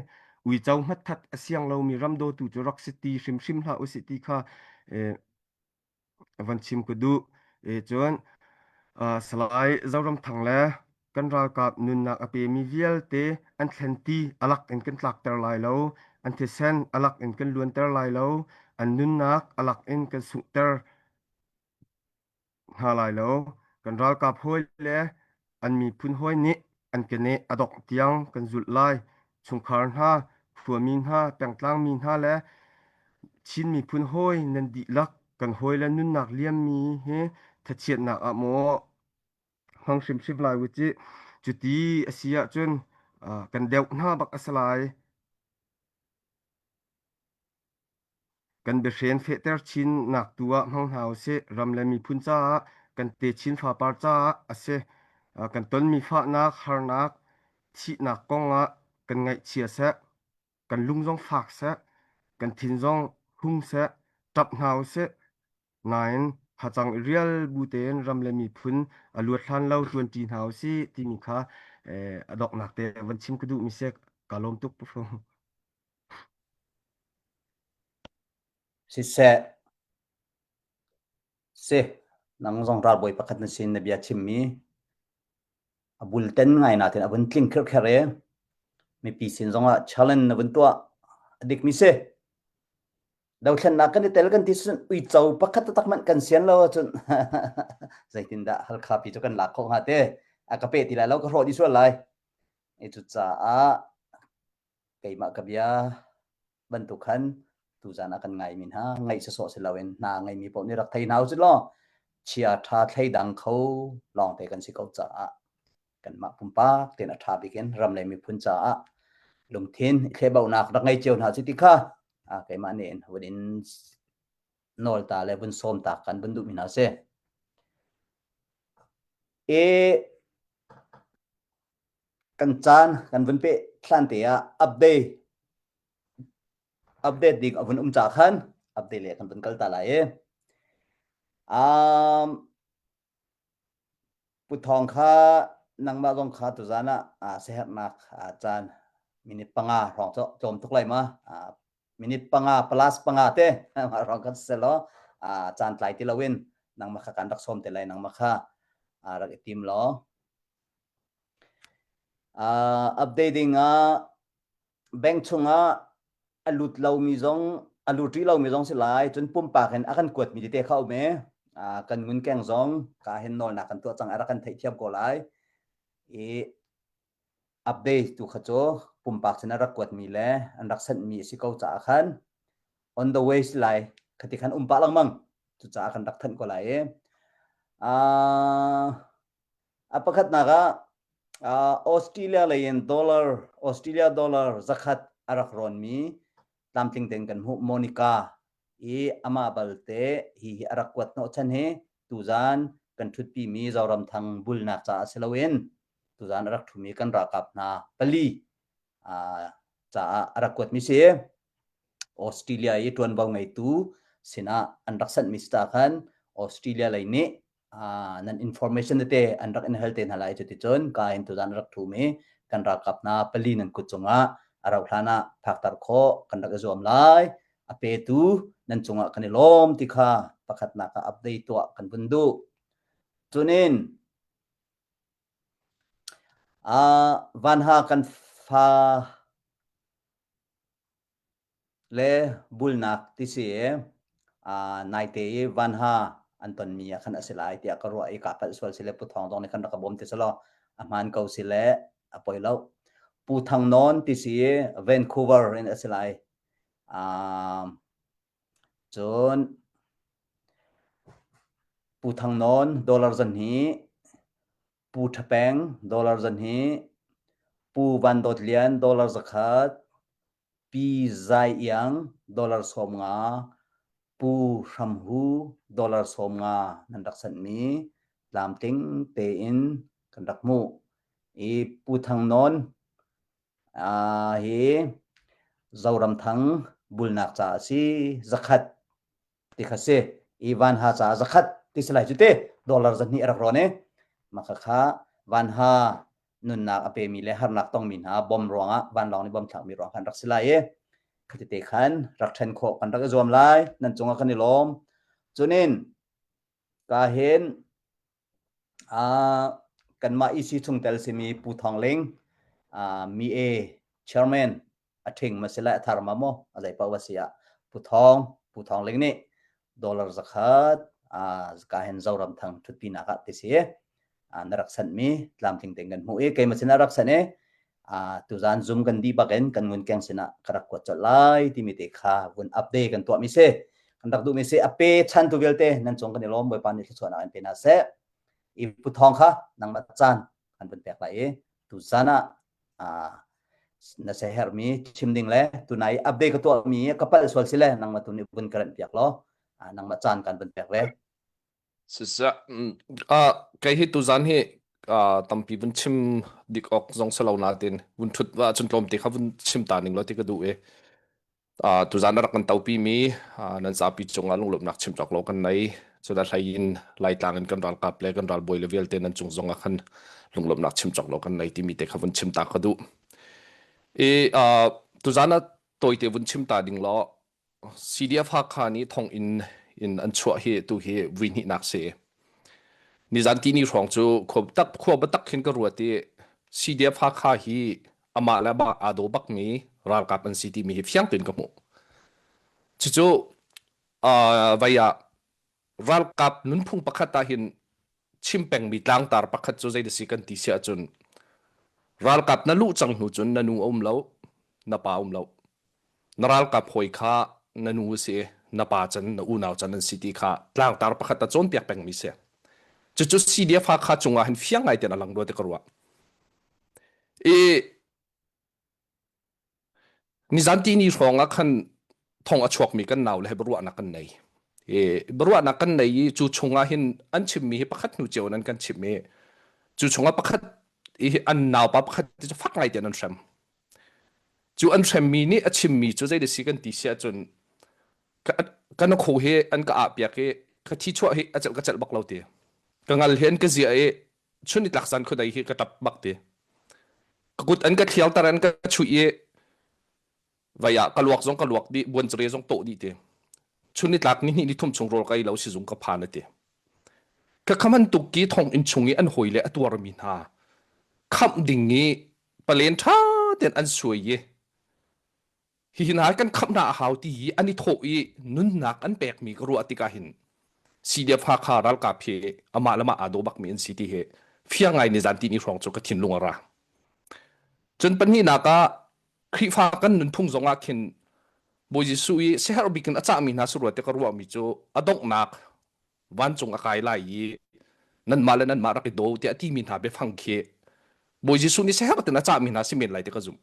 uico hmat that a siang lomi ram dawtu cu rak si ti hrimhrim hlah usih ti kha eh, van chim ka duh. E cun Salai Zoramthang le kan ralkap nunnak a pemi vialte an thlenti alak in kan tlakter lai lo, an thisen alak in kan luanter lai lo, an nunnak alak in kan sunghter hna lai lo. Kan ralkap hawi le an miphun hawi nih an keneh a dongh tiang kan zulh lai. Chungkhar hna, khuami hna, pengtlang mi hna le. Chin miphun hawi nan dihlak kan hawile nunnak liammi hi thachiatnak ah maw hmang hrimhrim lai u cih. Cuti a si ahcun kan deuh hna bak a si lai. Kan biahren fehter chinnak tu ah hmang hna usih. Ram le miphun caah, kan techin fapar caah a si. Kan tonmi fahnak, harnak, thihnak kong ah kan ngaihchia seh, kan lung zong fak seh, kan thin zong hung seh, ṭap hna usih. Nain hacang i rial bu tein ram le miphun a luat hlan lo ṭuanṭi hna usih timi kha a donghnak te van chim ka duhmi si. Ka lawm tuk Pu Fung. Siseh, si, nang zong ralbawi pakhat na sin na bia chimmi a bulten ngai natin a vun tling khirkher i mipi sin zongah challenge na vun tuah a dikmi si. Dothlennak kan i tel kan ti cun uico pakhat taktak hmanh kan sian lo ahcun zeitindah Halkha pi cu kan lak khawh hnga te a ka pe ti lai lo ka hrawh dih sual lai. I cucaah keimah ka bia bantuk khan tuzan ah kan ngaimi hna ngaih sawsawh si loin hna ngeimi paoh nih rak thei hna usih law chia ṭha thleidang kho lawngte kan si ko caah kanmah pumpak tein a ṭha bik in ram le miphun caah lungthin i thlehbauhnak rak ngei cio hna cu ti kha keimah nih vun in nawl ta le vun sawm ta kan vun duhmi hna si. E kan caan kan vun peh thlan te ah update update ding a vun um ca khan update le kan vun kal ta lai i um Pu Thawng kha nangmah zong kha tuzan ah siaherhnak caan minute panga hrawng cu tlawm tuk lai ma minute panga plus panga te mah hrawng kan si law caan tlai ti loin nangmah kha kan rak sawm te lai nangmah kha rak i tim law updating ah bank chungah a lut lomi zong a lut rih lomi zong si lai cun pumpak in a kan kuatmi tete kha um i kan ngunkeng zong ka hin nawlnak kan tuah cang a rak kan theihthiam ko lai i update tu kha cu pumpak sin a rak kuatmi le an rak senhmi a si ko caah khan on the way si lai khati khan um pah lengmang cucaah kan rak thanh ko lai i A pakhatnak ah Australia lei in dollar Australia dollar zakhat a rak rawnmi tlamtling tein kan hmuh Monica i amah balte hi hi a rak kuat hnawhchan hi tuzan kan ṭhutpimi Zoramthang bulnak caah si loin tuzan a rak ṭhumi kan ralkap hna pali caah a rak kuatmi si. Australia i ṭuanvo ngeitu sinah an rak sanhmi si ta khan Australia lei nih nan information tete an rak in hal te hna lai cuticun ka in tuzan rak thumi kan ralkap hna pali nan kut cungah a rauh hlan ah phakter khawh kan rak i zuam lai a petu nan cungah kan i lawm ti kha pakhatnak ah update tuah kan vun duh cunin vanha kan fa le bulnak ti si i naite i vanha an tonmi ah khan a si lai tiah ka ruah i kaa palh sual si le Pu Thawng zong nih khan rak ka bawm ti selaw a hmaan ko si le a poi lo. Pu Thang Nawn ti si i Vancouver in a si lai. Cun Pu Thang Nawn dollar zan hi Pu Ṭha Peng dollar zan hi Pu Van Dawt Lian dollar zakhat Pi Zai Iang dollar 50, Pu Hram Hu dollar 50 nan rak sanhmi tlamtling tein kan rak hmuh. I Pu Thang Nawn hi Zoramthang bulnak ca a si zakhat ti kha si i vanha caah zakhat ti si lai cu te dollar zahnih a rak rawn i mah kha vanha nunnak a pemi le harnak tongmi hna bom ruangah vanlawng nih bom thlakmi ruang khan rak si lai i khati khan rak ṭhen khawh kan rak i zuam lai nan cungah kan i lawm cunin ka hin uh, kanmah EC chungtel simi Pu Thawng Ling uh, mi e chairman a ṭhing ma si lai a thar ma maw a zei paoh a si ah Pu Thawng Pu Thawng Ling nih dollar zakhat ka hen Zoramthang ṭhutpinak ah ti si na rak sanhmi tlamtling tein kan hmuh i keimah sin a rak sanh i. Tuzan Zoom kan dih bak in kan ngun keng sinah ka rak kuat colh lai timi te kha vun update kan tuah mi si. Kan rak duh mi si a pe chan tu vialte nan cung kan i lawm Bawipa nih thluachuahnak in pe hna seh. I pu thawng kha nangmah caan kan vun pek lai i tuzan ah na se herhmi chim ding le tunai update ka tuah mi ka palh sual si le nangmah tu nih vun ka ranh piak law nangmah caan kan vun pek ve. Siseh, ah kei hi tuzan hi ah tampi vun chim dik awk zong si lo nain vun ṭhut ahcun tlawmte kha vun chim ta ning law ti ka duh i ah tuzan a rak kan topi mi ah nan zapi cungah lunglawmhnak chim cawk lo kan nei. Cun a hlei in Laitlang in kan ralkap le kan ralbawi le vialte nan cung zong ah khan lunglawmhnak chim cawk lo kan nei timi te kha vun chim ta ka duh. I ah tuzan ah tawite vun chim ta ding law CDF Hakha nih thonginn in an chuah hi tu hi vui hnihnak si. Nizan tini hrawng cu khua tak khua biatak khin ka ruat i CDF Hakha hi amah le amah aa daw bakmi ralkap an si timi hi fiang tein ka hmuh. Cucu uh, vai ah ralkap nunphung pakhat ah hin chim pengmi tlangtar pakhat cu zei si kan ti si ahcun ralkap na luh cang hnu cun na nu a um lo na pa um lo na ralkap hawi kha na nu a si na pa can na unau can an si ti kha tlangtar pakhat a cawnpiak pengmi si cucu CDF Hakha cungah hin fiang ngai ten a lang rua ti ka ruah i Nizan tihni hrawng ah khan thong a chuakmi kan naule he biaruahnak kan nei. I biaruahnak kan nei i cu chungah hin an chimmi hi pakhat hnu cio in an kan chimh i cu chungah pakhat i an naupa pakhat cu fak ngai tein an hrem. Cu an hremmi nih a chimmi cu zei si kan ti si ahcun ka na kho hi an ka ah piak i ka thi chuah hi a celh ka celh bak lo ti. Ka ngal hi an ka ziah i chun nitlak zan khuadei hi ka ṭap bak ti. Ka kut an ka thlialter an ka chuih i vai ah ka luak zong ka luak dih buancare zong tawh dih ti. Chun nitlak ni hnih ni thum chung rawl ka ei lo sizung ka phan a ti. Ka khaman tuk ki thong inn chung i an hawi le a tuarmi hna khamh ding i palen ṭha tein an suai i Hihi hna kan khamh hna a hau ti i an i thawh i nunnak an pekmi ka ruah tikah hin CDF Hakha ralkap hi amah le mah aa daw bakmi an si ti hi fiang ngai nizan tini hrawng cu ka thinlung a ra. Cun pahnihnak ah Khrihfa kan nunphung zong ah khin Bawi Jesuh i siaherh bik in a cahmi hna si rua ti ka ruahmi cu a donghnak vancung a kai lai i nanmah le nanmah rak i daw tiah a timi hna biafang khi Bawi Jesuh nih siaherh tin a cahmi hna si men lai ti ka zumh.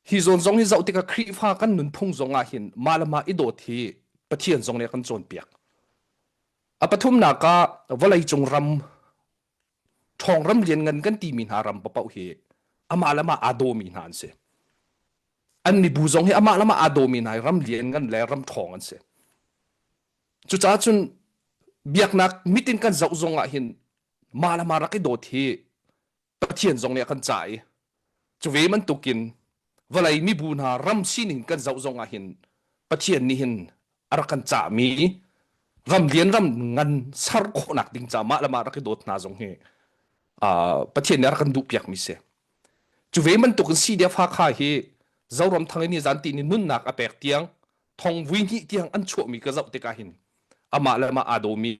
Hi zawn zong hi zoh tikah Khrihfa kan nunphung zong ah hin mah le mah i dawt hi Pathian zong nih a kan cawnpiak. A pathumnak ah vawleicung ram ṭhawng ram lianngan kan timi hna ram paoh hi amah le mah aa dawmi hna an si. An mibu zong hi amah le mah aa dawmi hna hi ram lianngan le ram ṭhawng an si. Cucaah cun biaknak mit in kan zoh zong ah hin mah le mah rak i dawt hi Pathian zong nih a kan cah i cu ve bantukin vawlei mibu hna ram sining kan zoh zong ah hin Pathian nih hin a rak kan cahmi ram lian ram ngan ser khawhnak ding ca mah le mah rak i dawt hna zong hi uh, Pathian nih a rak kan duhpiakmi si. Cu ve bantukin CDF Hakha hi Zoram thang in ni zan ti ni nunnak a pek tiang thong vui hnih tiang an chuahmi ka zoh tikah hin amah le amah aa dawmi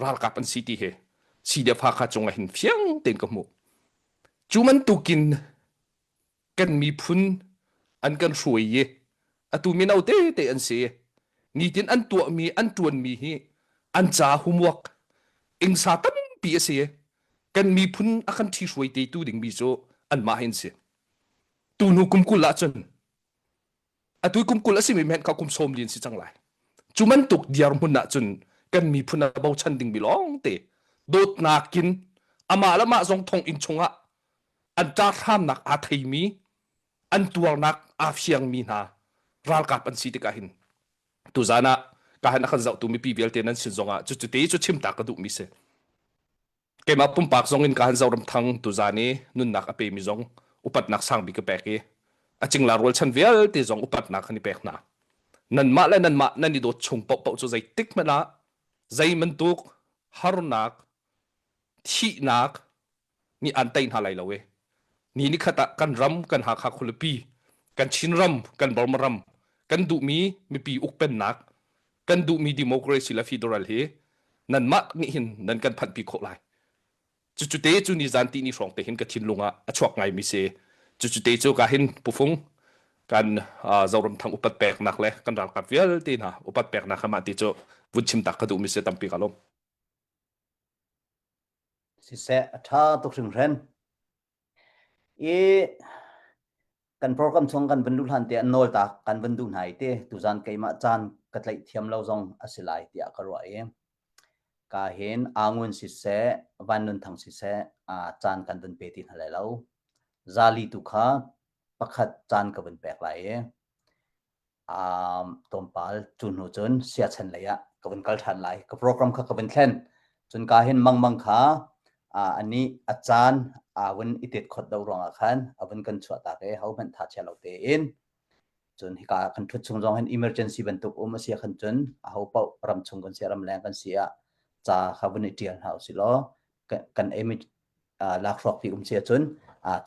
ralkap an si ti hi CDF Hakha cungah hin fiang tein ka hmuh. Cu bantukin kan miphun an kan hruai i atu mino tete an si. Nitin an tuahmi an ṭuanmi hi an ca humuak ingsa tampi a si. Kan miphun a kan ṭhihruai te tu dingmi cu anmah hin si. Tu hnu kum 20 ahcun atu kum 20 a simi hmenh kha kum sawm li an si cang lai cu bantuk dirhmun ah cun kan miphun a bochan dingmi lawng te dawtnak in amah le mah zong thong inn chungah an ṭahhramnak aa theimi an tuarnak aa fiangmi hna ralkap an si tikah hin tuzan ah ka han a kan zohtu mipi vialte nan sin zongah cucu te cu chimta ka duhmi si Keimah pumpak zong in ka han Zoram Thang tuzan i nunnak a pemi zong upatnak sangbik ka pek i a cingla rualchan vialte zong upatnak kan i pek hna. Nanmah le nanmah nan i dawt chung paohpaoh cu zeitik hmanh ah zei bantuk harnak, thihnak nih an tei hna lai lo i ni nikhat ah kan ram, kan Hakha khualipi, kan Chin ram, kan Burma ram, kan duhmi mipi ukpennak kan duhmi democracy le federal hi nanmah nih hin nan kan phanhpi khawh lai. Cucu te cu ni zan ti ni hrawng te hin ka thinlung ah a chuak ngai mi si. Cucu te cu ka hin pufung kan Zoram thang upat peknak le kan ralkap vialte hna upat peknak kha mah ti cu vun chim tak ka duh mi si tampi ka lawm. Siseh a ṭha tuk hringhran. I kan program chung kan van luh hlan te an nawl tak kan van duh hna i te tuzan keimah caan ka tlaih thiam lo zong a si lai tiah ka ruah i ka hin angun siseh van nun thang siseh caan kan van pe ti hna lai lo zali tu kha pakhat caan ka van pek lai i tlawmpal cu hnu cun siachan lei ah ka vun kal ṭhan lai. Ka program kha ka vun thlen. Cun ka hin mangmang kha anih a caan aa vun i tet khot do ruangah khan a vun kan chuah tak i hohmanh tha chia lo tein cun hika kan ṭhut chung zong hin emergency bantuk um a si khan cun aho paoh ram chung kan si ramleng kan si ah ca kha vun i ṭial hna usih law kan lakhruak ti um si ahcun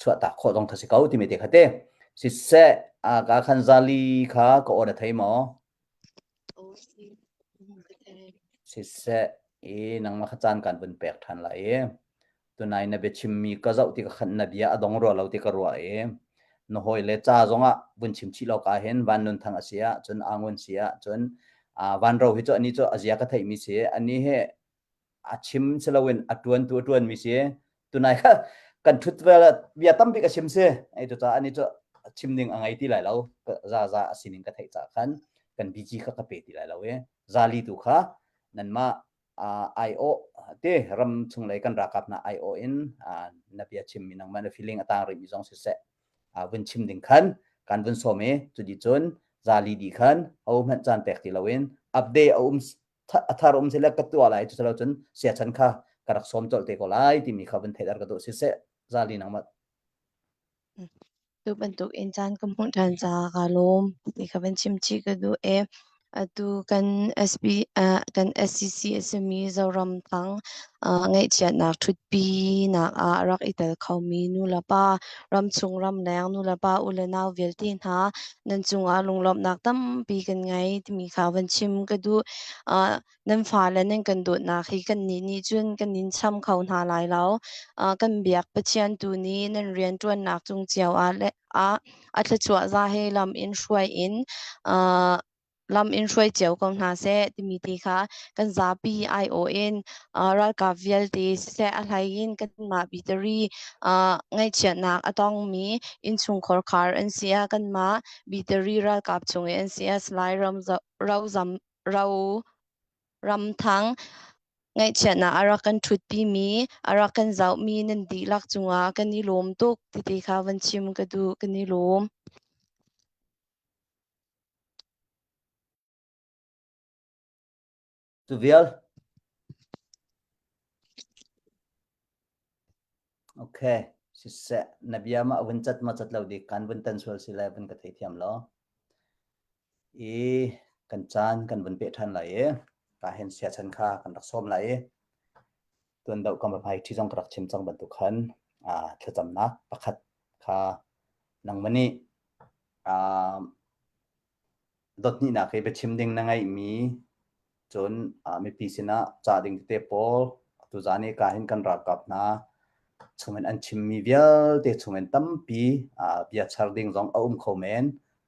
chuahtak khawh zong kha si ko timi te kha te siseh ka khan zali kha ka aw na thei maw siseh i nangmah kha caan kan vun pek ṭhan lai i tunai na biachimmi ka zoh ti ka khan na bia a dong rua lo ti ka ruah i na hawi le ca zongah vun chim chih lo ka hin van nun thang a si ah cun angun si ah cun van ro hi cu ani cu a zia ka theih mi si ani he a chim si loin a ṭuan tu a ṭuan mi si tunai kha kan ṭhut vel bia tampi ka chim si ei tu caah ani cu chim ding a ngei ti lai lo za za a sining ka theih ca khan kan BG kha ka pe ti lai lo i zali tu kha nanmah IO te ram chung lei kan ralkap hna IO in na bia chim mi nangmah na feeling a tang rih mi zong siseh vun chim ding khan kan vun sawm i cuti cun zali di khan ho hmanh caan pek ti loin update a um a thar um sile ka tuah lai cu cun siachan kha ka rak sawm colh te ko lai timi kha vun theih ka duh siseh zali nangmah Tu bantuk in caan ka hmuh ṭhan caah kaa lawm ti kha van chim chih ka duh i atu kan SB uh, kan SCC a simi Zoram Thang uh, ngaihchiatnak ṭhutpinak ah a rak i tel khomi nulepa ramchung ramleng nulepa u le nau vialte hna nan cungah lunglawmhnak tampi kan ngei timi kha van chim ka duh. Uh, nan fale nan kan dawtnak hi kannih nih cun kan in cham kho hna lai lo. Uh, kan biak Pathian tu nih nan rianṭuannak cung cio ah le ah a thluachuah za he lam in hruai in uh, lam in hruai cio ko hna seh timi ti kha kan zapi aiawh in uh, ralkap vialte siseh a hlei in kanmah bitari uh, ngaihchiatnak a tongmi innchungkhar khar an si ah kanmah bitari ralkap chung i an si ah Salai Ram Rozam Ro Ramthang ngaihchiatnak a rak kan ṭhutpimi a rak kan zohmi nan dihlak cungah kan i lawm tuk ti kha van chim ka duh kan i lawm. Cu vial. Okay, siseh na bia ma vun cat ma cat lo dik kan vun tan sual si le vun ka thei thiam lo. I kan caan kan vun pe ṭhan lai i ka hen sia chan kha kan rak sawm lai i tuan deuh kan va phai ṭhi zong ka rak chim cang bantuk khan thlacamnak pakhat kha nangmah nih Dothnihnak i biachim ding na ngeihmi cun mipi sinah cah ding tete pawl tuzaan i ka hin kan ralkap hna chungin an chimmi vialte chungin tampi bia char ding zong a um kho men.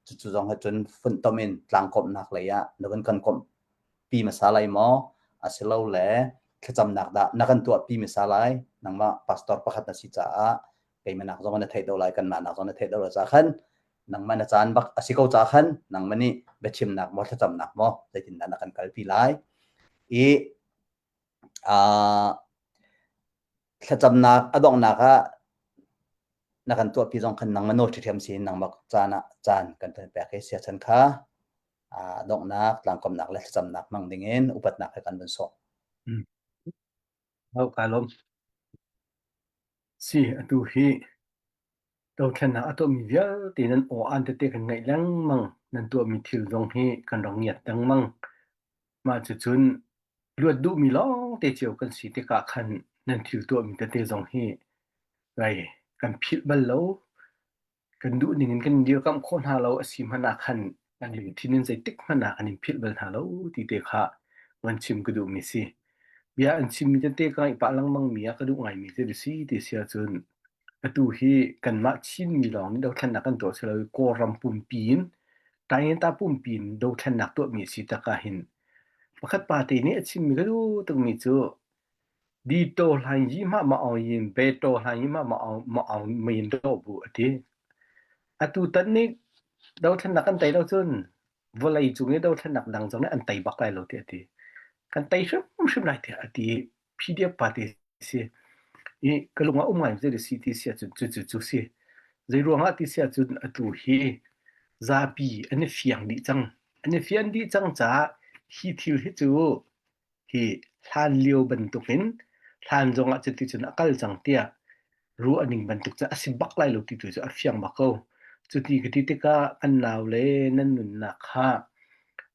Cucu zong he cun funtom in tlangkawmhnak lei ah na vun kan komhpi hmasa lai maw? Asilole thlacamnak dah na kan tuahpi hmasa lai? Nangmah pastor pakhat na si caah keimah nak zong na theih deuh lai, kanmah nak zong na theih deuh lai caah khan nangmah na caan bak a si ko ca khan nangmah nih biachimnak maw thlacamnak maw zeitindah na kan kalpi lai i uh, thlacamnak a donghnak ah na kan tuahpi zong khan nangmah nawl ṭhiṭhiam sin nangmah caan ah caan kan kan pek i siachan kha uh, donghnak tlangkomnak le thlacamnak hmang dingin upatnak he kan vun sawm. Mm. Hau ka lawm. Si atu hi Dothlennak a tuahmi vialte nan aw-aan tete kan ngaih lengmang. Nan tuahmi thil zong hi kan rak ngiat lengmang. Mah cucun luat duhmi lawngte cio kan si tikah khan nan thil tuahmi tete zong hi rai kan philh bal lo. Kan duh ning in kan dirkamh khawh hna lo a si hmanh ah khan kan lungthin in zeitik hmanh ah kan in philh bal hna lo ti te kha van chim ka duhmi si. Bia an chimmi tete ka ngaih pah lengmangmi ah ka duh ngaimi thil a si ti si ahcun atu hi kanmah Chinmi lawng nih dothlennak kan tuah si lo i Kawlram pumpi in Tainta pumpi in dothlennak tuahmi a si tak ahhin pakhat pa te nih a chimmi ka duh tukmi cu di to hlan yi hmah ma aung yin be to hlan yi hmah ma aung ma aung mayin do bu a ti. Atu tan nih dothlennak kan tei lo cun vawlei cung i dothlennak dang zong nih an tei bak lai lo tiah a ti. Kan tei hrimhrim lai tiah a ti i PDF party si i ka lung ah um ngai zei si ti si ahcun cu cu cu si. Zei ruangah ti si ahcun atu hi zapi an i fiang dih cang. An i fian dih cang caah hi thil hi cu hi hlanlio bantukin hlan zongah cuticun a kal cang tiah ruah ning bantuk cu a si bak lai lo ti tu cu a fiang bak ko. Cuti ka ti tikah kan naule nan nunnak kha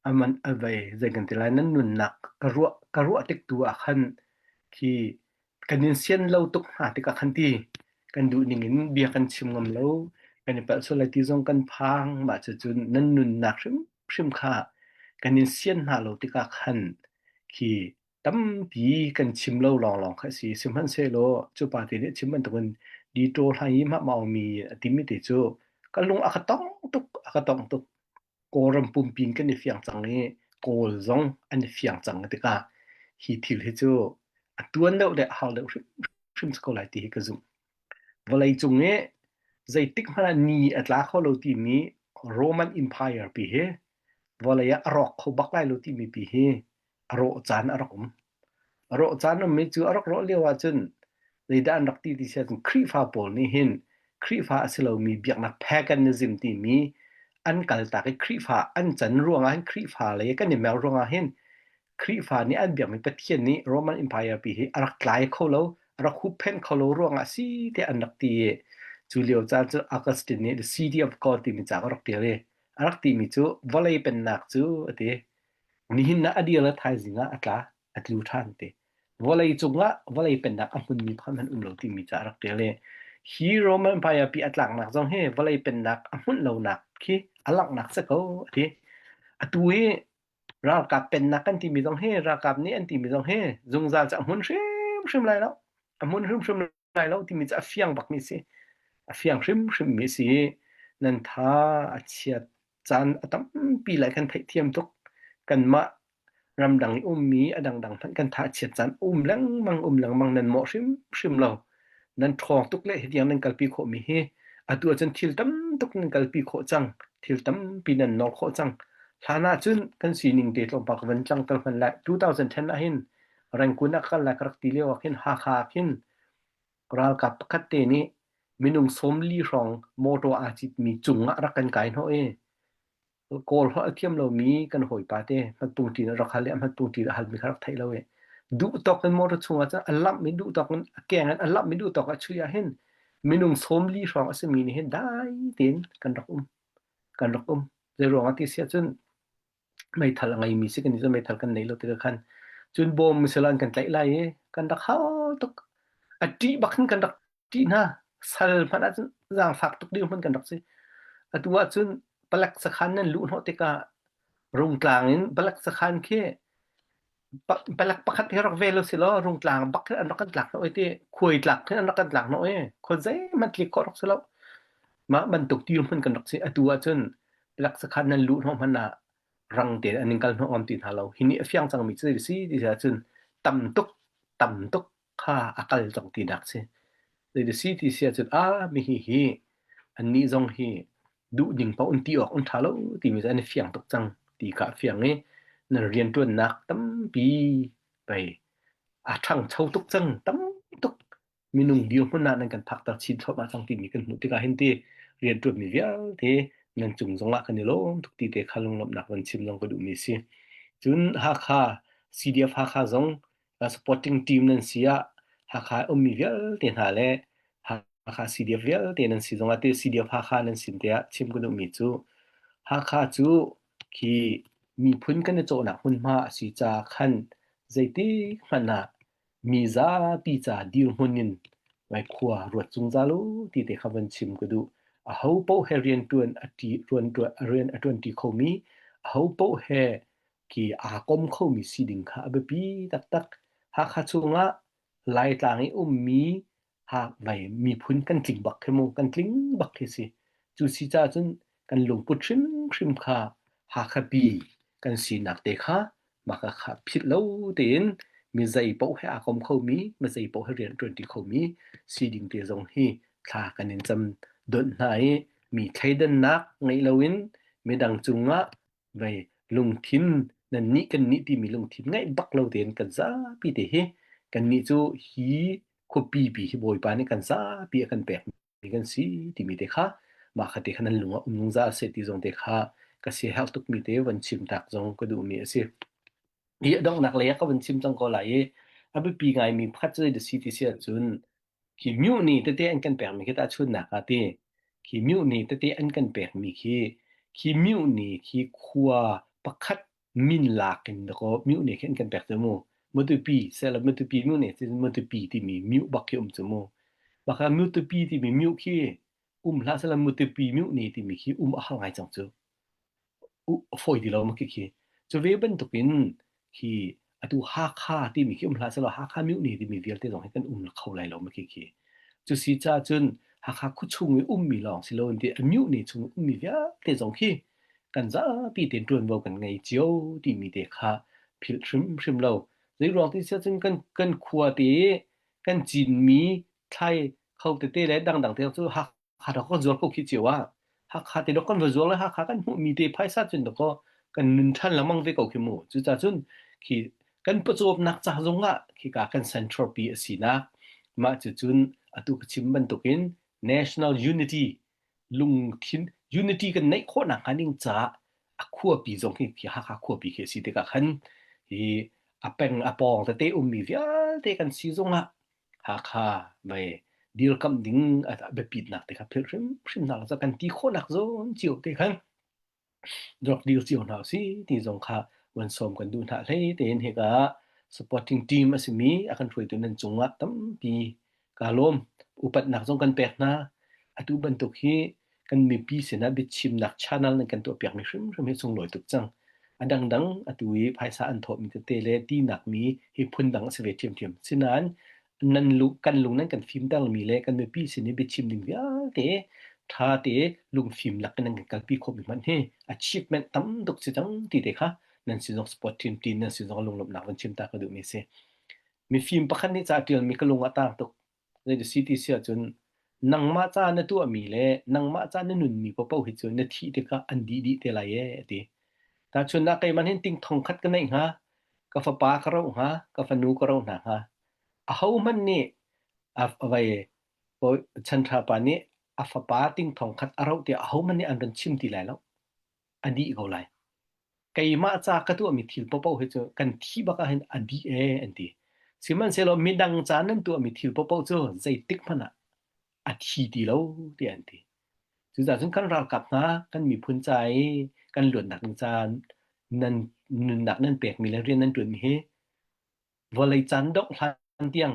aman a vei zei kan ti lai nan nunnak ka ruah ka ruah tik tu ah khan khi kan in sian lo tuk hna tikah khan ti kan duh ning in bia kan chim ngam lo kan i palh sual lai ti zong kan phang mah cucun nan nunnak hrimhrim kha kan in sian hna lo tikah khan khi tampi kan chim lo lawnglawng kha a si sihmanhsehlaw cu pa te nih a chim bantukin di ṭaw hlai i mah maumi a timi te cu ka lung a ka tong tuk a ka tong tuk Kawlram pumpi in kan i fiang cang i Kawl zong an i fiang cang tikah hi thil hi cu a tuan deuh le a har deuh hrimhrim ko lai ti hi ka zumh. Vawlei cung i zeitik hmanh ah ni a tla kho lo timi Roman Empire pi hi vawlei ah a rawk kho bak lai lo timi pi hi a rawh caan a rak um. A rawh caan ummi cu a rak rawh lio ahcun zeidah an rak ti ti si ahcun Khrihfa pawl nih hin Khrihfa a si lomi biaknak paganism timi an kaltak i Khrihfa an can ruangah hin Khrihfa lei kan i mer ruangah hin Khrihfa nih an biakmi Pathian nih Roman Empire pi hi a rak tlai kho lo, a rak hupphen kho lo ruangah si tiah an rak ti i cu lio caan cu Augustine nih The City of God timi ca a rak ṭial i a rak timi cu vawlei pennak cu a ti. Nihin ah a dir le thaizing ah a tla, a tlu ṭhan ti. Vawlei cungah vawlei pennak a hmunmi pakhat hmanh um lo timi ca a rak ṭial i hi Roman Empire pi a tlaknak zong hi vawlei pennak a hmunh lonak khi a langhnak si ko a ti. Atu hi ralkap pennak kan timi zong hi ralkap nih an timi zong hi zungzal cu a hmun hrimhrim lai lo. A hmun hrimhrim lai lo timi cu a fiang bakmi si. A fiang hrimhrimmi si. Nan tha a chiat caan a tampi lai kan theihthiam tuk. Kanmah ramdang i ummi a dangdang hmanh kan tha a chiat caan um lengmang um lengmang nan mawh hrimhrim lo. Nan ṭhawng tuk le hitiang nan kalpi khawhmi hi atu ahcun thil tam tuk nan kalpi khawh cang. Thil tampi nan nawr khawh cang. Hlan ahcun kan sining te tlawmpal ka van cangter hmanh lai. 2010 ah hin Rangoon ah ka kal lai ka rak ti lio ah khin Hakha ah khin ralkap pakhat te nih minung 40 hrawng motor aa citmi cung ah rak kan kai hnawh i Kawl holh a thiam lomi kan hawipa te hmatpungṭin a rak hal i a hmatpungṭin a halmi kha rak theih lo i duh tawk in motor chungah cun a lamh i duh tawk in a keng in a lamh i duh tawk a chuih ah hin minung 40 hrawng a simi nih hin dai tein kan rak um kan rak um zei ruangah ti si ahcun meithal a ngeimi si kan i meithal kan nei lo tikah khan cun bawm misal an kan tlaih lai i kan rak hal tuk a ṭih bak hin kan rak ṭih hna sal hmanh ahcun zaangfak tuk ding hmanh kan rak si atu ahcun palek sakhan nan luh hnawh tikah rungtlang in palek sakhan khi palek pakhat hi rak ve lo si law rungtlang bak hin an rak kan tlak hnawh i ti khuai tlak hin an rak kan tlak hnawh i khua zeihmanh tlik khawh rak si lo mah bantuk ti hmun kan rak si atu ahcun palek sakhan nan luh hnawh hmanh ah rang tein an in kal hnawh ngam ti hna lo hi nih a fiang cangmi cu si ti ahcun tam tuk tam tuk kha a kal cang tinak si zei si ti si ahcun a mi hi hi annih zong hi duh ding paoh in ti awk an ṭha lo timi cu an i fiang tuk cang ti kha a fiang i nan rianṭuannak tampi pei a ṭhangcho tuk cang tam tuk minung dirhmun ah nan kan phakter chin thluahmah cang timi kan hmuh tikah hin ti rianṭuanmi vialte nan cung zongah kan i lawm tuk ti te kha lunglawmhnak van chim zong ka duhmi si. Cun Hakha CDF Hakha zong supporting team nan si ah Hakha ummi vialte hna le Hakha CDF vialte nan si zongah te CDF Hakha nan sin te ah chim ka duhmi cu Hakha cu khi miphun kan i cawhnak hmunhma a si caah khan zeitik hmanh ah mi zapi ca dirhmun in ngai khua ruat zungzal u ti te kha van chim ka duh. Aho paoh he rianṭuan a ṭi rianṭuan rian a ṭuanṭi khomi aho paoh he khi aa kom khomi si ding kha a biapi taktak. Hakha chungah Laitlang i ummi Hakvei miphun kan tling bak khi mu, kan tling bak khi si. Cu si caah cun kan lungput hrimhrim kha Hakha pi kan sinak te kha mah kha philh lo tein mi zei paoh he aa kom khomi, mi zei paoh he rian a ṭuanṭi khomi si ding te zong hi thla kan in cam donh hna i mi thleidannak ngeih loin midang cungah vei lungthin nan nih kan nih timi lungthin ngeih bak lo tein kan zapi te hi kannih cu hi khuapi pi hi Bawipa nih kan zapi a kan pek mi kan si timi te kha mah kha te kha nan lung ah um zungzal seh ti zong te kha ka siaherh tukmi te van chim tak zong ka duhmi a si. Hi a donghnak lei ah ka van chim cang ko lai i a biapi ngaimi pakhat cu zei si ti si ahcun khi myu-ni tete an kan pekmi khi tahchunhnak ah ti khi myu-ni tete an kan pekmi khi khi myu-ni khi khua pakhat min lak in dakaw myu-ni khi an kan pek cu mu. Matupi sela Matupi myu-ni cu Matupi timi myu bak khi um cu mu. Baka Matupi timi myu khi um hlah sela Matupi myu-ni timi khi um a har ngai cang cu. A fawi ti lo ma khikhi. Cu ve bantukin khi atu Hakha timi khi um hlah sehlaw Hakha myohni timi vialte zong hi kan um kho lai lo ma khikhi. Cu si caah cun Hakha khuachung i ummi lawng si loin ti a myohni chung i ummi vialte zong khi kan zapi tein ṭuanvo kan ngei cio timi te kha philh hrimhrim lo. Zeiruang ti siah cun kan kan khua te i kan cinmi thlai kho tete le dangdang te cu Hakha Hakha dok kan zuar ko khi cio ah Hakha te dok kan va zuar le Hakha kan hmuhmi te phaisa cun dakaw kan nun ṭhan lengmang ve ko khi mu. Cucaah cun khi kan pawcawmnak ca zong ah khika kan central pi a sinak mah cu cun atu ka chim bantukin national unity lungthin unity kan neih khawhnak hnga ding caah a khuapi zong khi khi Hakha khuapi khi a si tikah khan hi a peng a pawng tete ummi vialte kan si zong ah Hakha vei dirkamh ding a biapitnak te kha philh hrimhrim hna lo kan ti khawhnak zawn cio te khan rak dir cio hna usih ti zong kha van sawm kan duh hna hlei tein hika supporting team a simi a kan hruaitu nan cungah tampi kaa lawm. Upatnak zong kan pek hna. Atu bantuk hi kan mipi sinah biachimnak channel nan kan tuahpiakmi hrimhrim hi sunglawi tuk cang. A dangdang atu i phaisa an thawhmi tete le tinak mi hi phundang a si ve ṭhiamṭhiam. Sinain nan lung, kan lung nan kan fimtermi le kan mipi sin i biachim ding vialte ṭha te lungfim lak in nan kan kalpi khawhmi hmanh hi achievement tam tuk si cang ti te kha nan sin zong support team team nan sin zong lunglawmhnak van chim ta ka duhmi si. Mifim pakhat nih ca a ṭialmi ka lung a tang tuk. Zei si ti si ahcun nangmah ca na tuahmi le nangmah ca na nunmi paohpaoh hi cu na thih tikah an dih dih te lai ee a ti. Tahchunhnak keimah hin ting thong khat ka neih hnga, ka fapa ka roh hnga, ka fanu ka roh hna hnga. Ahohmanh nih a vai chanṭha pa nih a fapa ting thong khat a roh tiah ahohmanh nih an run chim ti lai lo. A dih ko lai. Keimah ca ka tuahmi thil paohpaoh hi cu kan thih bak ahhin a dih ee an ti. Sihmanhsehlaw midang ca nan tuahmi thil paohpaoh cu zeitik hmanh ah a thi ti lo tiah an ti. Cucaah cun kan ralkap hna, kan miphun ca i kan luatnak ding ca nan nunnak nan pekmi le rian nan ṭuanmi hi vawlei caan dongh hlan tiang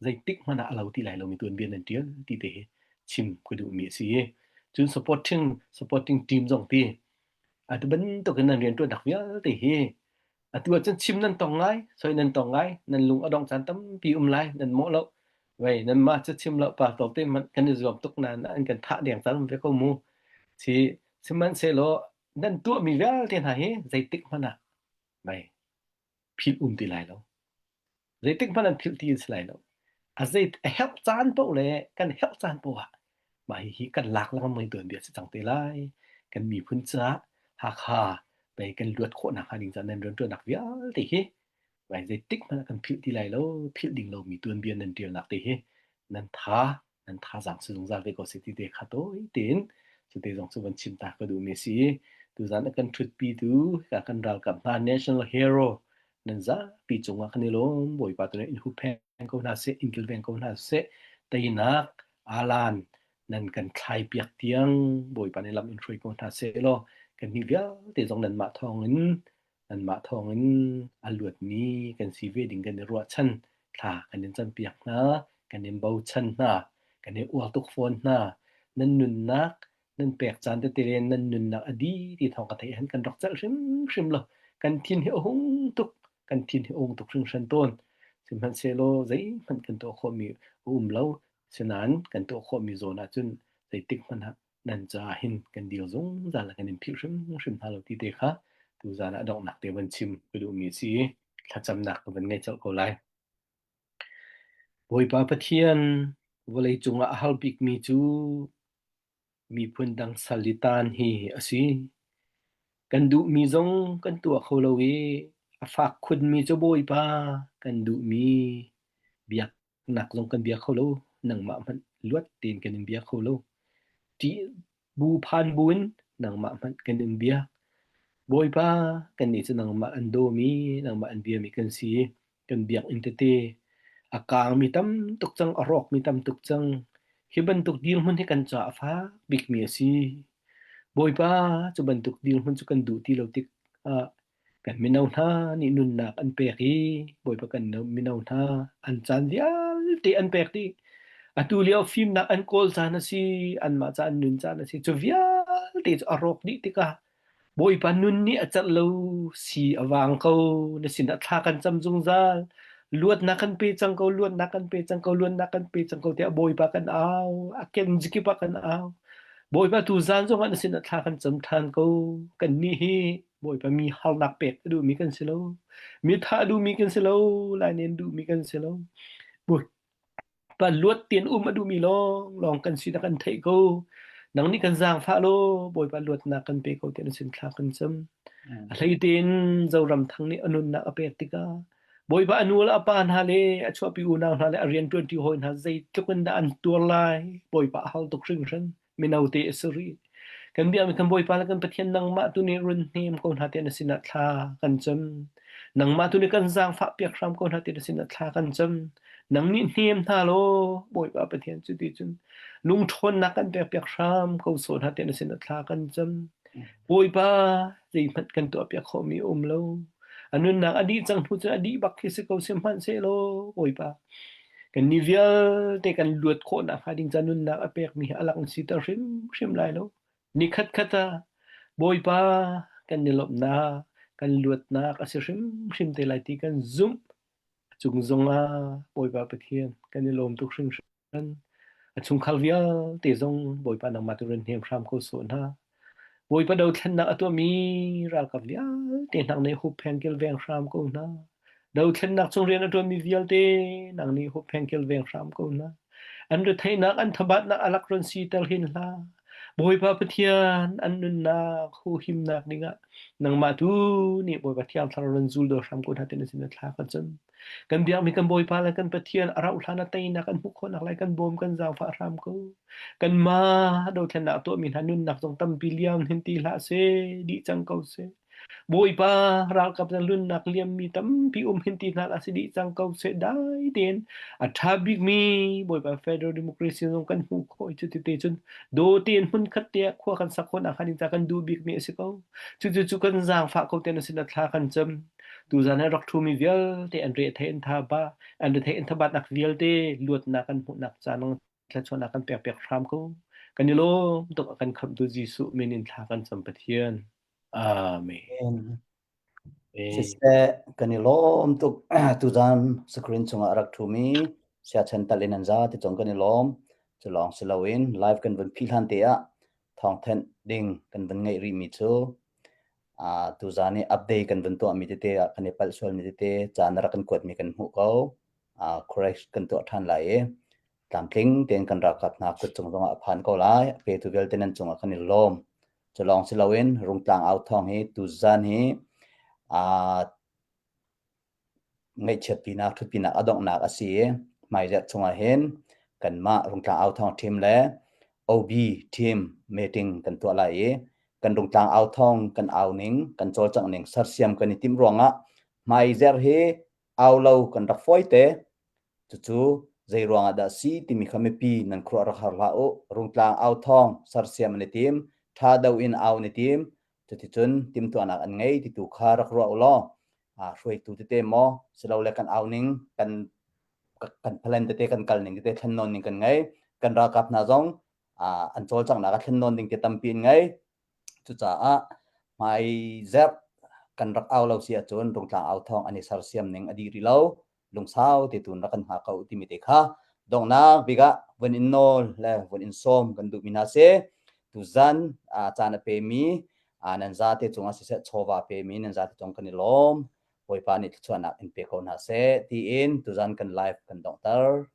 zeitik hmanh ah a lo ti lai lomi tuanbia nan ṭial ti te hi chim ka duhmi a si. Cun supporting supporting team zong ti atu bantuk in nan rianṭuannak vialte hi atu ahcun chim nan tong ngai, soi nan tong ngai, nan lung a dong caan tampi um lai, nan mawh lo. Vei nanmah cu chim lo pa to te hmanh kan i zuam tuk nain an kan thah deng caan um ve ko mu. Si sihmanhsehlaw nan tuahmi vialte hna hi zeitik hmanh ah mei philh um ti lai lo. Zeitik hmanh an philh ti a si lai lo. A zei a herh caan paoh le kan herh caan paoh ah mah hihi kan lak lengmang tuanbia si cang te lai. Kan miphun caah Hakha pei kan luat khawhnak hnga ding caah nan rianṭuannak vialte hi vai zeitik hmanh ah kan philh ti lai lo. Philh ding lomi tuanbia nan ṭialnak te hi nan tha nan thazaang si zungzal ve ko seh ti te kha tawi tein cute zong cu van chim ta ka duhmi a si. Tuzan a kan ṭhutpi tu hika kan ralkap hna national hero nan zapi cungah kan i lawm. Bawipa tu nih in huppheng ko hna seh, in kilveng ko hna seh. Teinak alan nan kan thlai piak tiang Bawipa nih lam in hruai ko hna seh law kannih vialte zong nanmah thawngin Anmah thawngin a luatmi kan si ve ding kan i ruahchan. Thla kan in campiak hna, kan in bochan hna, kan i uar tuk fawn hna. Nan nunnak nan pek caan tete le nan nunnak a dih ti thawng ka theih han kan rak celh hrimhrim lo. Kan thin hi a hung tuk, kan thin hi a hung tuk hringhran tawn. Sihmanhsehlaw zeihmanh kan tuah khawhmi a um lo. Sinain kan tuah khawhmi zawn ahcun zeitik hmanh ah nan caah hin kan dir zungzal kan in philh hrimhrim hna lo ti te kha tuzaan ah donghnak te van chim ka duhmi a si i thlacamnak ka van ngei colh ko lai. Bawipa Pathian, vawlei cungah a har bikmi cu miphun dang sal i taan hi a si. Kan duhmi zong kan tuah kho lo i a fak khunmi cu Bawipa kan duhmi biaknak zong kan bia kho lo. Nangmah hmanh luat tein kan in bia kho lo. Ṭih bu phan buin nangmah hmanh kan in bia. Bawipa, kannih cu nangmah an dawmi, nangmah an biami kan si i kan biakinn tete a kaangmi tam tuk cang, a rawkmi tam tuk cang. Hi bantuk dirhmun hi kan caah a fak bikmi a si. Bawipa, cu bantuk dirhmun cu kan duh ti lo tik ah kan mino hna nih nunnak an pek i Bawipa kan mino hna an caan vialte an pek dih. Atu lio fimnak an kawl caan a si, anmah ca an nun caan a si. Cu vialte cu a rawk dih tikah Bawipa nun nih a celh lo, si a vang ko, na sinah thla kan cam zungzal. Luatnak kan pe cang ko, luatnak kan pe cang ko, luatnak kan pe cang ko tiah Bawipa kan au, a kenzikip ah kan au. Bawipa tu zan zongah na sinah thla kan cam ṭhan ko. Kannih hi Bawipa mi harnak pek a duhmi kan si lo. Mi thah a duhmi kan si lo, lainen duhmi kan si lo. Bawi Pa luat tein um a duhmi lawnglawng kan si na kan theih ko. Nang nih kan zaangfah law Bawipa luatnak kan pe ko tiah na sin thla kan cam. A hlei tein Zoram Thang nih a nunnak a pek tikah Bawipa a nu le a pa hna le a chuahpi unau hna le a rianṭuanṭi hawi hna zeitluk in dah an tuar lai. Bawipa a hal tuk hringhran. Mino te a si rih. Kan biakmi kan Bawipa le kan Pathian nangmah tu nih run hnem ko hna tiah na sinah thla kan cam. Nangmah tu nih kan zaangfah piak hram ko hna tiah na sinah thla kan cam. Nang nih hnem hna law Bawipa Pathian cu ti cun lungṭhawnnak kan pek piak hram ko sawh hna tiah na sinah thla kan cam. Bawipa zeihmanh kan tuah piak khawhmi a um lo. A nunnak a dih cang hnu cun a dih bak khi si ko sihmanhsehlaw Bawipa kannih vialte kan luat khawh nakhnga ding ca nunnak a pekmi hi a lak na siter hrimhrim lai lo. Ni khatkhat ah Bawipa kan i lawmhnak, kan luatnak a si hrimhrim te lai ti kan zumh. A cung zongah Bawipa Pathian kan i lawm tuk hringhran. A chungkhar vialte zong Bawipa nangmah tu run hnem hram ko sawh hna. Bawipa dothlennak a tuahmi ralkap vialte hna nih huppheng kilveng hram ko hna. Dothlennak chung rian a ṭuanmi vialte nang nih huppheng kilveng hram ko hna. An retheihnak, an thabatnak a lak run siter hin hlah. Bawipa Pathian an nunnak huhimnak dingah nangmah tu nih Bawipa Thiang Thlarau run zul daw hram ko hna ti na sin thla ka cam. Kan biakmi kan Bawipa le kan Pathian a rauh hlan ah teinak kan hmuh khawhnak lai kan bawm kan zaangfah hram ko. Kanmah dothlennak a tuahmi hna nunnak zong tampi liam hin ti hlah seh, dih cang ko seh. Bawipa ralkap na nunnak liammi tampi um hin ti hna hlah seh, dih cang ko seh. Dai tein a ṭha bikmi Bawipa Federal Democracy zong kan hmuh khawh i cuti te cun daw tein hmunkhat te ah khua kan sak khawh nakhnga ding ca kan duh bikmi a si ko. Cucu cu kan zaangfah ko te na sinah thla kan cam. Tuzan ah rak ṭhumi vialte an rethei an thaba an rethei an thabatnak vialte luatnak an hmuhnak ca nang thluachuahnak kan pek piak hram ko. Kan i lawm tuk a kan khamhtu Jesuh min in thla kan cam Pathian. Amen. Siseh kan i lawm tuk tuzan screen chungah rak ṭhumi siachan tal in an za ti cong kan i lawm. Cu lawng si loin live kan vun phih hlan te ah thawngthenh ding kan vun ngeih rihmi cu Tuzaan i update kan vun tuahmi tete ah kan i palh sualmi tete caan a rak kan kuatmi kan hmuh ko. Correct kan tuah ṭhan lai i tlamtling tein kan ralkap hna kut cung zongah a phan ko lai. A petu vialte nan cungah kan i lawm. Cu lawng si loin Rungtlang au thawng hi tuzaan hi Ngaihchiatpinak ṭhutpinak a donghnak a si i hmaizarh chungah hin kanmah Rungtlang Authawng team le OB team meeting kan tuah lai i kan Rungtlang Authawng kan au ning, kan cawlcangh ning sersiam kan i timh ruangah hmaizarh hi au lo kan rak fawi te. Cucu zei ruangah dah si timi kha mipi nan khuaruah rak har hlah u. Rungtlang Authawng sersiam an i tim, ṭha do in au an i tim. Cuticun timhtuahnak an ngei ti tu kha rak ruah u law hruaitu tete maw silole kan au ning kan kan plan tete kan kal ning tete thlen nawn ning kan ngei kan ralkap hna zong an cawlcanghnak a thlen nawn ding te tampi an ngei cucaah hmai zerh kan rak au lo si ahcun rungtlang au thawng an i sersiam ning a dih rih lo. Lungsau te tun rak kan hngak ko timi te kha donghnak bik ah vun in nawl le vun in sawm kan duhmi hna si. Tuzan caan a pemi nan zate cungah siseh chawva pemi nan zate cung kan i lawm. Bawipa nih thluachuahnak in pe ko hna seh tiin tuzan kan live kan donghter.